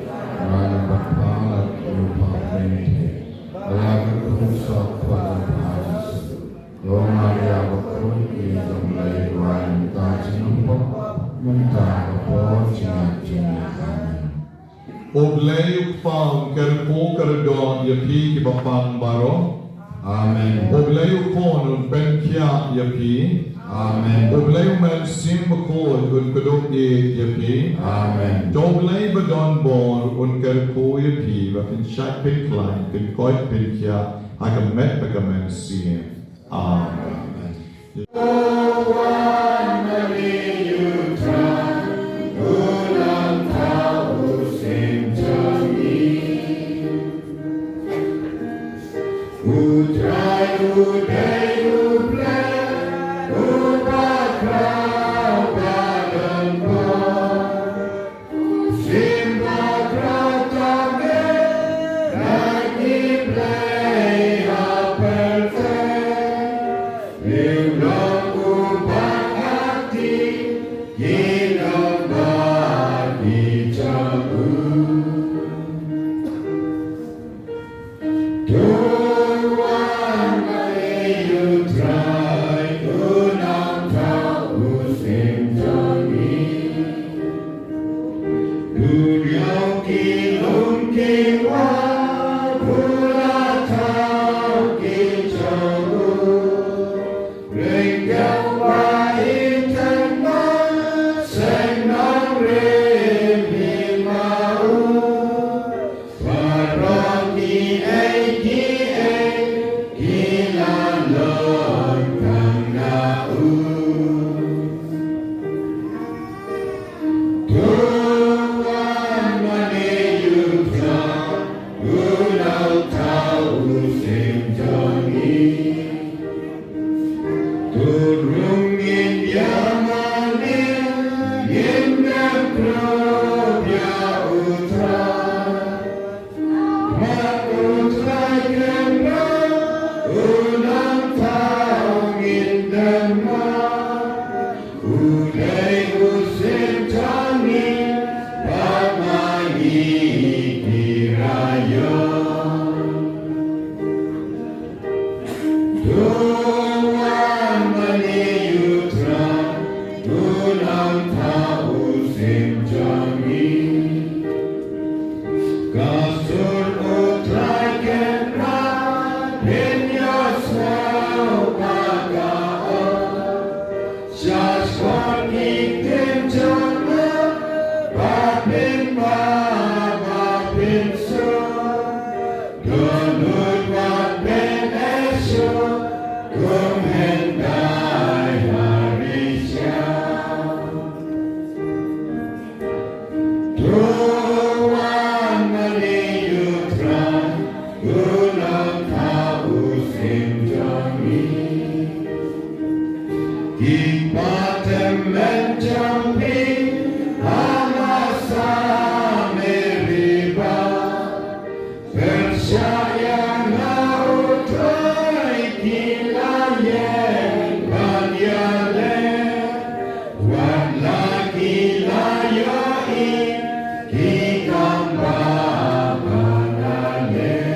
Trai u don bad pha, la kyrkhu ïa pha hynrei, ba la kyrkhu soh khun jong pha Jisu. Ko Maria bakhuid, Kmie jong u Blei, duwai ïa ngi kita ki nongpop, mynta bad ha ka por jingïap jong ngi. Amen. U Blei u Kpa un kyrkhu kyrdoh ïa phi kiba pang baroh. Amen. U Blei u Khun un pynkhiah ïa phi. Amen. U Blei u Mynsiem Bakhuid un kdup ïeit ïa phi. Amen. To u Blei ba don bor un kyrkhu ïa phi ba phin shait pynkhlaiñ, pynkoit pynkhiah ha ka met bad ka mynsiem. Amen. U Trai u dei u Blei uba khraw ba don bor. U shim ba khraw tang na ki blei ha pyrthei. U long To wan ma ngi ïa u Trai, u nongthaw u syiem jong ngi. Ki pateng jong phi, ha Masa Meriba. Pyrshah ïa nga u Trai ki la ïeng ban ïaleh. Wat la ki la ïohi ki kam ba ban ïaleh.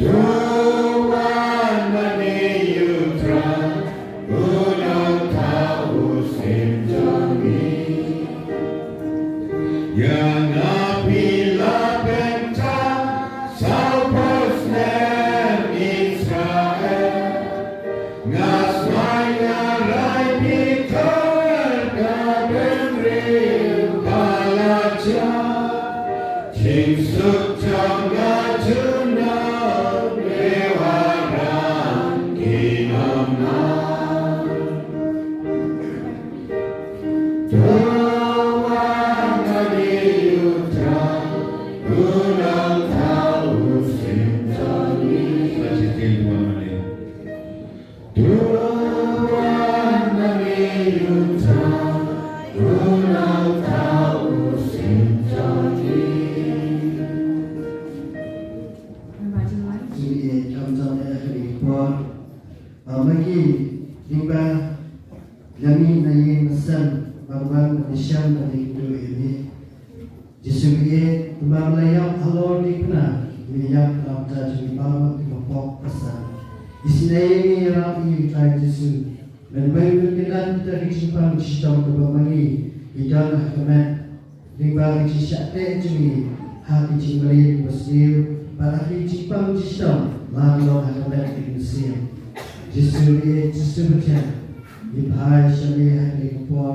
To wan ma ngi ïa u Trai, u nongthaw u syiem jong ngi. Ïa nga phi la pynthame sawphew snem Israel. Nga smai nga rai phi thaw ka bynriew ba la jia. Jingsuk jong nga junom, Blei Warrang ki nongman. To wan ma ngi ïa u Trai, u nongthaw u syiem jong ngi. Sa shisien to wan ma ngi. To wan ma ngi ïa u Trai, u nongthaw u syiem jong ngi. Sngewbha ïeit, kham tam eh ha kane ka por. Ba ma ngi, lyngba la mih na ïing na sem, ban wan ban ïashem bad ïakynduh ïa me. Jisu ïeit, kumba me la ïap halor diengphna, me ïap na ka bynta jong ngi baroh kiba pop ba san. Isynei ïa ngi, ïarap ïa ngi, Trai Jisu. Men weng men kyndan kita ki jingpang jingshitom kiba ma ngi ki don ha ka met, lyngba ki jingshah teh jong ngi ha ki jingmane kiba sniew bad ha ki jingpang jingshitom ba long ha ka met ka mynsiem. Jisu ïeit, Jisu bathiang, ngi phai sha me ha kane ka por.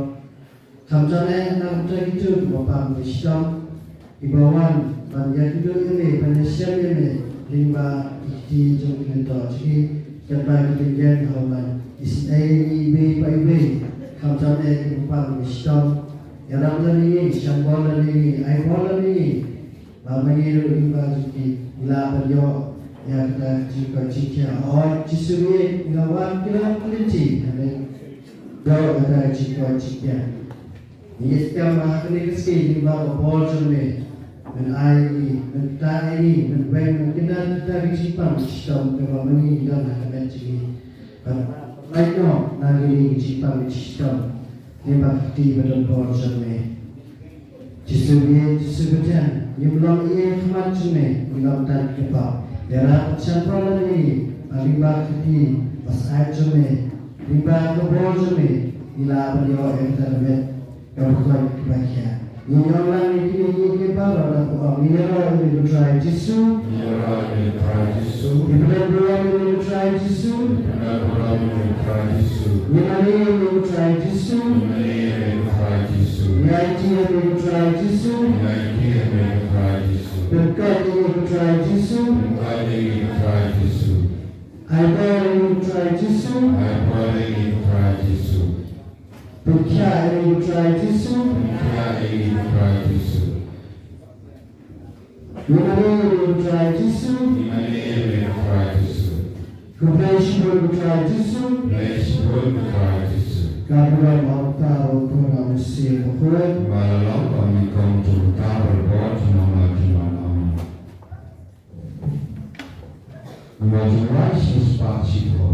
Khamtam eh na ka bynta kito kiba pang kiba shitom, kiba wan ban ïakynduh ïa me, ban ïashem ïa me lyngba ki kti jong ki lyngdoh jong ngi, katba ki lyngen ha u lait. Isynei ïa ngi iwei pa iwei, khamtam eh kiba pang kiba shitom. Ïarap lem ïa ngi, shah bor lem ïa ngi, ai bor lem ïa ngi. Ba ma ngi ruh lyngba jong ki ngi lah ban ïoh ïa kata ka jingkoit jingkhiah. Hooid Jisu ïeit, ngi la wan ki longkmie lynti, amen. Ïoh ïa kata ka jingkoit jingkhiah. Ngi ngeit skhem ba ha kane ka sngi lyngba ka bor jong me, men ai ïa ngi, men ktah ïa ngi, men weng men kyndan kita ki jingpang shitom kiba ma ngi ngi don ha ka met jong ngi. Ban lait noh na kine ki jingpang shitom lyngba ka kti ba don bor jong me. Jisu ïeit, Jisu bathiang, ngim long ei ei ha khmat jong me, ngi long tang ki kpop. Ïarap bad shah bor lem ïa ngi, ba lyngba ka kti ba syaid jong me, lyngba ka bor jong me, ngi lah ban ïoh ïa kata ka met kaba koit kaba khiah. Ngi ïoh lang ïa kine kiei kiei baroh da ka ong, ngi ïaroh ïa me ko Trai Jisu. Ngi ïaroh ïa me ko Trai Jisu. Ngi pynlong burom ïa me ko Trai Jisu. Ngi pynlong burom ïa me ko Trai Jisu. Ngi mane ïa me ko Trai Jisu. Ngi mane ïa me ko Trai Jisu. Ngi aiti ïa me ko Trai Jisu. Ngi aiti ïa me ko Trai Jisu. Pynkoit ïa me ko Trai Jisu. Pynkoit ïa me ko Trai Jisu. Ai bor ïa me ko Trai Jisu. Ai bor ïa me ko Trai Jisu. Pynkhiah ïa me ko Trai Jisu. Pynkhiah ïa me ko Trai Jisu. Ngi mane ïa me ko Trai Jisu. Ngi mane ïa me ko Trai Jisu. Khublei shibun ko Trai Jisu. Khublei shibun ko Trai Jisu. Ka burom ha u Kpa, ha u Khun, ha u Mynsiem Bakhuid. Kumba la long, ka nyngkong jong u Kpa, ha u bor jong u Kpa, ha u bor jong u Kpa. Ngi wan jingwan shi spah shiphew.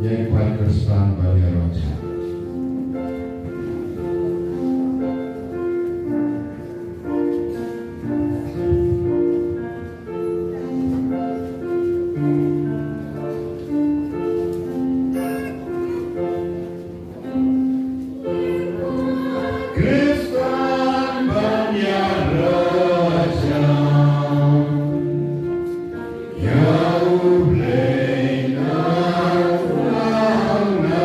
Ïeng pat Khristan ban ïaroh. Khristan ban ïaroh jam. Ïa U Blei na u nang na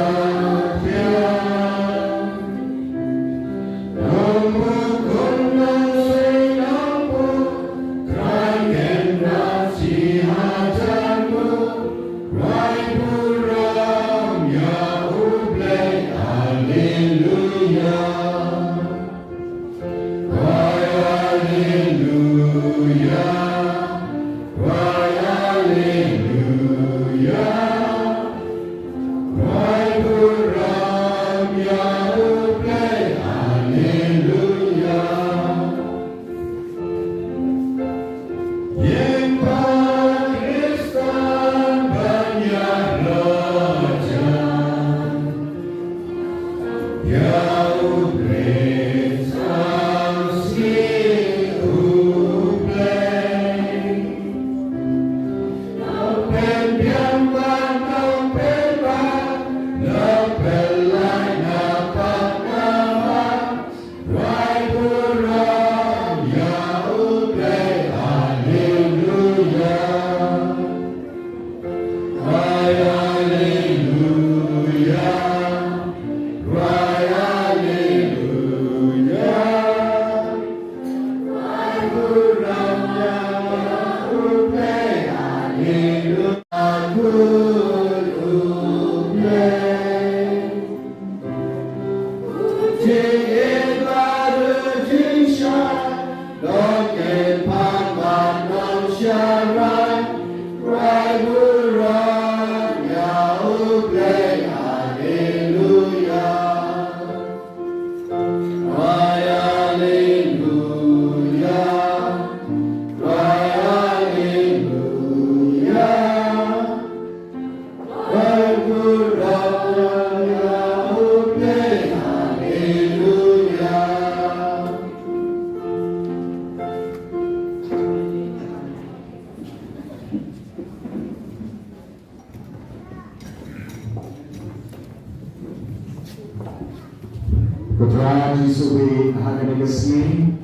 Ko Trai Jisu, ha kane ka sngi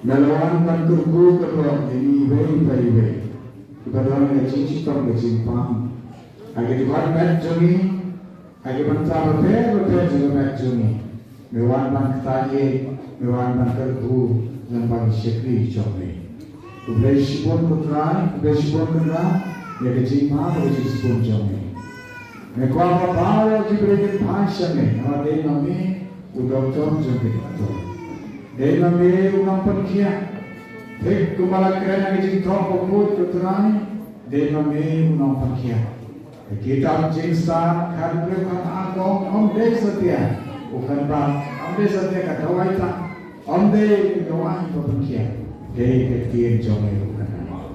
me la wan ban kyrkhu kyrdoh ïa ngi iwei pa iwei kiba don ka jingshitom ka jingpang ha ki dkhot met jong ngi, ha ki bynta bapher bapher jong ka met jong ngi. Me wan ban ktah ïa, me wan ban kyrkhu lyngba ki shakri jong me. Khublei shibun ko Trai, khublei shibun kynrad ïa ka jingma bad ka jingsbun jong me. Me kwah ba baroh ki briew kin phai sha me, namar dei ma me u doktor jong ki doktor. Dei ma me u nongpynkhiah. Thik kumba la kren ha ka jingthoh bakhuid ko Trai, dei ma me u nongpynkhiah. Ka kitab Jingstad khathynriew khatar ka ong, ym dei satia u kynbat, ym dei satia ka dawai tang, ym dei ka dawai ba pynkhiah, dei ka ktien jong me u kynbat.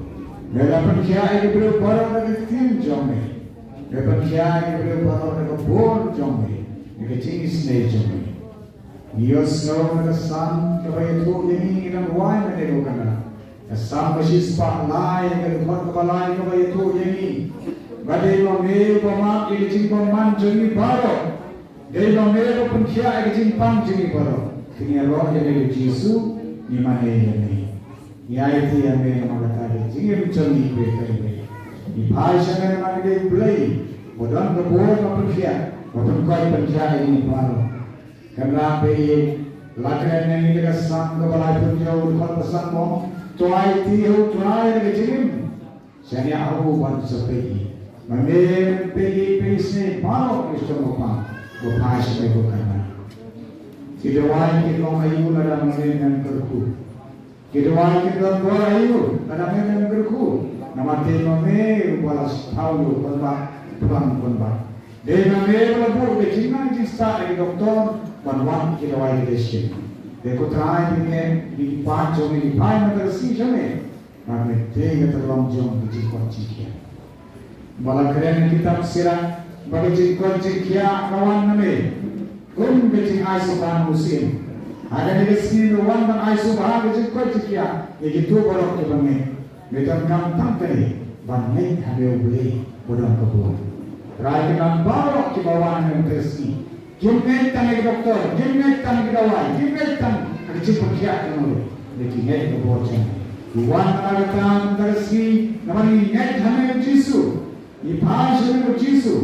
Me la pynkhiah ïa ki briew baroh da ka ktien jong me. Me pynkhiah ïa ki briew baroh da ka bor jong me, da ka jingisynei jong me. Ngi ïohsngew na ka Salm kaba ïathuh ïa ngi, ngi dang wai mynne ko Kynrad. Ka Salm ba shispah lai, ka dkhot kaba lai kaba ïathuh ïa ngi ba dei ma me uba map ïa ka jingbymman jong ngi baroh. Dei ma me uba pynkhiah ïa ka jingpang jong ngi baroh. Te ngi ïaroh ïa me ko Jisu, ngi mane ïa me. Ngi aiti ïa me namar kata ka jingim jong ngi iwei pa iwei. Ngi phai sha me namar ngi dei U Blei uba don ka bor ban pynkhiah, ban pynkoit pynkhiah ïa ngi baroh. Kynrad, phi la kren ïa ngi da ka Salm kaba laiphew hynñiew, dkhot ba san mo. To aiti ha U Trai da ka jingim, shaniah ha u ban sa peit ïa ngi. Ma me peit ïa ngi, peit ïa ngi baroh ki shnong ba pang, ba phai sha me ko Kynrad. Ki dawai ki long aïu lada ma me mem kyrkhu? Ki dawai kin don bor aïu lada me mem kyrkhu? Namar dei ma me uba la thaw ïa u kynbat, u kynbat. Dei ma me uba la buh ka jingnang jingstad ïa ki doktor ban wad ki dawai ki dei shisien. Te ko Trai, ngi ngeit, ngi ki paid jong me ki phai mynta ka sngi sha me. Namar me dei ka tyllong jong ka jingkoit jingkhiah. Ba la kren ha kitab Sirah ba ka jingkoit jingkhiah ka wan na me kum ka jingai sngewbha na u syiem. Ha kane ka sngi me wan ban ai sngewbha ka jingkoit jingkhiah ïa kito baroh kiba ngeit. Me donkam tang kane, ban ngeit ha me U Blei uba don ka bor. Trai, kynrad baroh kiba wan ha kane ka sngi, kim ngeit tang ïa ki doktor, kim ngeit tang ïa ki dawai, kim ngeit tang ha ka jingpynkhiah kano ruh. Ngi ki ngeit ïa ka bor jong me. Ngi wan na kata, na kata ka sngi namar ngi ngeit ha me ko Jisu. Ngi phai sha me ko Jisu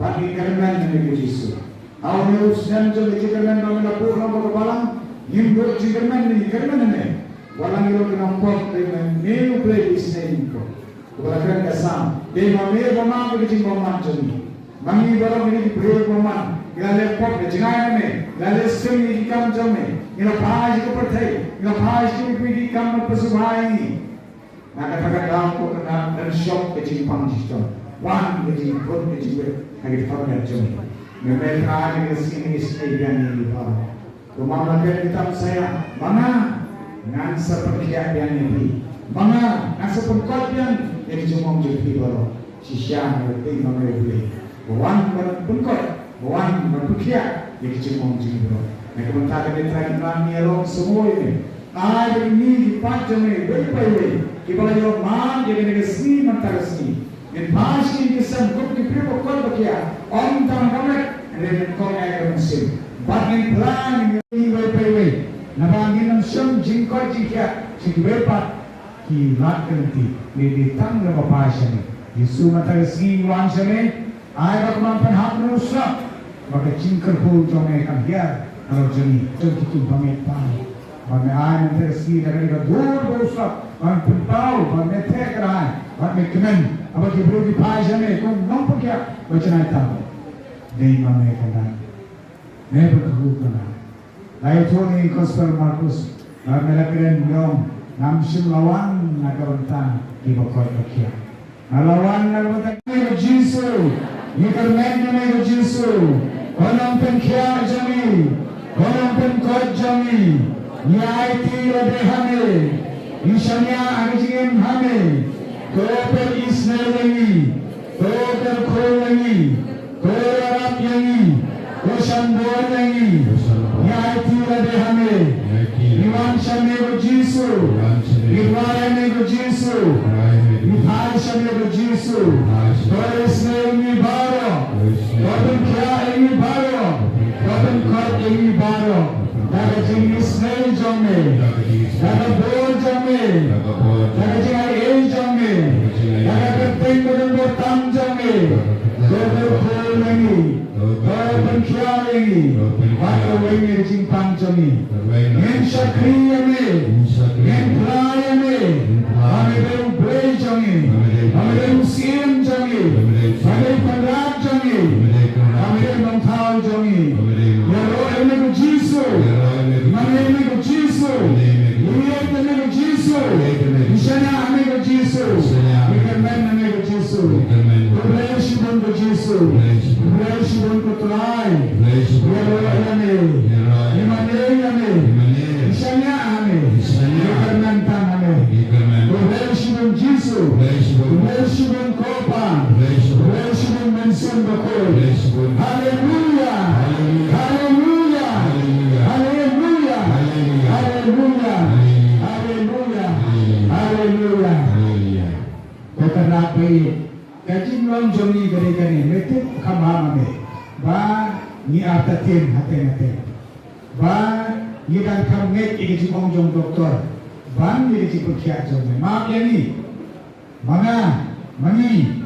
bad ngi kyrmen ha me ko Jisu. Ha une u snem jong ka jingkyrmen ba me la buh lyngba ka balang, ngim duh jingkyrmen, ngi kyrmen ha me. Wat la ngi long ki nongpop, dei ma me U Blei uba isynei ïa ngi pop. Kumba la kren ka Salm, dei ma me uba map ïa ka jingbymman jong ngi. Ma ngi baroh ngi dei ki briew bymman. Ngi la leh pop da jngai na me, ngi la leh sting ïa ki kam jong me. Ngi la phai sha ka pyrthei, ngi la phai sha kiwei kiwei ki kam ban pynshubha ïa ngi. Na kata ka daw ko Kynrad, ngan shop ka jingpang jingshitom. Wan ka jingkhot ka jingwit ha ki dkhot met jong ngi. Me, me Trai, ha kane ka sngi ngi isynei biang ïa ngi baroh. Kumba la kren kitab Isaïah, ma nga ngan sa pynkhiah biang ïa phi. Ma nga ngan sa pynkhiah biang ïa ki jingmong jong phi baroh. Shisha nga la tieng ma me U Blei ba wan ban pynkhiah, ba wan ban Pyrkhat ïa ki jingong jingpyrkhat. Na ka bynta kane, Trai Kynrad, ngi ïa long sngewbha ïa me. Ai ba ngi ki paid jong me iwei pa iwei kiba la ïoh mad ïa kane ka sngi mynta ka sngi, ngin phai sha ki sem kum ki briew ba koit ba khiah, ym tang ha ka met hynrei ngin koit ha ka mynsiem. Bad ngin phla ïa ngi iwei pa iwei, naba ngin ym shym jingkoit jingkhiah sha kiwei pat ki lad ka lynti. Ngi dei tang ba phai sha me. Jisu, mynta ka sngi ngi wan sha me. Ai ba kumba pynhap na u slap, ba ka jingkyrkhu jong me kan hiar halor jong ngi, jong ki kum ba me pynpaw. Ba me ai mynta ka sngi da kane ka dur ba u slap ban pynpaw, ba me theh kyrhai bad me kmen, haba ki briew ki phai sha me kum nongpyrkhiah ba janai tam. Dei ma me kane. Me ba ka hu kane. La ïathuh ïa ngi Gospel Markus ba me la kren, ong, ngam shym la wan na ka bynta kiba koit ba khiah. Nga la wan na ka bynta me ko Jisu. Ngi kyrmen na me ko Jisu. Ko nongpynkhiah jong ngi, ko nongpynkoit jong ngi. Ngi aiti lade ha me. Ngi shaniah ha ka jingim ha me. To pynisnei ïa ngi, to kyrkhu ïa ngi, to ïarap ïa ngi, to shon bor ïa ngi. Ngi aiti lade ha me. Ngi wan sha me ko Jisu. Ngi duwai ïa me ko Jisu. Ngi phai sha me ko Jisu. To isnei ïa ngi baroh, to pynkhiah ïa ngi baroh, to pynkhiah ïa ngi baroh. Da ka jingisnei jong me, da ka bor jong me, da ka jingaiei jong me, da ka kyrteng ba donbor tam jong me, to kyrkhu ïa ngi, to pynkhiah ïa ngi, bad to weng ïa ka jingpang jong ngi. Ngin shakri ïa me, ngin phla ïa me, ba me dei U Blei jong ngi, ba me dei U Syiem jong ngi, ba me dei Kynrad jong ngi, ba me dei Nongthaw jong ngi. Ïaroh ïa me ko Jisu. Mane ïa me ko Jisu. Ïeit ïa me ko Jisu. Ngi shaniah ha me ko Jisu. Ngi kyrmen ha me ko Jisu. Khublei shibun ko Jisu. Khublei shibun ko Trai. Ïaroh ïa me. Mane ïa me. Ngi shaniah ha me. Ngi kyrmen tang ha me. Khublei shibun Jisu. Khublei shibun ko Pa. Khublei shibun Mynsiem Bakhuid. Haleluya. Haleluya. Haleluya. Haleluya. Haleluya. Ko Kynrad ba ïeit, ka jinglong jong ngi ka dei kane, me tip kham bha ma me ba ngi artatien hateng hateng. Ba ngi dang kham ngeit ïa ka jingong jong doktor ban ïa ka jingpynkhiah jong me. Map ïa ngi. Ma nga, ma ngi,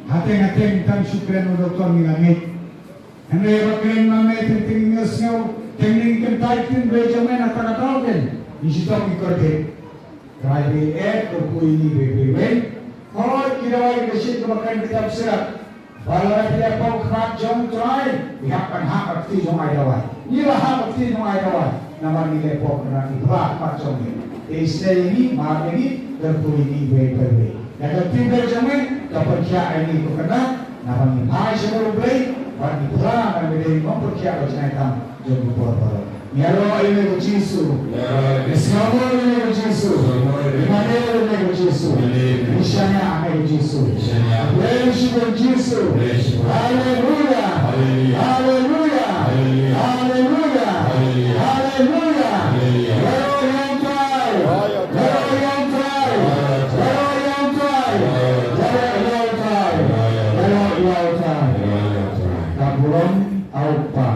hateng hateng tang shu kren u doktor ngi la ngeit. Hynrei haba kren ma me teng teng ngi sngew, teng ngi kyntait ktien Blei jong me na kata ka daw, ngi shitom ngi kordit. Trai Blei, eh, kyrkhu ïa ngi Blei, Blei, Blei. Hooid, ki dawai kiba shit kiba kren kitab sirat. Ba lada phi leh pop khmat jong u Trai, phi hap ban hap ha ka kti jong u ai dawai. Ngi la hap ha ka kti jong u ai dawai. Namar ngi leh pop, namar ngi phla khmat jong ngi. Te isnei ïa ngi, map ïa ngi, kyrkhu ïa ngi iwei pa iwei. Ïa ka kti Blei jong me ka pynkhiah ïa ngi ko Kynrad, namar ngi phai sha me U Blei, bad ngi phla ba me dei u nongpynkhiah ba janai tam jong ki por baroh. Ngi ïaroh ïa me ko Jisu. Ngi sngewbha ïa me ko Jisu. Ngi mane ïa me ko Jisu. Ngi shaniah ha me ko Jisu. Khublei shibun Jisu. Haleluya. Haleluya. Haleluya. Haleluya. Ïaroh ïa u Trai. Ïaroh ïa u Trai. Ïaroh ïa u Trai. Ïaroh ïa u Trai. Ka burom ha u Kpa,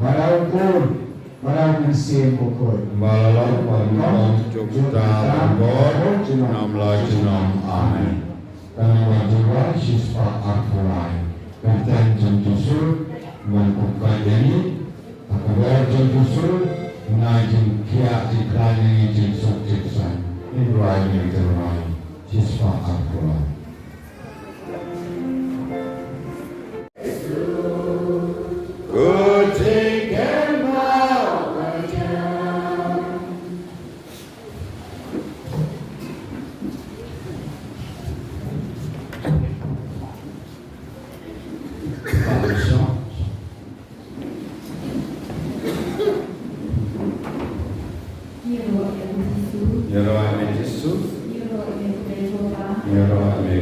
bad ha u Khun, bad ha u Mynsiem Bakhuid. Ba la long bad ha u Kpa, junom la junom. Amen. Ka nongbah jong U Blei, shispah arphew lai. Ka kyrteng jong U Jisu, ban pynkoit ïa ngi. Ha ka bor jong U Jisu, na jingkhiah jingkhlaiñ ïa ngi, jingsuk jingsaiñ. Ngi duwai, ngi duwai. Shispah arphew lai. Ïaroh ïa me Jisu. Ïaroh ïa me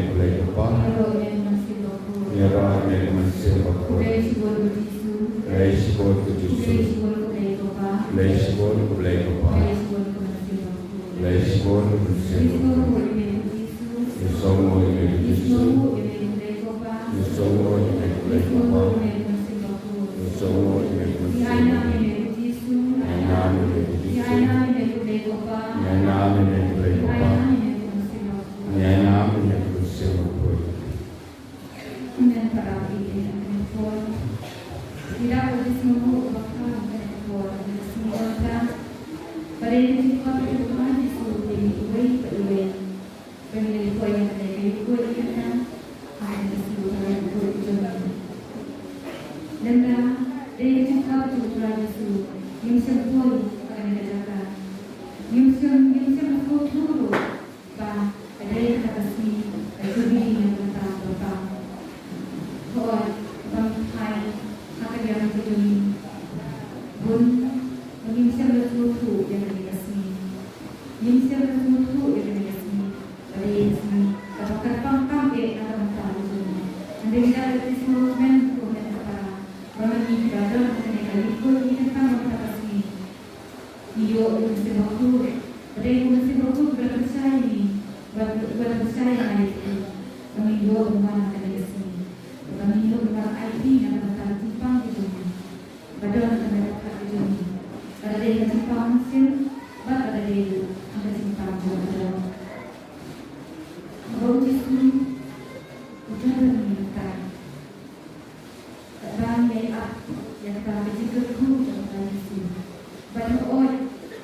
Khublei shibun ko Blei ko Pa. Khublei shibun ko Blei ko Pa. Khublei shibun ko Mynsiem Bakhuid. Khublei shibun ko Mynsiem Bakhuid. Ngi sngewnguh ïa me ko Jisu. Ngi sngewnguh ïa me ko Jisu. Ngi sngewnguh ïa me ko Blei ko Pa. Ngi sngewnguh ïa me ko Blei ko Pa. Ngi sngewnguh ïa me ko Mynsiem Bakhuid. Ngi sngewnguh ïa me ko Mynsiem Bakhuid. Ngi ai nam ïa me ko Jisu. Ngi ai nam ïa me ko Jisu. Ngi ai nam ïa me ko Blei ko Pa. Ngi ai nam ïa me ko Blei ko Pa. Ngi ai nam ïa me ko Mynsiem Bakhuid. Ngi ai nam ïa me ko Mynsiem Bakhuid. Amen. Para bangeit ha kane ka por, ngi dap ban ïasngewnguh bakla ha kane ka por, ha kane ka sngi Sabat, ba dei ka jingkwah jong U Trai Jisu ïa ngi iwei pa iwei. Ba ngin ïa poi ha kane ka ïing ïing, ha kane ka sngi Sabat jong ngi. Lymda dei ka jingkwah jong U Trai Jisu, ngim shym poi ha kane ka jaka. Ngim shym, ngim shym sngewthuh ruh ba ka dei kata ka sngi ka Jubili na ka bynta u Kpa. Hooid, kaba ngi phai ha ka liang ka jong ngi bun, ba ngim shym la sngewthuh ïa kane ka sngi. Ngim shym la sngewthuh ïa kane ka sngi ba dei ka sngi kaba kyrpang tam eh na ka bynta ka jong ngi. Hynrei ngi da leit sngewthuh kumne kumne ka para, ba ma ngi kiba don ha kane ka liang ka jong ngi kyrpang na kata ka sngi. Ngi ïoh ïa ka mynsiem bakhuid. Ba dei ka mynsiem bakhuid ba la pynshai ïa ngi, ba, ba la pynshai ïa ngi, ba ngin ïoh ban wan ha kane ka sngi. Ba ngin ïoh ban wan aiti na ka bynta ka jingpang ka jong ngi. Ba don ha ka met ka jong ngi. Ba la dei ka jingpang mynsiem, bad ba la dei ruh ha ka jingpang jong ka doh. Haba u Jisu u don bad ngi mynta. Katba ngi ïa ap ïa kata ka jingkyrkhu jong U Trai Jisu. Bad hooid,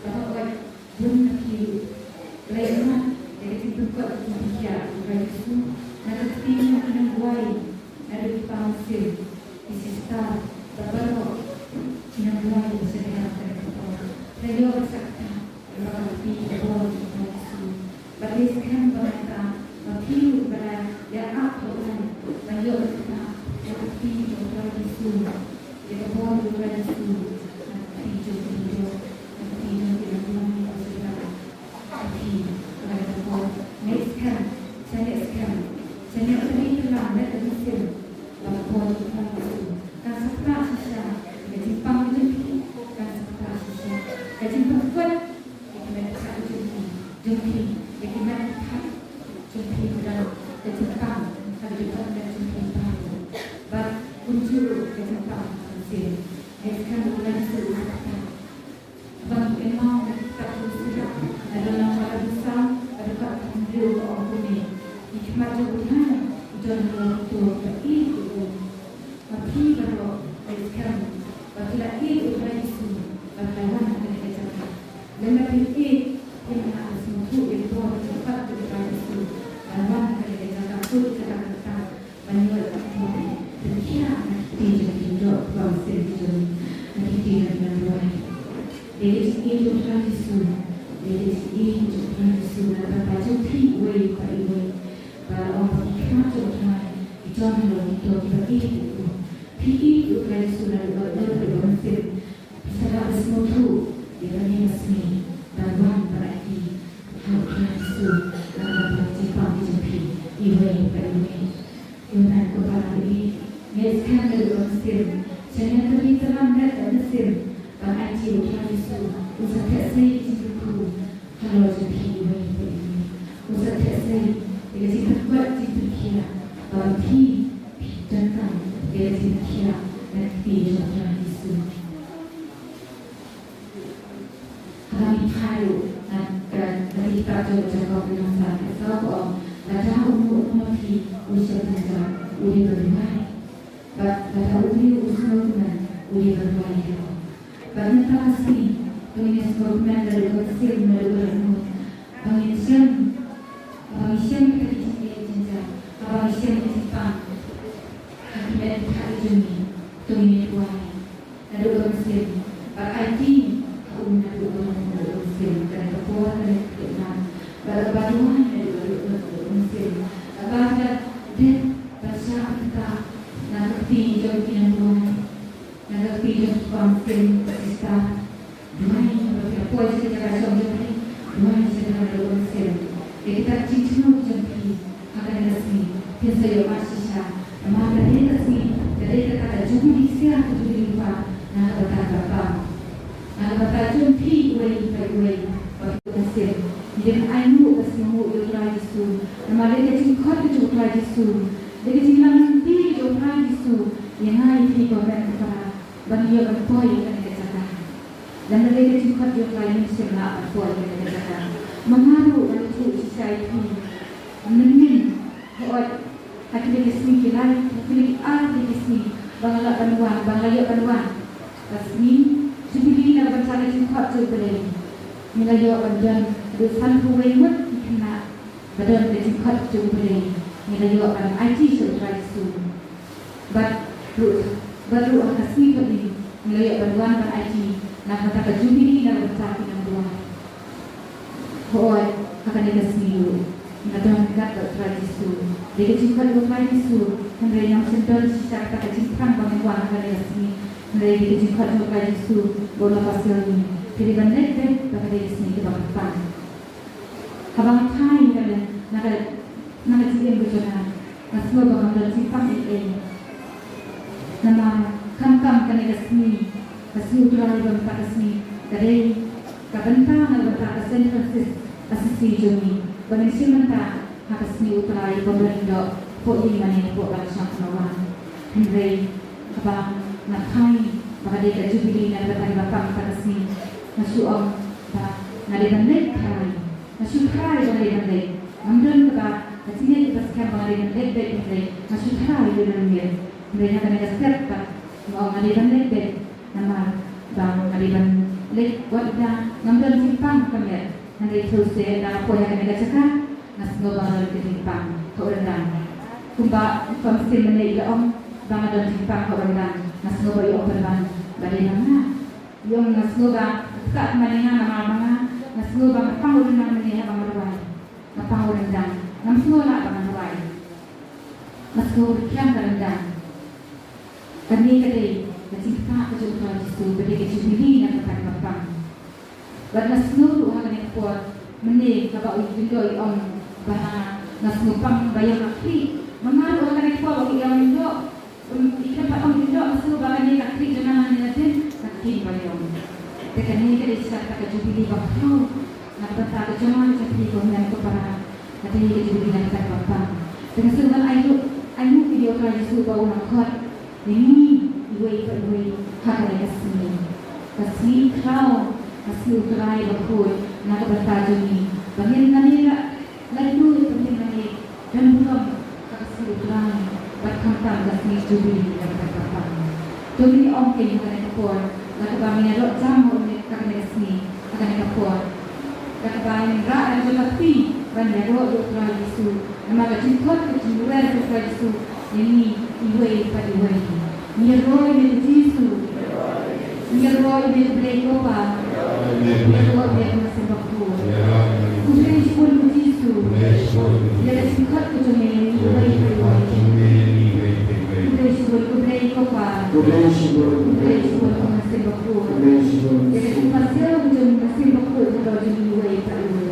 bad hooid, bun na phi ruh la ïa mat ïa ka jingpynkot ka jingpynkhiah U Trai Jisu na ka kti jong ki nongduwai, naduh ki pang mynsiem, ki sister, bad baroh ki nongduwai ba shakri ha kane ka por. La ïoh ba shakri. Ba ka kti ka bor jong U Trai Jisu. Bad dei skhem ba mynta ma phi ruh ba la ïa ap ha U Blei, la ïoh ba kata ka kti jong U Trai Jisu. Ïa ka bor jong U Trai Jisu. Ka kti jong ki doh, ka kti jong ki doh, ka kti jong ki doh, ka kti jong ki doh. Ka kti, ka kti ka bor. Ngi skhem, sa ngi skhem, sa ngi skhem ïa ka bor jong U Trai Jisu. Ba ka bor jong U Trai Jisu kan sa ktah shisha ïa ka jingpang ka jong phi, kan sa ktah shisha ka jingpang ka jong phi. Jong phi, ïa ki met ki phat jong phi, ka dang ka jingpang ha ka jingpang ka jong phi. Bad kumjuh ruh ka jingpang ka jong phi. Ïa ka jingpang ka jong phi. Ba ngi kynmaw na ki kitab jong U Sirah, na ka lynnong ba arphew saw, ka dkhot ba hynriew ka ong kumne: Ki khmat jong U Trai ki don halor kito kiba ïeit ïa u. Ma phi baroh, ngi skhem ba phi la ïeit ïa U Trai Jisu ba phi la wan ha kane ka jaka. Lymda phi ïeit, phim lah ban sngewthuh ïa ka bor ka jingpang jong U Trai Jisu ban wan ha kane ka jaka, kut ïa kata ka kyrteng ban ïoh ïa ka jingpynkhiah na ki kti jong ki doh, ki pang mynsiem ki jong ngi, na ki kti jong ki nongduwai. Dei ka jingïeit jong U Trai Jisu, dei ka jingïeit jong U Trai Jisu na ka bynta jong phi iwei pa iwei. Ba la ong ba ki khmat jong U Trai ki don halor kito kiba ïeit ïa u. Phi ïeit ïa U Trai Jisu naduh ka doh, naduh ka mynsiem. Phi sa lah ban sngewthuh ïa kane ka sngi ban wan ban aiti ha U Trai Jisu na ka bynta ka jingpang ka jong phi iwei pa iwei. Ïa kane ko para, ngi skhem naduh ka mynsiem, sa ngi tyrli tyrlam lem ka mynsiem ban aiti ha U Trai Jisu. Un sa theh sei ka jingkyrkhu halor jong phi iwei pa iwei. Un sa theh sei ïa ka jingpynkot jingpynkhiah ba phi, phi donkam ïa ka jingpynkhiah na ka kti jong U Trai Jisu. Haba ngi phai ruh na ka, na ka kitab jong u Jakob lynnong saw, ka saw ka ong: Lada uno uno ma phi u sngewthuh, u dei ban duwai. Bad lada u briew u sngewthuh, u dei ban duwai ïa u. Bad mynta ka sngi, to ngin ïa sngewthuh naduh ka mynsiem, naduh ka dohnud. Haba ngi shem, haba ngi shem kita ki jingeh jingjar, haba ngi shem ki jingpang ha ki met ki phat ki jong ngi, to ngin ïa duwai naduh ka mynsiem. Bad aiti ha u naduh ka mynsiem, kane ka por, kane ka khyllipmat. Bad kaba duwai naduh ka mynsiem, kaba dep ban shah mynta na ka kti jong ki nongduwai, na ka kti jong ki pang mynsiem, ki sister. Duwai, haba phi la poi sha ka jaka shong jong phi, duwai sha ka naduh ka mynsiem. Ïa kita ki jingthmu jong phi ha kane ka sngi, phin sa ïohmad shisha. Namar ka dei ka sngi, ka dei kata ka jubili ksiar ka Phi ba na ka bynta ka bapang, na ka bynta jong phi uwei pa uwei, ba phi mynsiem. Ngi dang ainguh ka sngi nguh ïa U Trai Jisu. Namar lei ka jingkhot ka jong U Trai Jisu, lei ka jingïalam lynti ka jong U Trai Jisu ïa nga ïa phi ko hynmen ko para, ba ngi ïoh ban poi ïa kane ka jaka. Lada lei ka jingkhot jong U Trai ngim shym lah ban poi ïa kane ka jaka. Ma nga ruh nga la ïathuh shisha ïa phi mynnin. Hooid, ha kine ki sngi ki lai, ha kine ki ar tylli ki sngi ba nga lah ban wan, ba nga la ïoh ban wan. Ka sngi Jubili na ka bynta ka jingkhot jong U Blei, ngi la ïoh ban don haduh sanphew wei ngut ki khynnah ba don ka jingkhot jong U Blei, ngi la ïoh ban aiti sha U Trai Jisu. Bad ruh, bad ruh ha ka sngi Khatnyngkong ngi la ïoh ban wan ban aiti na ka bynta ka Jubili na ka bynta ki nongduwai. Hooid, ha kane ka sngi ruh nga don ryngkat bad U Trai Jisu. Dei ka jingkhot U Trai Jisu, hynrei ngam shym don shisha kata ka jingpang ba ngan wan ha kane ka sngi. Hynrei dei ka jingkhot U Trai Jisu ba u la pass ïa ngi. Te dei ban leit beit ba ka dei ka sngi kaba kyrpang. Haba nga phai ïa kane na ka, na ka jingim ka jong nga, nga sngew ba ngam don jingpang ei ei. Namar khamtam kane ka sngi, ka sngi U Trai ba mynta ka sngi, ka dei ka bynta na ka bynta ka Saint Francis Assisi jong ngi, ba ngin shim bynta ha ka sngi U Trai, ba ngin ïoh poi ïing mane hapoh Balang Shnong Kynnoh Wan. Hynrei haba nga phai ba ka dei ka Jubili na ka bynta ki bapang mynta ka sngi, nga shu ong ba nga dei ban leit tharai. Nga shu tharai ba nga dei ban leit. Ngam don kaba ka jingngeit kaba skhem ba nga dei ban leit beit, hynrei nga shu tharai ïa u nongmih. Hynrei ha kane ka step pat nga ong nga dei ban leit beit. Namar ba nga dei ban leit wat la ngam don jingpang ka met. Hynrei thoseh lada nga poi ha kane ka jaka nga sngew ba nga don ka jingpang ha u ryndang. Kumba, kumba u mynsiem mane i la ong ba nga don jingpang ha u ryndang, nga sngew ba i ong pynban ba dei ma nga. I ong nga sngew ba ka ktah ma nga namar ba nga, nga sngew ba nga pang u ryndang mane haba nga duwai. Nga pang u ryndang, ngam sngew lah ba ngan duwai. Nga sngew ba khraw ka ryndang. Kane ka dei ka jingktah ka jong U Trai Jisu, ka dei ka Jubili na ka bynta ki bapang. Bad nga sngew ruh ha kane ka por, mynne haba u Lyngdoh i ong ba nga sngew pang ba ïa nga khlieh. Ma nga ruh ha kane ka por ba u ong Lyngdoh, um, i khlem pat ong Lyngdoh, nga sngew ba kane ka khlieh jong nga hangne hadien ka khlieh ba ïong. Te kane ka dei shisha kata ka Jubili ba khraw na ka bynta ka jong nga, ka jong phi ko hynmen ko para. Ka dei ka Jubili na ka bynta ki bapang. Te nga sngewbha ai ruh, ai ruh ïa U Trai Jisu ba un nang khot ïa ngi iwei pa iwei ha kane ka sngi. Ka sngi khraw, ka sngi U Trai bakhuid na ka bynta jong ngi. Ba ngin mane la laitluid, ba ngin mane don burom ha ka sngi U Trai bad khamtam ka sngi Jubili na ka bynta ki bapang. To ngin ong kein ha kane ka por, la kaba ngin ïaroh jam ha une, ha kane ka sngi, ha kane ka por. La kaba ngin rah ïa ka jong ka kti ban ïaroh ïa U Trai Jisu. Namar ka jingkhot ka jingwer ka jong U Trai Jisu ïa ngi iwei pa iwei. Ngi ïaroh ïa me ko Jisu. Ngi ïaroh ïa me ko Blei ko Pa. Ngi ïaroh ïa me ko Mynsiem Bakhuid. Khublei shibun ko Jisu. Ïa ka jingkhot ka jong me ïa ngi iwei pa iwei. Khublei shibun ko Blei ko Pa. Khublei shibun ko Mynsiem Bakhuid. Ïa ka jingpasiaw ka jong me Mynsiem Bakhuid ka jong ngi iwei pa iwei.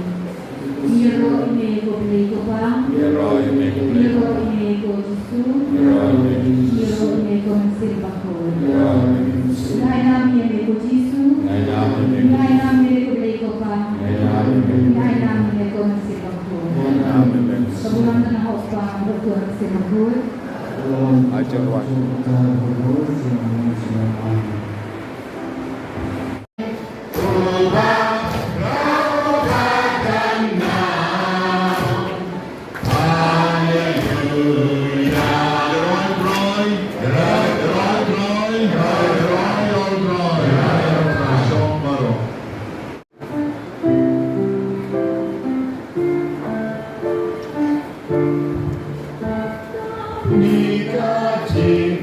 Ngi ïaroh ïa me ko Blei ko Pa. Ngi ïaroh ïa me ko Blei. Ngi ïaroh ïa me ko Jisu. Ngi ïaroh ïa me ko Mynsiem Bakhuid. Ngi ïaroh ïa me ko Jisu. Ngi ïaroh ïa me ko Blei ko Pa. Ngi ïaroh ïa me ko Mynsiem Bakhuid. Ngi ïaroh ïa me ko Mynsiem Bakhuid. Ka burom ka jong u Kpa bad u Khun bad u Mynsiem Bakhuid.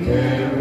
Amen.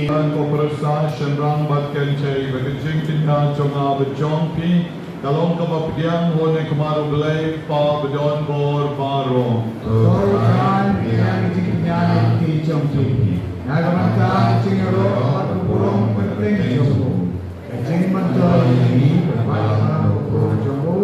Ko para sa shynrang bad kynthei, ba ka jingkynmaw jong nga bad jong phi ka long kaba pdiang ha u neng kumar U Blei Kpa badonbor baroh. To tang ïa ka jingkynmaw jong phi. Na ka bynta ka jingïaroh bad ka burom ka kyrteng jong u, ka jingmyntoi ïa ngi ka batai ha u jong u.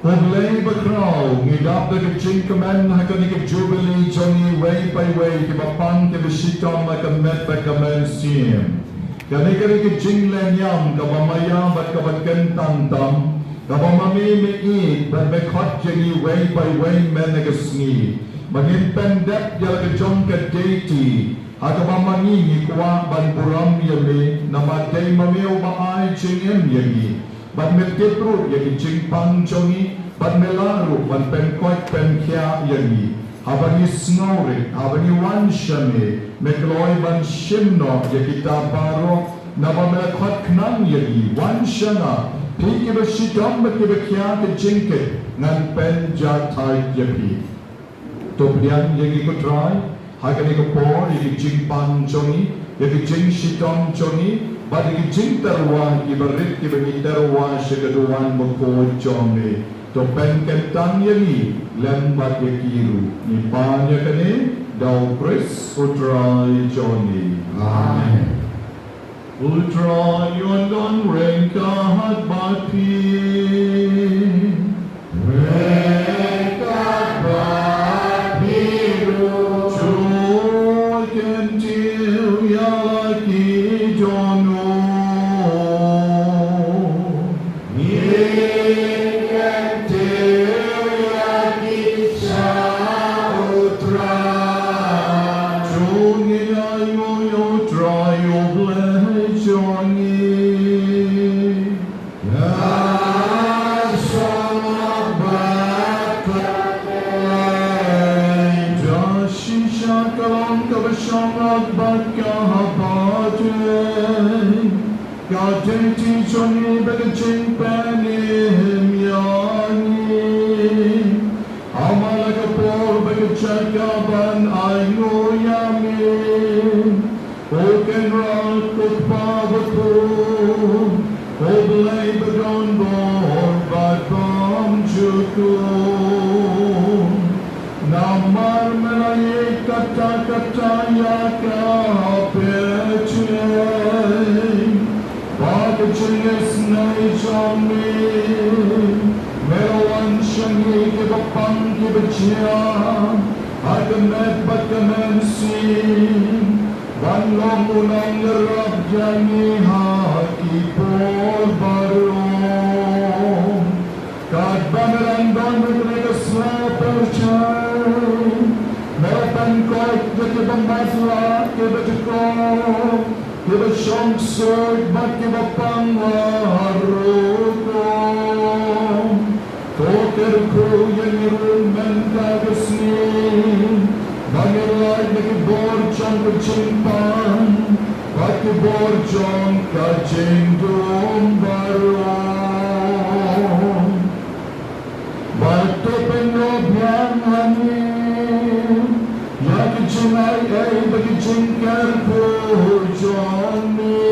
Ko Blei bakhraw, ngi dap da ka jingkmen ha kane ka jubili jong ngi iwei pa iwei kiba pang kiba shitom ha ka met bad ka mynsiem. Kane ka dei ka jinglehniam kaba maïa bad kaba kyntang tam, kaba ma me me ïeit bad me khot ïa ngi iwei pa iwei mynne ka sngi, ba ngin pyndep ïa la ka jong ka deiti ha kaba ma ngi ngi kwah ban burom ïa me, namar dei ma me uba ai jingim ïa ngi. Bad me tip ruh ïa ki jingpang jong ngi, bad me lah ruh ban pynkhiah pynkhiah ïa ngi. Haba ngi sngewrit, haba ngi wan sha me, me kloi ban shim noh ïa kita baroh, naba me la khot khnang ïa ngi, wan sha nga, phi kiba shitom bad kiba khia ka jingkit, ngan pynjahthait ïa phi. To pdiang ïa ngi ko Trai, ha kane ka por, ïa ki jingpang jong ngi, ïa ki jingshitom jong ngi, bad ïa ki jingtyrwa kiba rit kiba ngi tyrwa sha ka duwan bakhuid jong me. To pynkyntang ïa ngi lem bad ïa ki ruh. Ngi pan ïa kane da u Khrist u Trai jong ngi. Amen. U Trai un don ryngkat bad phi. Ryngkat bad phi ruh. To kyntiew ïa la ki dohnud. Ngin kyntiew ïa ki sha u Trai. To ngin ainguh ïa u Trai u Blei jong ngi. Ka shong bad ka kyrteng. Da shisha ka long kaba shong bad kaba dei. Ka dei ka jong ngi bad ka jingpynim ïa ngi. Ha man la ka por bad ka jaka ban ainguh ïa me, ko Kynrad, ko Kpa bakhuid, ko Blei badonbor bad bymjukut. Namar me la ïeit katta katta ïa ka pyrthei, bad ka jingisynei jong me, me la wan sha ngi kiba pang kiba jia ha ka met bad ka mynsiem, ban long u nongïarap ïa ngi ha ki por baroh. Katba me dang don ha kane ka sla pyrthei, me la pynkoit ïa kiba matlah, kiba dkoh, kiba shongksuid bad kiba pang ha rukom. To kyrkhu ïa ngi ruh, me Ka sngi ba ngi lait na ki bor jong ka jingpang bad ki bor jong ka jingdum baroh. Bad to pynlong biang ha ngi ïa ki jingai ei bad ki jingkyrkhu jong ngi,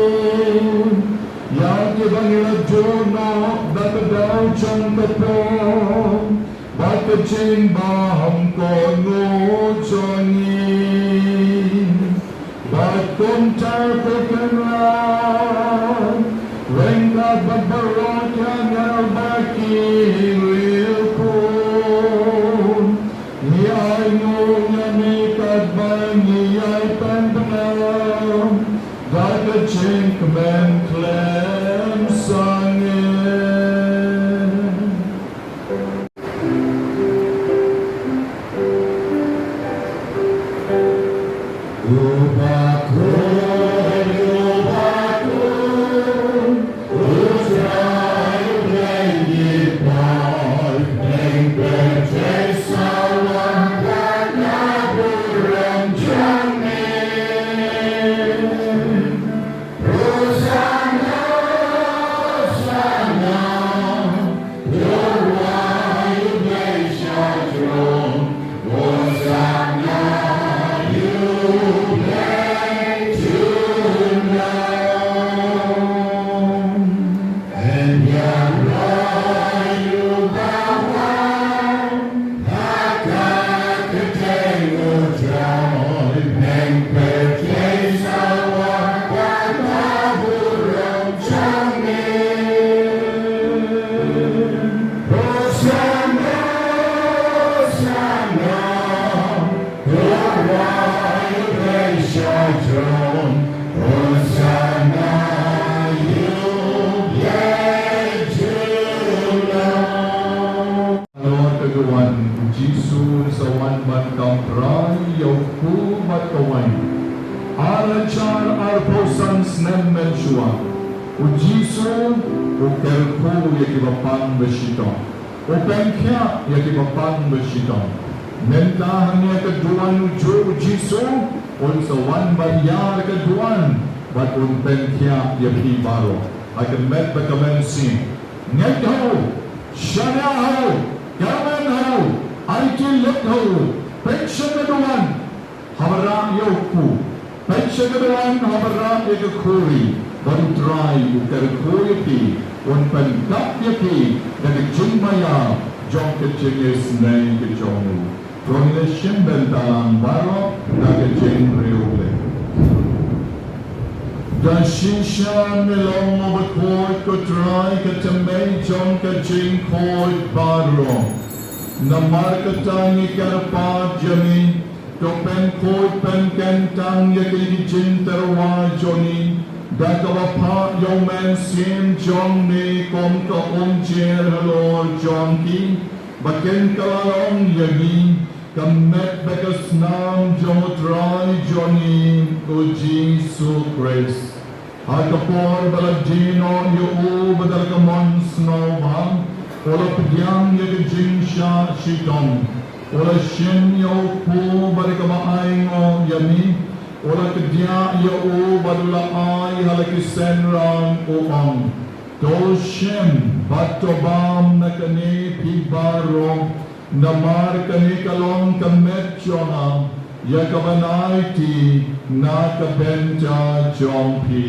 ïa kiba ngi la duh noh da ka daw jong ka pop bad ka jingbymkohnguh jong ngi. Bad kumta ko Kynrad, ryngkat bad baroh ki angel bad ki riewkhuid, ngi ainguh ïa me katba ngi ïai pynbna da ka jingkmen khlem sangeh. Halor ka duwan, u Jisu u sa wan ban kam trai ïa u kpu bad ka waiñ. Ar hajar arphew san snem mynshuwa, u Jisu u kyrkhu ïa kiba pang ba shitom. U pynkhiah ïa kiba pang ba shitom. Mynta hangne ha ka duwan u juh u Jisu un sa wan ban ïar ka duwan bad un pynkhiah ïa phi baroh. Ha ka met bad ka mynsiem. Ngeit ha u, shaniah ha u, kyrmen ha u, aiti lut ha u, pynshong ka duwan, haba rah ïa u kpu, pynshong ka duwan haba rah ïa ka khuri, bad u Trai u kyrkhu ïa phi, un pyndap ïa phi da ka jingmaïa jong ka jingisynei ka jong u. To ngin ïa shim bynta lang baroh da ka jingriewblei. Da shisha me long uba khuid ko Trai, ka tymmen jong ka jingkhuid baroh. Namar kata ngi kyrpad ïa me, to pynkhuid pynkyntang ïa ki jingtyrwa jong ngi da kaba phah ïa u Mynsiem jong me kum ka umjer halor jong ki, ba kin kylla long ïa ngi ka met bad ka snam jong u Trai jong ngi u Jisu Khrist. Ha ka por ba la die noh ïa u bad da ka mon sngewbha, u la pdiang ïa ka jingshah shitom, u la shim ïa u kpu bad da kaba ainguh ïa me, u la kdiah ïa u bad u la ai ha la ki synran, u ong, to shim bad to bam na kane phi baroh, namar kane ka long ka met jong nga, ïa ka ban aiti na ka bynta jong phi.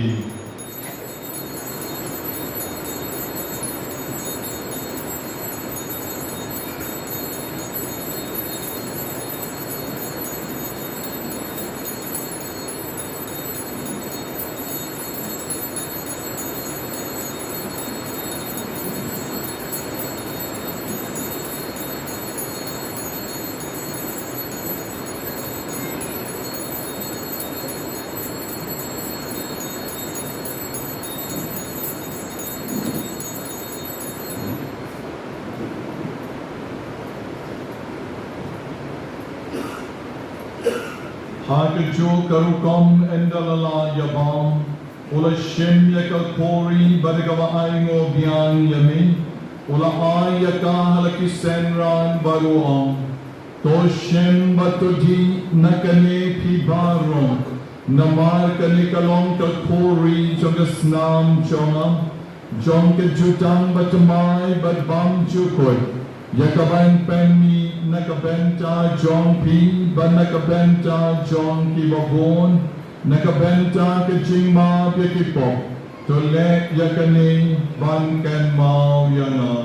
Ha kajuh ka rukom ynda la lah ïa bam, u la shim ïa ka khuri bad da kaba ainguh biang ïa me, u la ai ïa ka ha la ki synran bad u ong, To shim bad to dih na kane phi baroh, namar kane ka long ka khuri jong ka snam jong nga, jong ka jutang bathymmai bad bymjukut, ïa kaba yn pynmih na ka bynta jong phi bad na ka bynta jong kiba bun, na ka bynta ka jingmap ïa ki pop. To leh ïa kane ban kynmaw ïa nga.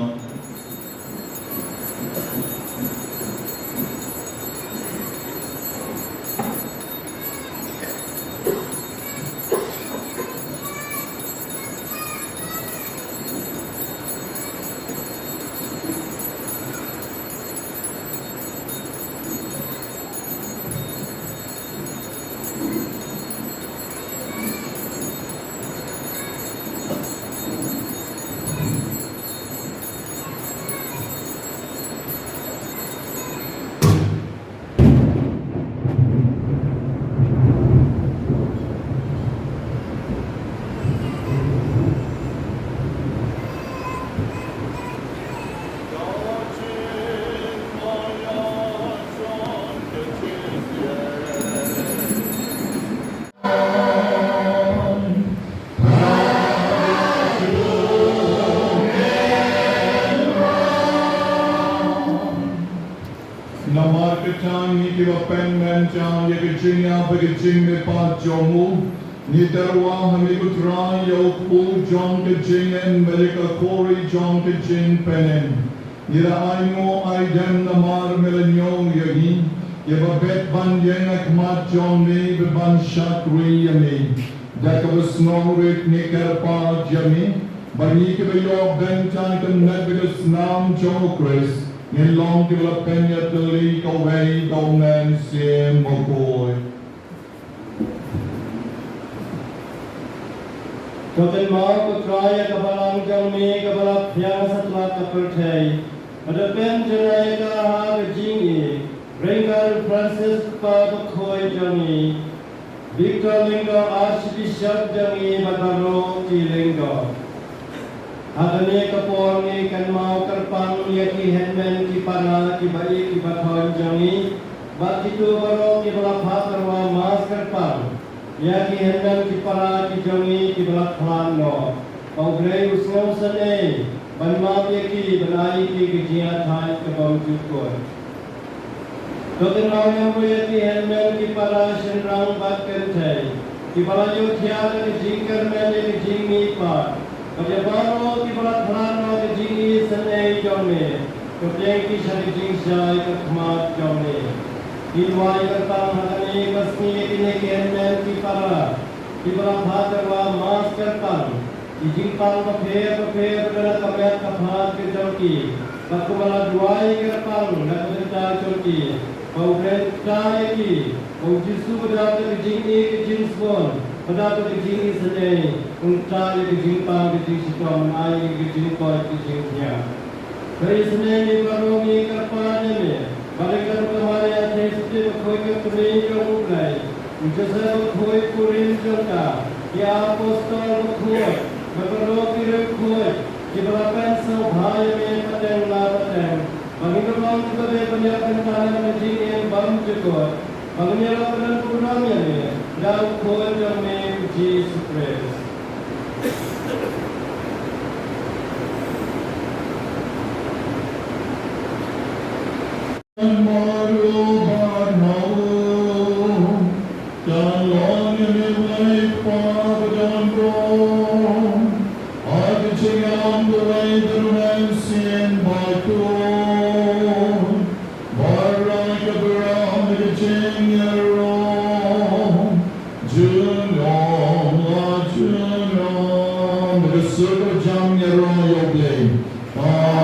Namar kata ngi kiba pynmynjur ïa ka jingïap bad ka jingmihpat jong u, ngi tyrwa ha me ko Trai ïa u kpu jong ka jingim bad ïa ka khuri jong ka jingpynim. Ngi la ainguh aidem namar me la ñiew ïa ngi, ïa ba bit ban ïeng ha khmat jong me bad ban shakri ïa me. Da kaba sngewrit ngi kyrpad ïa me, ba ngi kiba ïoh bynta na ka met bad ka snam jong u Khrist, ngin long kiba la pynïatylli kawei da u Mynsiem Bakhuid. To kynmaw ko Trai ïa ka balang jong me kaba la phiang satlak ka pyrthei, bad da pynjanai ïa ka ha ka jingïeit, Reverend Francis Kpa Bakhuid jong ngi, Victor Lyngdoh Archbishop jong ngi bad baroh ki lyngdoh. Ha kane ka por ngi kynmaw kyrpang ïa ki hynmen ki para kiba ïeit kiba thoiñ jong ngi, bad kito baroh kiba la phah tyrwa mass kyrpang ïa ki hynmen ki para ki jong ngi kiba la khlad noh. Ba U Blei u sngewsynei ban map ïa ki, ban ai ïa ki ka jingïathait ka bymjukut. To kynmaw ïa ki hynmen ki para shynrang bad kynthei kiba la ïohthiah da ka jingkyrmen ïa ka jingmihpat, bad ïa baroh kiba la khlad na ka jingisynei jong me. To pdiang ki sha ka jingshai ka khmat jong me. Ngi duwai kyrpang ha kane ka sngi ïa kine ki hynmen ki para kiba la phah tyrwa mass kyrpang, ki jingpang bapher bapher ba don ha ka met ka phad ka jong ki, bad kumba la duwai kyrpang na ka bynta jong ki, ba U Blei un ktah ïa ki, ba U Jisu ba don da ka jingïeit ka jingsbun, ba don da ka jingisynei, un ktah ïa ka jingpang ka jingshitom, un ai ïa ki ka jingkoit ka jingkhñiang. Ka isynei ngi baroh ngi kyrpad ïa me, ba dei ka Maria thei sutei bakhuid ka kmie jong U Blei, u Joseph bakhuid kurim jong ka, ki apostol bakhuid, bad baroh ki riewkhuid kiba la pynsngewbha ïa me pateng la pateng, ba ngin ym long kiba beh ban ïaid bynta ha ka jingim bymjukut, ba ngin ïaroh ban burom ïa me da u Khun jong me u Jisu Khrist. Maru barnau, ta long ïa me Blei Kpa ba don bor, ha ka jingïalam kawei da u Mynsiem Bakhuid, baroh ka burom da ka jingïaroh junom la junom. Da ka sur kaba jam ngi ïaroh ïa U Blei. Amen.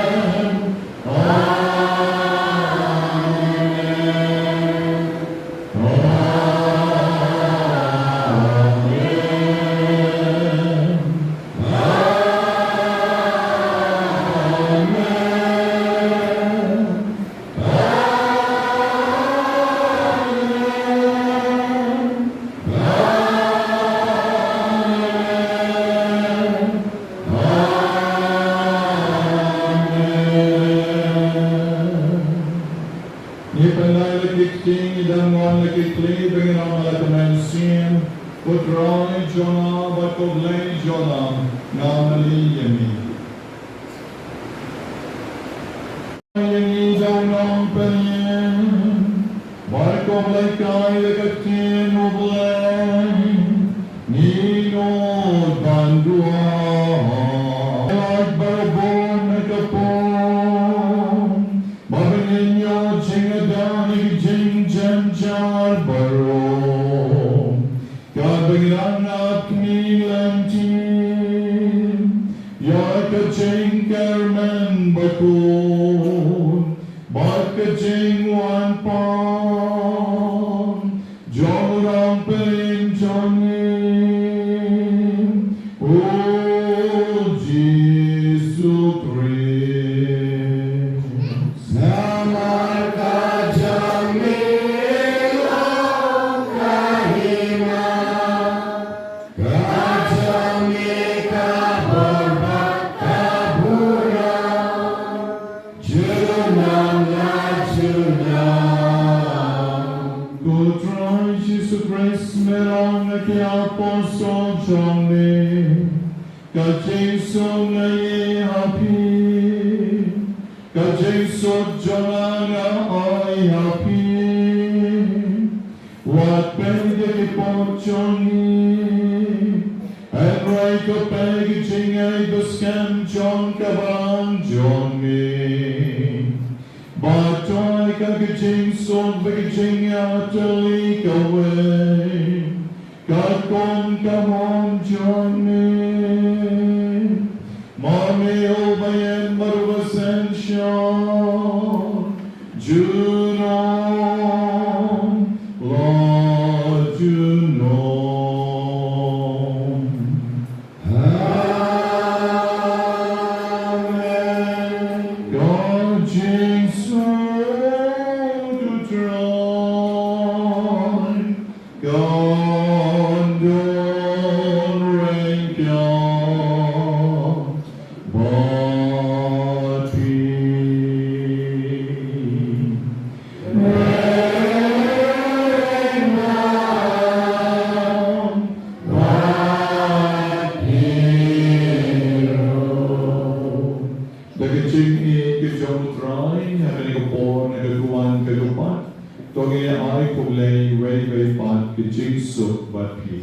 Amen. Ong pynïeng, bad khublei kai ïa ka ktien U Blei, ngin nud ban duwai. Lait barabor na ka pung, ba ngin ïoh jingïada na ki jingjynjar baroh. Ka bynrap na kmie lynti, ïa ka jingkyrmen bakhuid, bad ka jingwan pat jong u Nongpynim jong ngi, U Jisu Khrist. Namar ka jong me long ka hima, ka jong me ka bor bad ka burom, junom la junom. Ko Trai Jisu Khrist, me la ong ha ki apostol jong me, ka jingsuk nga ai ha phi, ka jingsuk jong nga nga ai ha phi. Wat peit ïa ki pop jong ngi, hynrei to peit ïa ka jingngeit baskhem jong ka balang jong me. Bad to ai ka jingsuk bad ka jingïatylli kawei, katkum ka mon jong me. Ma me uba ïeit bad uba synshar, junom la junom. Amen. Ka jingsuk U Trai kan don ryngkat bad phi. Da ka jingïeit ka jong U Trai, ha kane ka por, na ka duwan ka dukpat, to ngin ïa ai khublei iwei iwei pat ka jingsuk bad phi.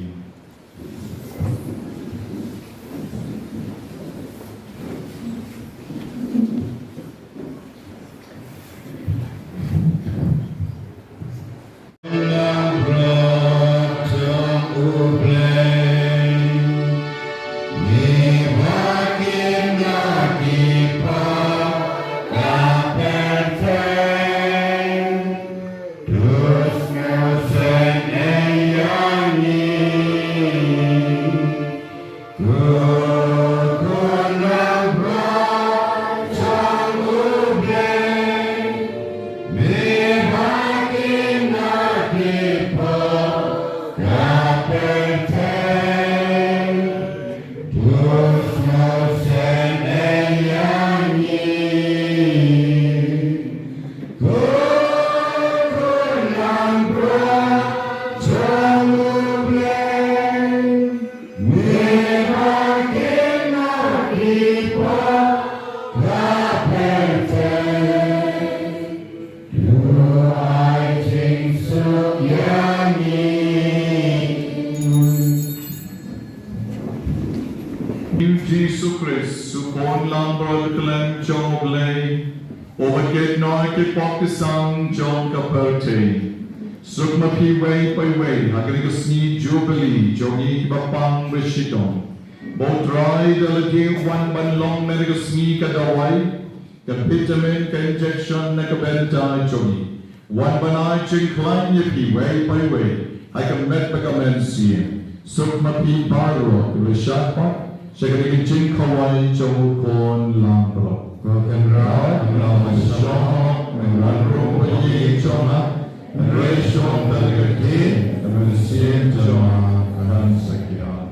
Jisu Khrist, u Khun langbrot khlem jong U Blei, uba kit noh ha ki pop ki sam jong ka pyrthei. Suk ma phi iwei pa iwei ha kane ka sngi Jubili jong ngi kiba pang ba shitom. Ba U Trai da lade u wan ban long ha kane ka sngi ka dawai, ka vitamin, ka injection na ka bynta jong ngi. Wan ban ai jingkhlaiñ ïa phi iwei pa iwei ha ka met bad ka mynsiem. Suk ma phi baroh kiba shah pat sha kane ka jingkhawai jong u Khun langbrot. Ko Kynrad, ngi la wan shong, ngi wan rung bad ïing jong nga, hynrei shong tang ïa ka ktien, ka mynsiem jong nga kan sa kynriah.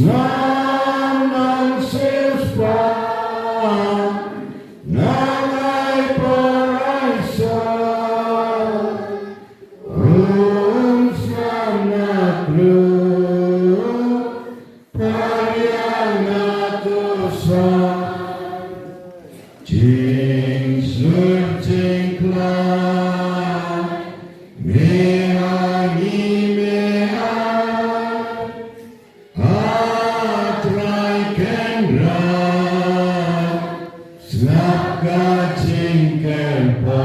Ngan nang siewspah, ngan ai por ai sa, un sngap na klur, pariang na tu sa. Jingsur jingkhlaiñ, me ha ngi me ai. A Trai Kynrad, sngap ka jingkyrpad.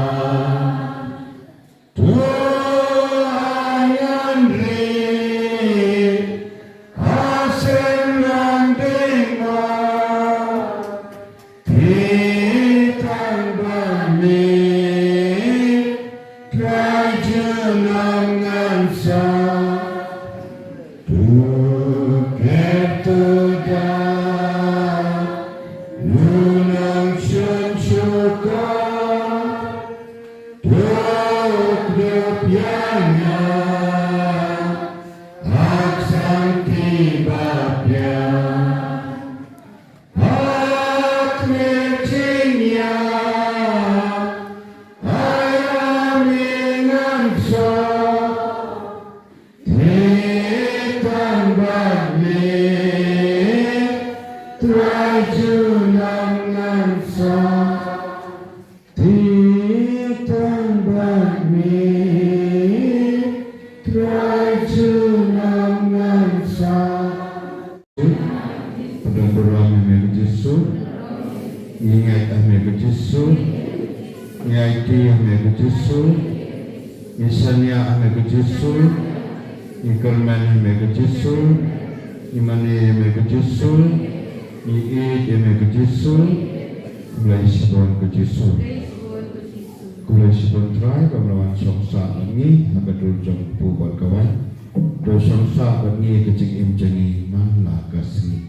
To ha ngan ri, ha seng lang dei ma. Te tang ba me, Trai junom ngan sa. To ker to da, nunang shon shukor. To kdup ïa nga, ak sangti ba pia. Hat me jingïa, ai ïa me ngan sa. Te tang bad me, Trai junom ngan sa. Te tang bad me, Trai junom ngan sa. Pdeng burom ïa me ko Jisu. Ngi ngeit ïa me ko Jisu. Ngi aiti ïa me ko Jisu. Ngi shaniah ïa me ko Jisu. Ngi kyrmen ïa me ko Jisu. Ngi mane ïa me ko Jisu. Ngi ïeit ïa me ko Jisu. Khublei shibun ko Jisu. Khublei shibun Trai ba me la wan shong sah bad ngi ha ka dur jong ka kpu bad ka waiñ. To shong sah bad ngi ha ka jingim jong ngi man la ka sngi.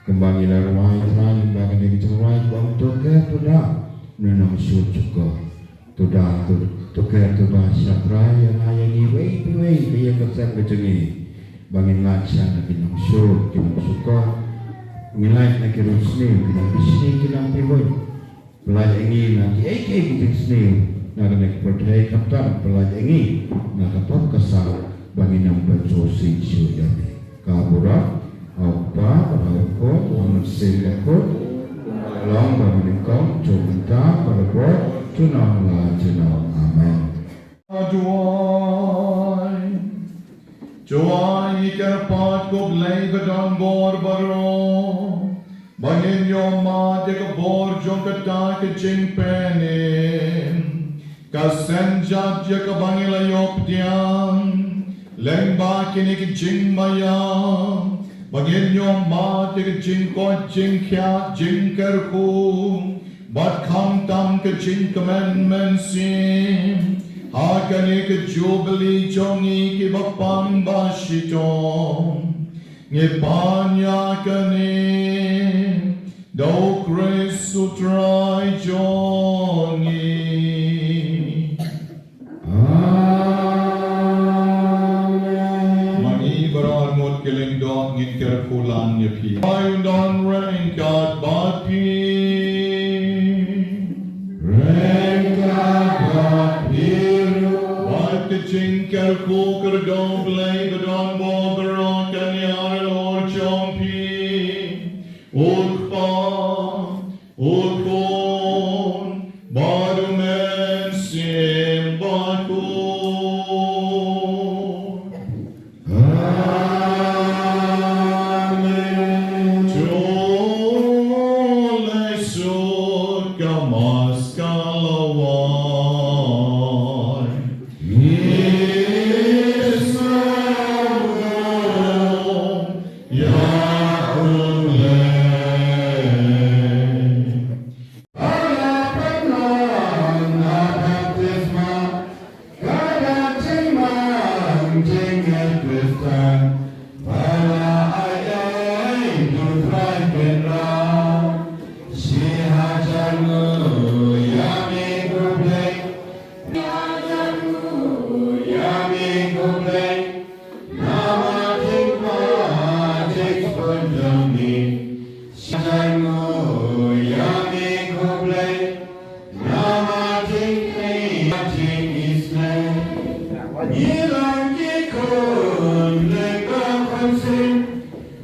Kumba ngi la rwai Trai, lyngba kane ka jingrwai, kaba ong to ker to da, nunang shukor. To da, to, to ker to da sha Trai, ïa nga ïa ngi iwei pa iwei ka ïing ka sem ka jong ngi. Ba ngin lait sha na ki nongshun, ki nongshukor. Ngin lait na ki riewsniew, ki nongpynsniew, ki nongpynkhuid. Pynlait ïa ngi na kiei kiei ki jingsniew na kane ka pyrthei, khamtam pynlait ïa ngi na ka pop ka sap ba ngin ym pynsngewsih shuh ïa me. Ka burom ha u Kpa bad ha u Khun bad ha u Mynsiem Bakhuid, long ba nyngkong jong mynta bad ha ka por junom la junom. Amen. Duwai. Duwai, ngi kyrpad ko Blei ba don bor baroh, ba ngin ïohmad ïa ka bor jong kata ka jingpynim ka synjat ïa kaba ngi la ïoh pdiang lyngba kine ki jingmaïa, ba ngin ïohmad ïa ka jingkoit jingkhiah jingkyrkhu bad khamtam ka jingkmen mynsiem ha kane ka jubili jong ngi kiba pang ba shitom. Ngi pan ïa kane da u Khrist u Trai jong ngi. Amen. Ma ngi baroh ngut ki lyngdoh ngin kyrkhu lang ïa phi. Ai u don ryngkat bad phi. Ryngkat bad phi ruh. Bad ka jingkyrkhu kyrdoh Blei ba don bor baroh kan ïaid halor jong phi. U Kpa, u Khun, bad u Mynsiem Bakhuid. Amen. To leit suk ka Mass ka la wai. Yes,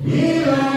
Ngi la